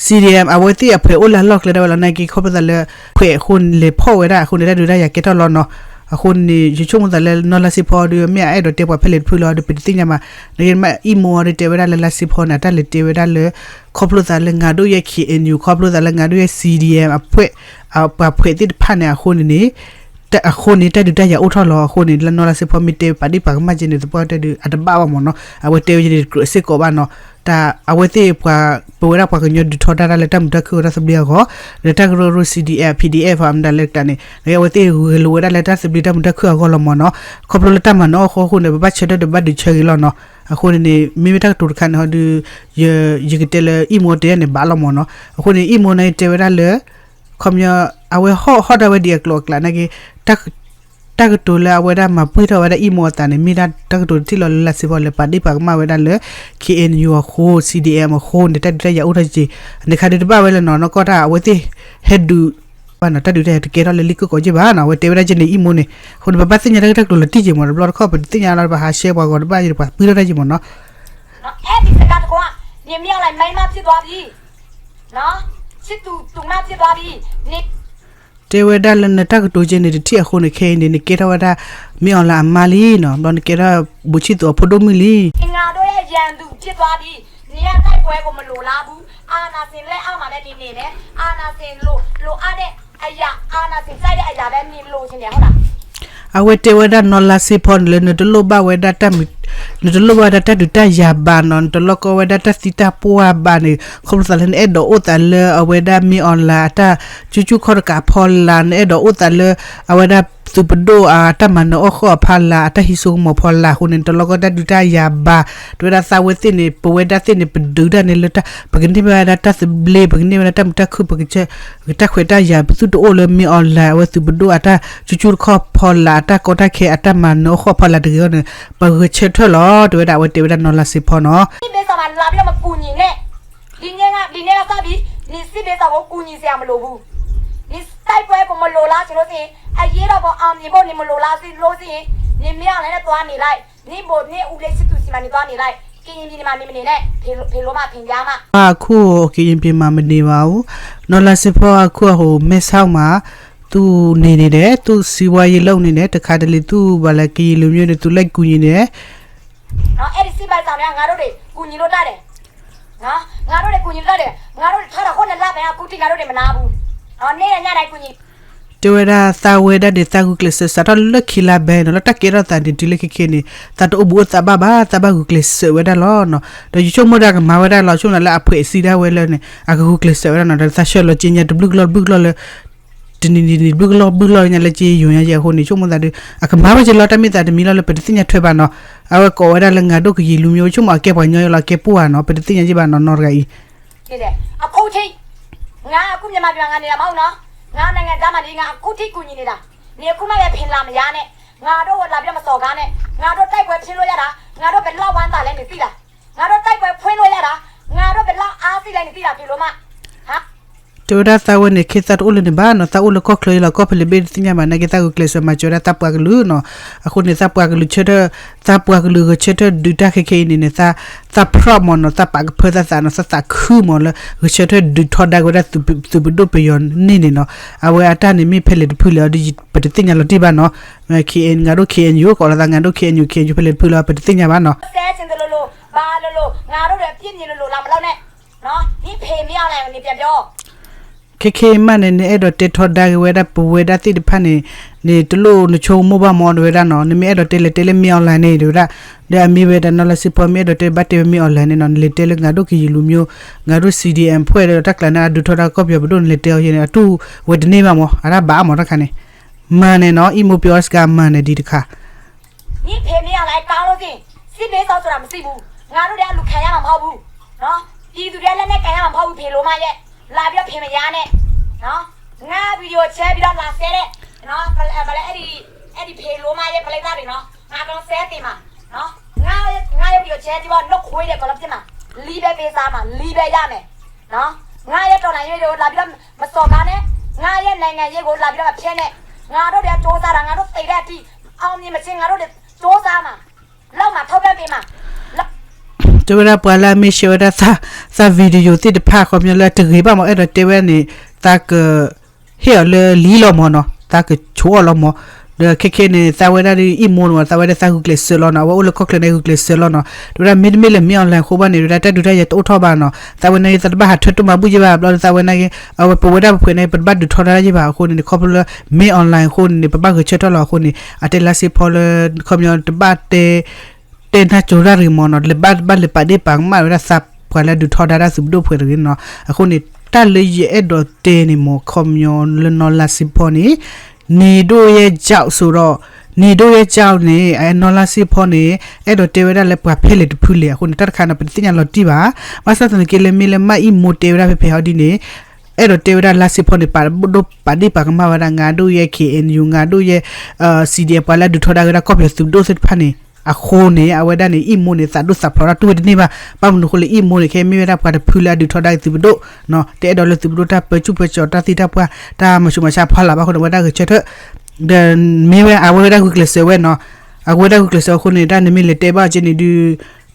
CDM အဝဲသ့ၣ်အဖှဲးအိၣ်လၢအလီၢ်ကျဲဒၣ်ဝဲလီၤ နာ်က့ခီဖျိသးလၢ ဖှဲးအဃိန့ၣ် လဲၤဖီၣ်ဝဲဒၣ်အဃိန့ၣ် တၢ်ဒုးတၢ်ယၤကဲထီၣ်လီၤနီၤ အဃိန့ၣ် ယဆိကမိၣ်သးလၢနီၢ်လါစ့ဖီဒီး မ့ၢ်အအဲၣ်ဒိးတဲပှၤဖဲလဲၣ်တဖုလီၤဒီး ပတသ့ၣ်ညါမး နကမ့ၢ်အံၣ်မိၢ်အီၤဒီးတဲဝဲဒၣ်လၢလါစ့ဖီန့ၣ် အတၢ်လဲၤတဲဝဲဒၣ်လၢ ခီဖျိသးလၢငါဒိၣ်ယဲ KNU ခီဖျိသးလၢငါဒိၣ်ယဲ CDM အဖှဲး ပှၤဖှဲးသ့ၣ်တဖၣ်န့ၣ်အဃိန့ၣ်န့ၣ် အဃိန့ၣ် တၢ်ဒုးတၢ်ယၤအိၣ်ထီၣ်လီၤအဃိန့ၣ် လၢနီၢ်လါစ့ဖီမ့ၢ်တဲပာ်ဒ့ၣ်ပာ်ကမၣ်ကဲန့ၣ် သပှၢ်တၢၢ်ဒုးအတဘၣ်ဘၣ်မၢ်နီၤ အဝဲတဲဝဲယန့ၣ်တကြၢးစ့ၢ်ကီးဘၣ်နီၤ တၢ်အဝဲသ့ၣ်ပှၤ ပဝဲဒၣ်ပှၤကညီဒုးထီဒါတၢ်လၢတၢ်မုာ်တၢ်ခုၣ်အတၢ်သဘျ့အဂီၢ် လၢတၢ်ကရၢကရိ CDF PDF အမတၤလၢတၢ်န့ၣ် အဝဲသ့ၣ်ဂဲၤလိာ်ဝဲဒၣ်လၢတၢ်သဘျ့တၢ်မုာ်တၢ်ခုၣ်အဂီၢ်လီၤမၢ်နီၤ ခီဖျိလၢတၢ်မၤနၢၤအီၣ်ဃီအဃိန့ၣ် ပဘၣ်ဆၢထၢၣ်ဒီးဘၣ်ဒုးဆၢဂ့ၤလီၤနီၤ အဃိန့ၣ်န့ၣ် မ့မ့ၢ်တၢ်ကတိၤတခါန့ၣ်ဟီဒီး ယကတဲလၢအံၣ်မိၢ်တဲန့ၣ်ဘၣ်လီၤမၢ်နီၤ အဃိန့ၣ် အံၣ်မိၢ်န့ၣ်တဲဝဲဒၣ်လၢ ခီပညီ အဝဲဟီၣ်ဟီၣ်ဒၣ်ဝဲဒ်အကျိၤအကျဲနာ်က့ တၢ်ကတိၤလၢအဝဲဒၣ်မၤပှံၢ်ထီၣ်ဝဲဒၣ်အံၣ်မိၢ်အသးန့ၣ် မ့ၢ်ဒၣ်တၢ်ကတိၤတထံၣ်လီၤလၢလါစ့ဖီလၢ ပာ်ဒ့ၣ်ပာ်ကမၣ်ဝဲဒၣ်လၢ KNU အဃိ CDM အဃိန့ၣ် တၢ်ဒုးတၢ်ယၤအိၣ်ထီၣ်က့ၤ န့ၣ်ခါဒုးတဘၣ်ဝဲလၢနီၤ နီၢ်ကီၢ်တၢ်အဝဲသ့ၣ်ဟဲဒုး ဘၣ်နီၤ တၢ်ဒုးတၢ်ယၤတကဲထီၣ်လၢလံာ်ကီၢ်ကီၢ်က့ဘၣ်နီၤ အဝဲတဲဝဲဒၣ်ကဲန့ၣ် အံၣ်မိၢ်န့ၣ် အဃိန့ၣ် ပဘၣ်သ့ၣ်ညါတၢ်ကတိၤလီၤတံၢ်က့မၢ် တဘျီတခီၣ်ပတသ့ၣ်ညါလီၤ ပဟးရှဲပှၤဂီၤတဘၣ်ယပှၤပှံၢ်ထီၣ်တၢ်က့မၢ်နီၤ အဲၣ်ဒိးစကားတကွာ နေမင်းအောင်လှိုင် မင်းမဖြစ်သွားပြီနော် ချစ်သူသူမဖြစ်သွားပြီ နေ တဲဝဲဒၣ်လၢနတၢ်ကတိၤကဲန့ၣ် တထံၣ်အဃိန့ၣ် ခဲအံၤန့ၣ် နကဲထီၣ်ဝဲဒၣ် မင်းအောင်လှိုင် အမါလံနီၤ ဘျီနကဲထီၣ် ဘူးဆံသူး အဖိဒိၣ်မုၣ်လံ ငါတို့ရဲ့ရန်သူဖြစ်သွားပြီ နေရတိုက်ပွဲကိုမလိုလားဘူး အာဏာရှင်လက်အောက်မှာပဲနေနေတယ် အာဏာရှင်လိုလိုအပ်တဲ့အရာ အာဏာရှင်ကြိုက်တဲ့အရာပဲနေလို့ချင်တယ်ဟုတ်လား အဝဲတဲဝဲဒၣ်နီၢ်လါစ့ဖီန့ၣ်လၢ နတလိၣ်ဘၣ်ဝဲဒၣ်တၢ်မုာ် နတလိၣ်ဘၣ်ဝဲဒၣ်တၢ်ဒုးတၢ်ယၤဘၣ်နီၤ နတလိၣ်ကီဝဲဒၣ်တၢ်သံတၢ်ပှၢ်ဘၣ်န့ၣ် ခီဖျိသးလၢနအဲၣ်ဒိးအိၣ်သးလၢအဝဲဒၣ်မင်းအောင်လှိုင် အတၢ်ကၠူကၠူခီၣ်တကးဖီလာ် နအဲၣ်ဒိးအိၣ်သးလၢ အဝဲဒၣ်သုးပဒိၣ်အတၢ်မၤနၢၤအီၣ်ဃီၣ်အဖီလာ် အတၢ်ဟံးစိကမီၤဖီလာ်အဃိန့ၣ် နတလိၣ်ကီတၢ်ဒုးတၢ်ယၤဘၣ် တဲဝဲဒၣ်သးဝဲသ့ၣ်န့ၣ် ပဝဲဒၣ်သ့ၣ်န့ၣ် ပဒုးတၢ်န့ၣ်လၢ ပကန့ၢ်ဘၣ်ဝဲဒၣ်တၢ်သဘျ့ ပကန့ၢ်ဝဲဒၣ်တၢ်မုာ်တၢ်ခုၣ် ပက တၢ်ခွဲးတၢ်ယာ် ပသုတအိၣ်လၢမင်းအောင်လှိုင် အဝဲသုးပဒိၣ်အတၢ်ကၠူကၠူတခီၣ်ဖီလာ် အတၢ်ကီတၢ်ခဲ အတၢ်မၤနၢၤအီၣ်ဃီၣ်ဖီလာ်တဂ့ၤအဂီၢ်န့ၣ် ပဂဲၤဆၢထၢၣ်လီၤ တဲဝဲဒၣ် အဝဲတဲဝဲဒၣ်နီၢ်လါစ့ဖီနီၤ စစ်ဘက်ဆောင်မှာလာပြီးတော့မကူညီနဲ့ ဒီနေ့ကဒီနေ့ကစပြီးနေစစ်ဘက်ဆောင်ကိုကူညီစရာမလိုဘူးနေစစ်ဘက်ဆောင်ကိုကူညီစရာမလိုဘူး တိုက်ပွဲကိုမလိုလားဆိုလို့ရှိရင်အရေးတော့ပေါ်အောင်မြင်ဖို့နေမလိုလားဆိုလို့ရှိရင်နေမင်းအောင်လှိုင်နဲ့သွားနေလိုက် နေဘိုနေဦးလေးစစ်သူစီမှာနေသွားနေလိုက်ကရင်ပြည်မှာနေမနေနဲ့ဖေဖေလို့မှဖေပြမှ အခု ကရင်ပြည်မှာမနေပါဘူး နီၢ်လါစ့ဖီအခုအဟိ မဲဆောက်မှာ သူနေနေတယ် သူစီးပွားရေးလုပ်နေတယ် တခါတလေသူဘာလဲကရင်လူမျိုးတွေသူလိုက်ကူညီနေတယ် နော်အဲ့ဒီစစ်ဘက်ဆောင်တွေကငါတို့တွေကူညီလို့တတ်တယ်နော်ငါတို့တွေကူညီလို့တတ်တယ်ငါတို့တွေထားတာခုနှစ်လပိုင်းအခုထိငါတို့တွေမနာဘူးနော်နေ့နဲ့ညတိုင်းကူညီ တဲဝဲဒၣ်သးဝဲဒၣ်န့ၣ် သးဂုာ်ကျဲးစၢးစးထီၣ်လၢခံလါဘဲနီၤ လၢတၢ်ကဲထီၣ်သးန့ၣ် တုၤလၢခဲခဲန့ၣ် သးတအိၣ်ဘူးအိၣ်သးဘၣ်ဘၣ် သးဘၣ်ဂုာ်ကျဲးစၢးဝဲဒၣ်လီၤနီၤ ဒီးယဆိကမိၣ်ဒၣ်ကမၤဝဲဒၣ်လီၤ ဆိကမိၣ်လၢအဖှဲးစံးဒၣ်ဝဲလၢန့ၣ် အကဂုာ်ကျဲးစၢးဝဲဒၣ်နီၤ ဒီးသးဆှၢလီၤက့ညါတဘျုးကလီၢ်တဘျုးကလီၢ်လၢ တနံၤနံၤနံၤတဘျုးကလီၢ်ဘျုးကလီၢ်ညါလၢက့ယိၤညါယဲအဃိန့ၣ် ဆိကမိၣ်သးဒီး အကမၤဝဲက့လီၤ တၢ်မ့ၢ်သးတမံၤလီၤလၢပတသ့ၣ်ညါထွဲဘၣ်နီၤ အဝဲကိးဝဲဒၣ်လၢငါဒိၣ်ကရင်လူမျိုး ဆိကမိၣ်အကဲပှၤညီယဲလီၤ အကဲပှၤနီၤ ပတသ့ၣ်ညါယဲဘၣ်နီၤ နီၢ်တဂၤအံၤ နေတယ်အခုထိငါအခုမျက်မှောက်ပြောရရင်ငါတို့တွေဒီငါတို့ဒီအပြစ်မြင်လို့တတ်တယ်ငါတို့တတိုက်ပွဲဖွင့်လို့ရတယ်ငါတို့ဘယ်လောက်အားရှိလဲနေသိတာငါတို့တိုက်ပွဲဖွင့်လို့ရတယ်ငါတို့ဘယ်လောက်အားရှိလဲနေသိတာဖေလို့မဖေလို့မ တဲဝဲဒၣ်သးဝဲန့ၣ် ခ့သးတအိၣ်လၢန့ၣ်ဘၣ်နီၤ သးအိၣ်လၢကီၢ်ချၢယဲလီၤ ကီၢ်ဖဲလဲၣ်ဘ့ၣ်တသ့ၣ်ညါဘၣ် နာ်က့သးဂုာ်ကျဲးစၢးမၤစၢၤဝဲဒၣ်သးပှၤကလုာ်နီၤ အဃိန့ၣ် သးပှၤကလုာ်ဆၢထၢၣ် သးပှၤကလုာ်ဂဲၤဆၢထၢၣ်ဒုးတၢ်ခဲခဲအံၤန့ၣ်န့ၣ် သး သး proud မၢ်နီၤ သးပာ်ကဖၢသးသးနီၤ သးသးခုမၢ်လၢ ဂဲၤဆၢထၢၣ်ဒုးထီဒါက့ၤဝဲဒၣ်သုးပဒိၣ်ပယီၤန့ၣ်န့ၣ်နီၤ အဝဲအတၢ်န့ၣ်မ့ၢ်ဖဲလဲၣ်တဖုလဲၣ်အီၤဒီး ပတသ့ၣ်ညါလီၤတံၢ်ဘၣ်နီၤ KNU ငါတို့ KNU ကိးလီၤသး ငါတို့ KNU KNU ဖဲလဲၣ်တဖုလဲၣ်အီၤ ပတသ့ၣ်ညါဘၣ်နီၤ ဆဲဆင်တလိုလို ဘာလိုလို ငါတို့တွေအပြစ်မြင်လိုလိုလာမလုပ်နဲ့နော် နင့်ဖေမင်းအောင်လှိုင်ကိုနေပြန်ပြော ခဲခဲအံၤမးန့ၣ် နအဲၣ်ဒိးတဲထီဒါက့ၤဝဲဒၣ်ပဝဲဒၣ်သ့ၣ်တဖၣ်န့ၣ် နတလိၣ်နဆိကမိၣ်ဘၣ်မၢ် တဲဝဲဒၣ်နီၤ နမ့ၢ်အဲၣ်ဒိးတဲလဲၤတဲလၢမင်းအောင်လှိုင်န့ၣ် တဲဝဲဒၣ် ဒီးအမ့ၢ်ဝဲဒၣ်နီၢ်လါစ့ဖီ မ့ၢ်အဲၣ်ဒိးတဲဘၣ်တဲဝဲမင်းအောင်လှိုင်န့ၣ်နီၤ နလဲၤတဲလၢ ငါတို့ကရင်လူမျိုး ငါတို့ CDM အဖွဲ့ဒီးတၢ်ကျးန့ၣ်အဒုးထီဒါကီၢ်ပယီၤပဒိၣ်န့ၣ် လဲၤတဲအီၤယဲန့ၣ် အတူၢ်ဝဲတန့ၢ်ဘၣ်မၢ် အတၢ်ဘၣ်မၢ်တခါန့ၣ် မၤန့ၣ်နီၤ အံၣ်မိၢ်ပျီစကားမၤန့ၣ်ဒံးတခါ နင့်ဖေမင်းအောင်လှိုင်ကောင်းလို့ရှိရင်စစ်ဘက်ဆောင်ဆိုတာမရှိဘူး ငါတို့ဒီးအလူၤခးညါမးမဟီၣ်ဘူး, ပြည်သူတွေလက်နက်ကိုင်ညါမးမဟီၣ်ဘူး ဖံးလိမါယဲ, လာပြီးတော့ဖံးမယါနဲ့, ငါ video ဆဲပြီးတော့လာဆဲတဲ့, ပလဲအဲ့ဒီ, အဲ့ဒီဖံးလိမါယဲ ပလဲသးတွေနော်, ငါတော့ဆဲတင်မှာ, ငါ ငါ video ဆဲပြီးတော့ နှုတ်ခွေးတွေအကုန်လုံးဖြစ်မှာ, လီးပဲပေးစားမှာ, လီးပဲရမယ်, နော်, ငါရဲ့တော်လှန်ရေးတွေလာပြီးတော့ မစော်ကားနဲ့, ငါရဲ့နိုင်ငံရေးကိုလာပြီးတော့မဖျက်နဲ့, ငါတို့တွေစူးစမ်းတာ, ငါတို့သေတဲ့အထိ အောင်မြင်မချင်း ငါတို့တွေစူးစမ်းမှာ, လောက်မှာ ထောက်ပံ့ပေးမှာ, တဲဝဲဒၣ်ပှၤလၢအမ့ၢ်ရှဲဝဲဒၣ်သး သး video သ့ၣ်တဖၣ် ခီပညီလၢတဂ့ၤဘၣ်မး အဲၣ်ဒိးတဲဝဲန့ၣ်, သးက ဟ့ၣ်အီၤလၢလံလီၤမးနီၤ, သးကဆိးအီၤလီၤမး, ဒီးခဲခဲန့ၣ် သးဝဲဒၣ်ဒ်အံၣ်မိၢ်န့ၣ်မး သးဝဲဒၣ်သးဂုာ်ကျဲးစၢးလီၤနီၤ, အဝဲအိၣ်လၢကီၢ်ချၢန့ၣ်ဂုာ်ကျဲးစၢးလီၤနီၤ, တဲဝဲဒၣ်မ့တမ့ၢ်လၢမ့ၢ် online အဃိဘၣ်န့ၣ် တဲဝဲဒၣ်တၢ်ဒုးတၢ်ယၤတအိၣ်ထီၣ်ဘၣ်နီၤ, သးဝဲနာ်က့ သးတဘၣ်ဟးထွဲတိၢ်မၤဘူၣ်ယဲဘၣ်, ဘျီဒီးသးဝဲနာ်က့ အဝဲပဝဲဒၣ်ပဖှဲးန့ၣ် ပတဘၣ်ဒုးထီဒါယဲဘၣ်အဃိန့ၣ် ခီဖျိလၢမ့ၢ် online အဃိန့ၣ် ပဘၣ်ဂဲၤဆၢထၢၣ်လီၤအဃိန့ၣ် အတဲလါစ့ဖီလၢ ခီပညီတဘၣ်တဲ တဲနၢ်ကၠိတၢ်တဂ့ၤမးနီၤ, လၢဘၣ်ဘၣ်လဲၤပာ်ဒ့ၣ်ပာ်ကမၣ်ဝဲဒၣ်သးပှၤလၢဒုးထီဒါတၢ်သုးပဒိၣ်ပှဲၤတဂ့ၤနီၤ, အဃိန့ၣ် တၢ်လၢယအဲၣ်ဒိးတဲန့ၣ်မး ခီပညီလၢနီၢ်လါစ့ဖီန့ၣ် နံၤဒိၣ်ယဲၢ်ကၠီၣ်ဆိဒီး, နံၤဒိၣ်ယဲၢ်ကၠီၣ်န့ၣ် အနီၢ်လါစ့ဖီန့ၣ် အဲၣ်ဒိးတဲဝဲဒၣ်လၢပှၤဖဲလဲၣ်တဖုလဲၣ်အဃိန့ၣ် တၢ်တခါန့ၣ် ပတသ့ၣ်ညါလီၤတံၢ်ဘၣ်, ဘၣ်ဆၣ်သနာ်က့လၢမ့ၢ်လၢမၢ်အံၣ်မိၢ်တဲဝဲဒၣ်ဖဲဖဲဟီဒ်န့ၣ် အဲၣ်ဒိးတဲဝဲဒၣ်လါစ့ဖီန့ၣ် ပာ်ဒိၣ်ပာ်ဒ့ၣ်ပာ်ကမၣ်ဝဲဒၣ် ငါဒိၣ်ယဲၢ် KNU ငါဒိၣ်ယဲၢ် CDF ပှၤလၢဒုးထီဒါဝဲဒၣ်ကီၢ်ပယီၤသုးပဒိၣ်သ့ၣ်တဖၣ်န့ၣ် အဃိန့ၣ် အဝဲဒၣ်န့ၣ် အံၣ်မိၢ်န့ၣ် သးဒိၣ်သးဖျိးတၢ်တူၢ်ဝဲတန့ၢ်ဘၣ်, ဘၣ်မနုၤအဃိလၢအံၣ်မိၢ်န့ၣ် ခဲမ့ၢ်ဝဲဒၣ်ပှၤတဖုလၢအဒုးထီဒါသုးပဒိၣ်, တအဲၣ်ဒိးလၢသုးပဒိၣ်တၢ်ပၢဆူၣ်ပၢစိးတၢ်သံတၢ်ပှၢ် တၢ်မၤဆူးမၤဆါဖီလာ်ဘၣ်အဃိန့ၣ် အဝဲဒၣ်ဂဲၤဆၢထၢၣ် ဒီးမ့ၢ်ဝဲအဝဲဝဲဒၣ်ဂုာ်ကျဲးစၢးဝဲနီၤ, အဝဲဒၣ်ဂုာ်ကျဲးစၢးအဃိန့ၣ် တၢ်နမ့ၢ်လဲၤတဲဘၣ်အီၤက့န့ၣ်ဒုး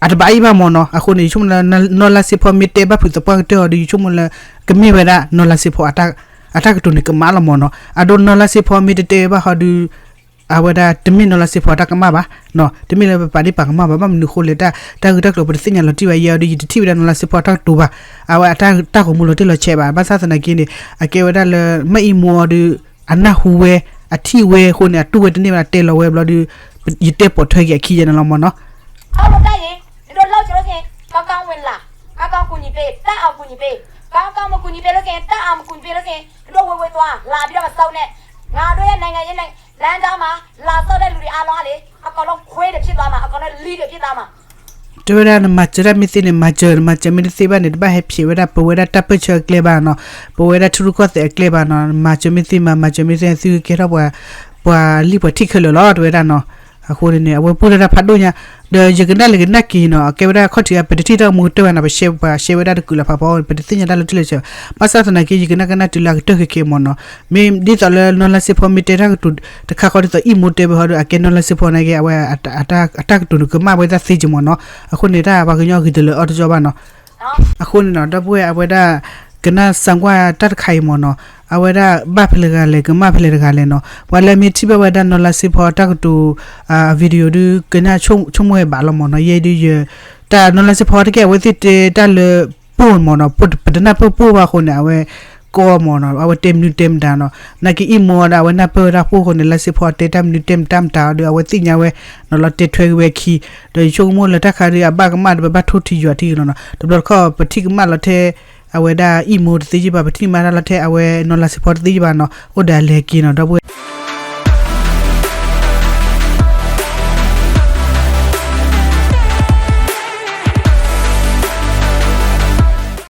အတဘၣ်အံၣ်ဘၣ်မးနီၤ, အဃိန့ၣ် ယဆိကမိၣ်လၢ နီၢ်လါစ့ဖီမ့ၢ်တဲဘၣ်ဖုးသပှၢ်ကတၢၢ်အီၤဒီး ယဆိကမိၣ်လၢ ကမ့ၢ်ဝဲဒၣ်နီၢ်လါစ့ဖီ အတၢ်ကတိၤန့ၣ်ကမၣ်လီၤမးနီၤ, အဒိနီၢ်လါစ့ဖီမ့ၢ်တတဲဘၣ်ဟီဒုး အဝဲဒၣ်တမ့ၢ်နီၢ်လါစ့ဖီအတၢ်ကမၣ်ဘၣ်, တမ့ၢ်လၢပပာ်ဒ့ၣ်ပာ်ကမၣ်ဘၣ်, ဘၣ်မနုၤအဃိလဲၣ် တၢ်ဂ့ၢ်တၢ်ကျိၤပတသ့ၣ်ညါလီၤတံၢ်ဘၣ်ယဲအီၤဒီး ယတထံၣ်ဝဲဒၣ်နီၢ်လါစ့ဖီအတၢ်ကတိၤဘၣ်, အဝဲအတၢ်ဂီၤမူလီၤတံၢ်လီၤဆဲးဘၣ်, ဘၣ်ဆၣ်သနာ်က့န့ၣ် အကဲဝဲဒၣ်လၢ မၢ်အံၣ်မိၢ်အီၤဒီး အနၢ်ဟူဝဲ အထံၣ်ဝဲအဃိန့ၣ် အတူၢ်ဝဲတန့ၢ်ဘၣ် တဲလီၤဝဲဘျီဒီး ယတဲပိာ်ထွဲက့ၤအခံယဲန့ၣ်လီၤမးနီၤ. အောက်မတိုက်ရင် ဒီလောက်ကျလို့ရှိရင် ကောင်းကောင်းဝင်လာ ကောင်းကောင်းကူညီပေး တတ်အောင်ကူညီပေး ကောင်းကောင်းမကူညီပေးလို့ရှိရင် တတ်အောင်မကူညီပေးလို့ရှိရင် တို့ဝေးဝေးသွား လာပြီးတော့မစောင့်နဲ့ ငါတို့ရဲ့နိုင်ငံရေးလမ်းကြောင်းမှာ လာစောင့်တဲ့လူတွေအားလုံးကလေ အကောင်လုံးခွေးတွေဖြစ်သွားမှာ အကောင်လုံးလီတွေဖြစ်သွားမှာ တဲဝဲဒၣ်နမၤစၢၤတၢ်မ့ၢ်သ့န့ၣ် မၤစၢၤ, နမၤစၢၤမ့ၢ်တသ့ဘၣ်န့ၣ် တဘၣ်ဟဲဖျဲးဝဲဒၣ် ပဝဲဒၣ်တၢ်ပၢၢ်ဆၢအကျဲဘၣ်နီၤ, ပဝဲဒၣ်ထံရူၢ်ကီၢ်သဲးအကျဲဘၣ်နီၤ, မၤစၢၤမ့ၢ်သ့မး မၤစၢၤမ့ၢ်သ့ သုကကဲထီၣ်ပှၤ ပှၤလံၣ်ပှၤထံၣ်ခဲလၢာ်လီၤ တဲဝဲဒၣ်နီၤ, အဃိန့ၣ် အဝဲပူၣ်ထီၣ်တၢ်ဖးဒိၣ်ညါ, ဒီးယကနၣ်လၢကနၣ်က့ၤနီၤ အကဲဝဲဒၣ်ခီၣ်ထံးအပတထံၣ်တၢ်မူကတၢၢ်ဘၣ်နီၤ ပရှဲပှၤရှဲဝဲဒၣ်တကုးလၢဖးဖီ ပတသ့ၣ်ညါတၢ်လီၤတံၢ်လီၤဆဲးဘၣ်, ဘၣ်ဆၣ်သနာ်က့ ယကနၣ်ကနၣ်တုၤလၢအကတၢၢ်ခဲခဲမးနီၤ, မ့ၢ်ဒ်သိးလၢနီၢ်လါစ့ဖီမ့ၢ်တဲတၢ်ကတိၤတခါဃီဒ်သိးအံၣ်မိၢ်တဲဝဲဟီဒီး အကဲနီၢ်လါစ့ဖီနာ်က့ အဝဲ အတၢ်ကတိၤန့ၣ်ကမၣ်ဝဲဒၣ်သ့က့မးနီၤ, အဃိန့ၣ် တၢ်ပှၤကညီဂ့ၤတလၢအီၣ်တကီဘၣ်နီၤ အဃိန့ၣ်နီၤ ဒီပုၢ်ဝဲၢ်အဝဲဒၣ် ကနၣ်စၣ်ကွၢ်တၢ်တခါအံၤမးနီၤ, အဝဲဒၣ်ဘၣ်ဖဲလဲၣ်တဂၤလဲၣ် ကမၣ်ဖဲလဲၣ်တဂၤလဲၣ်နီၤ, ပှၤလၢမ့ၢ်ထံၣ်ဘၣ်ဝဲဒၣ်နီၢ်လါစ့ဖီတၢ်ကတိၤ video ဒုး ကနၣ်ဆိကမိၣ်ဝဲဘၣ်လီၤမးနီၤ, ယဲဒုးယ တၢ်နီၢ်လါစ့ဖီတက့ၢ် အဝဲသ့ၣ်တဲတၢ်လၢ ပိၢ်မးနီၤ, ပတနၢ်ပၢၢ်ပိၢ်ဘၣ်အဃိန့ၣ် အဝဲကီမးနီၤ, အဝဲတဲမနုၤတဲမတၤနီၤ, နာ်က့အံၣ်မိၢ်ဒီး အဝဲနၢ်ပၢၢ်ဝဲဒၣ်ပိၢ်အဃိန့ၣ် လါစ့ဖီတဲတၢ်မနုၤတဲမတၤမတၤဒီး အဝဲသ့ၣ်ညါဝဲနီၤ လီၤတဲထွဲက့ၤဝဲခံ, ဒီးယဆိကမိၣ်လၢတၢ်ခါဒီး အဘၣ်ကမၣ်ဒီး ပဘၣ်ထိၣ်ထံယွၤထံဂ့ၤလီၤနီၤ, တဘျီတခီၣ် ပထံၣ်ကမၣ်လီၤထဲ အဝဲဒၣ်အံၣ်မိၢ်တသ့ယဘၣ်, ပထံၣ်ကမၣ်တၢ်လီၤထဲအဝဲနီၢ်လါစ့ဖီတသ့ယဘၣ်နီၤ, အိၣ်ဒီးအလဲၤက့ၤနီၤ ဒီပုၢ်ဝဲၢ်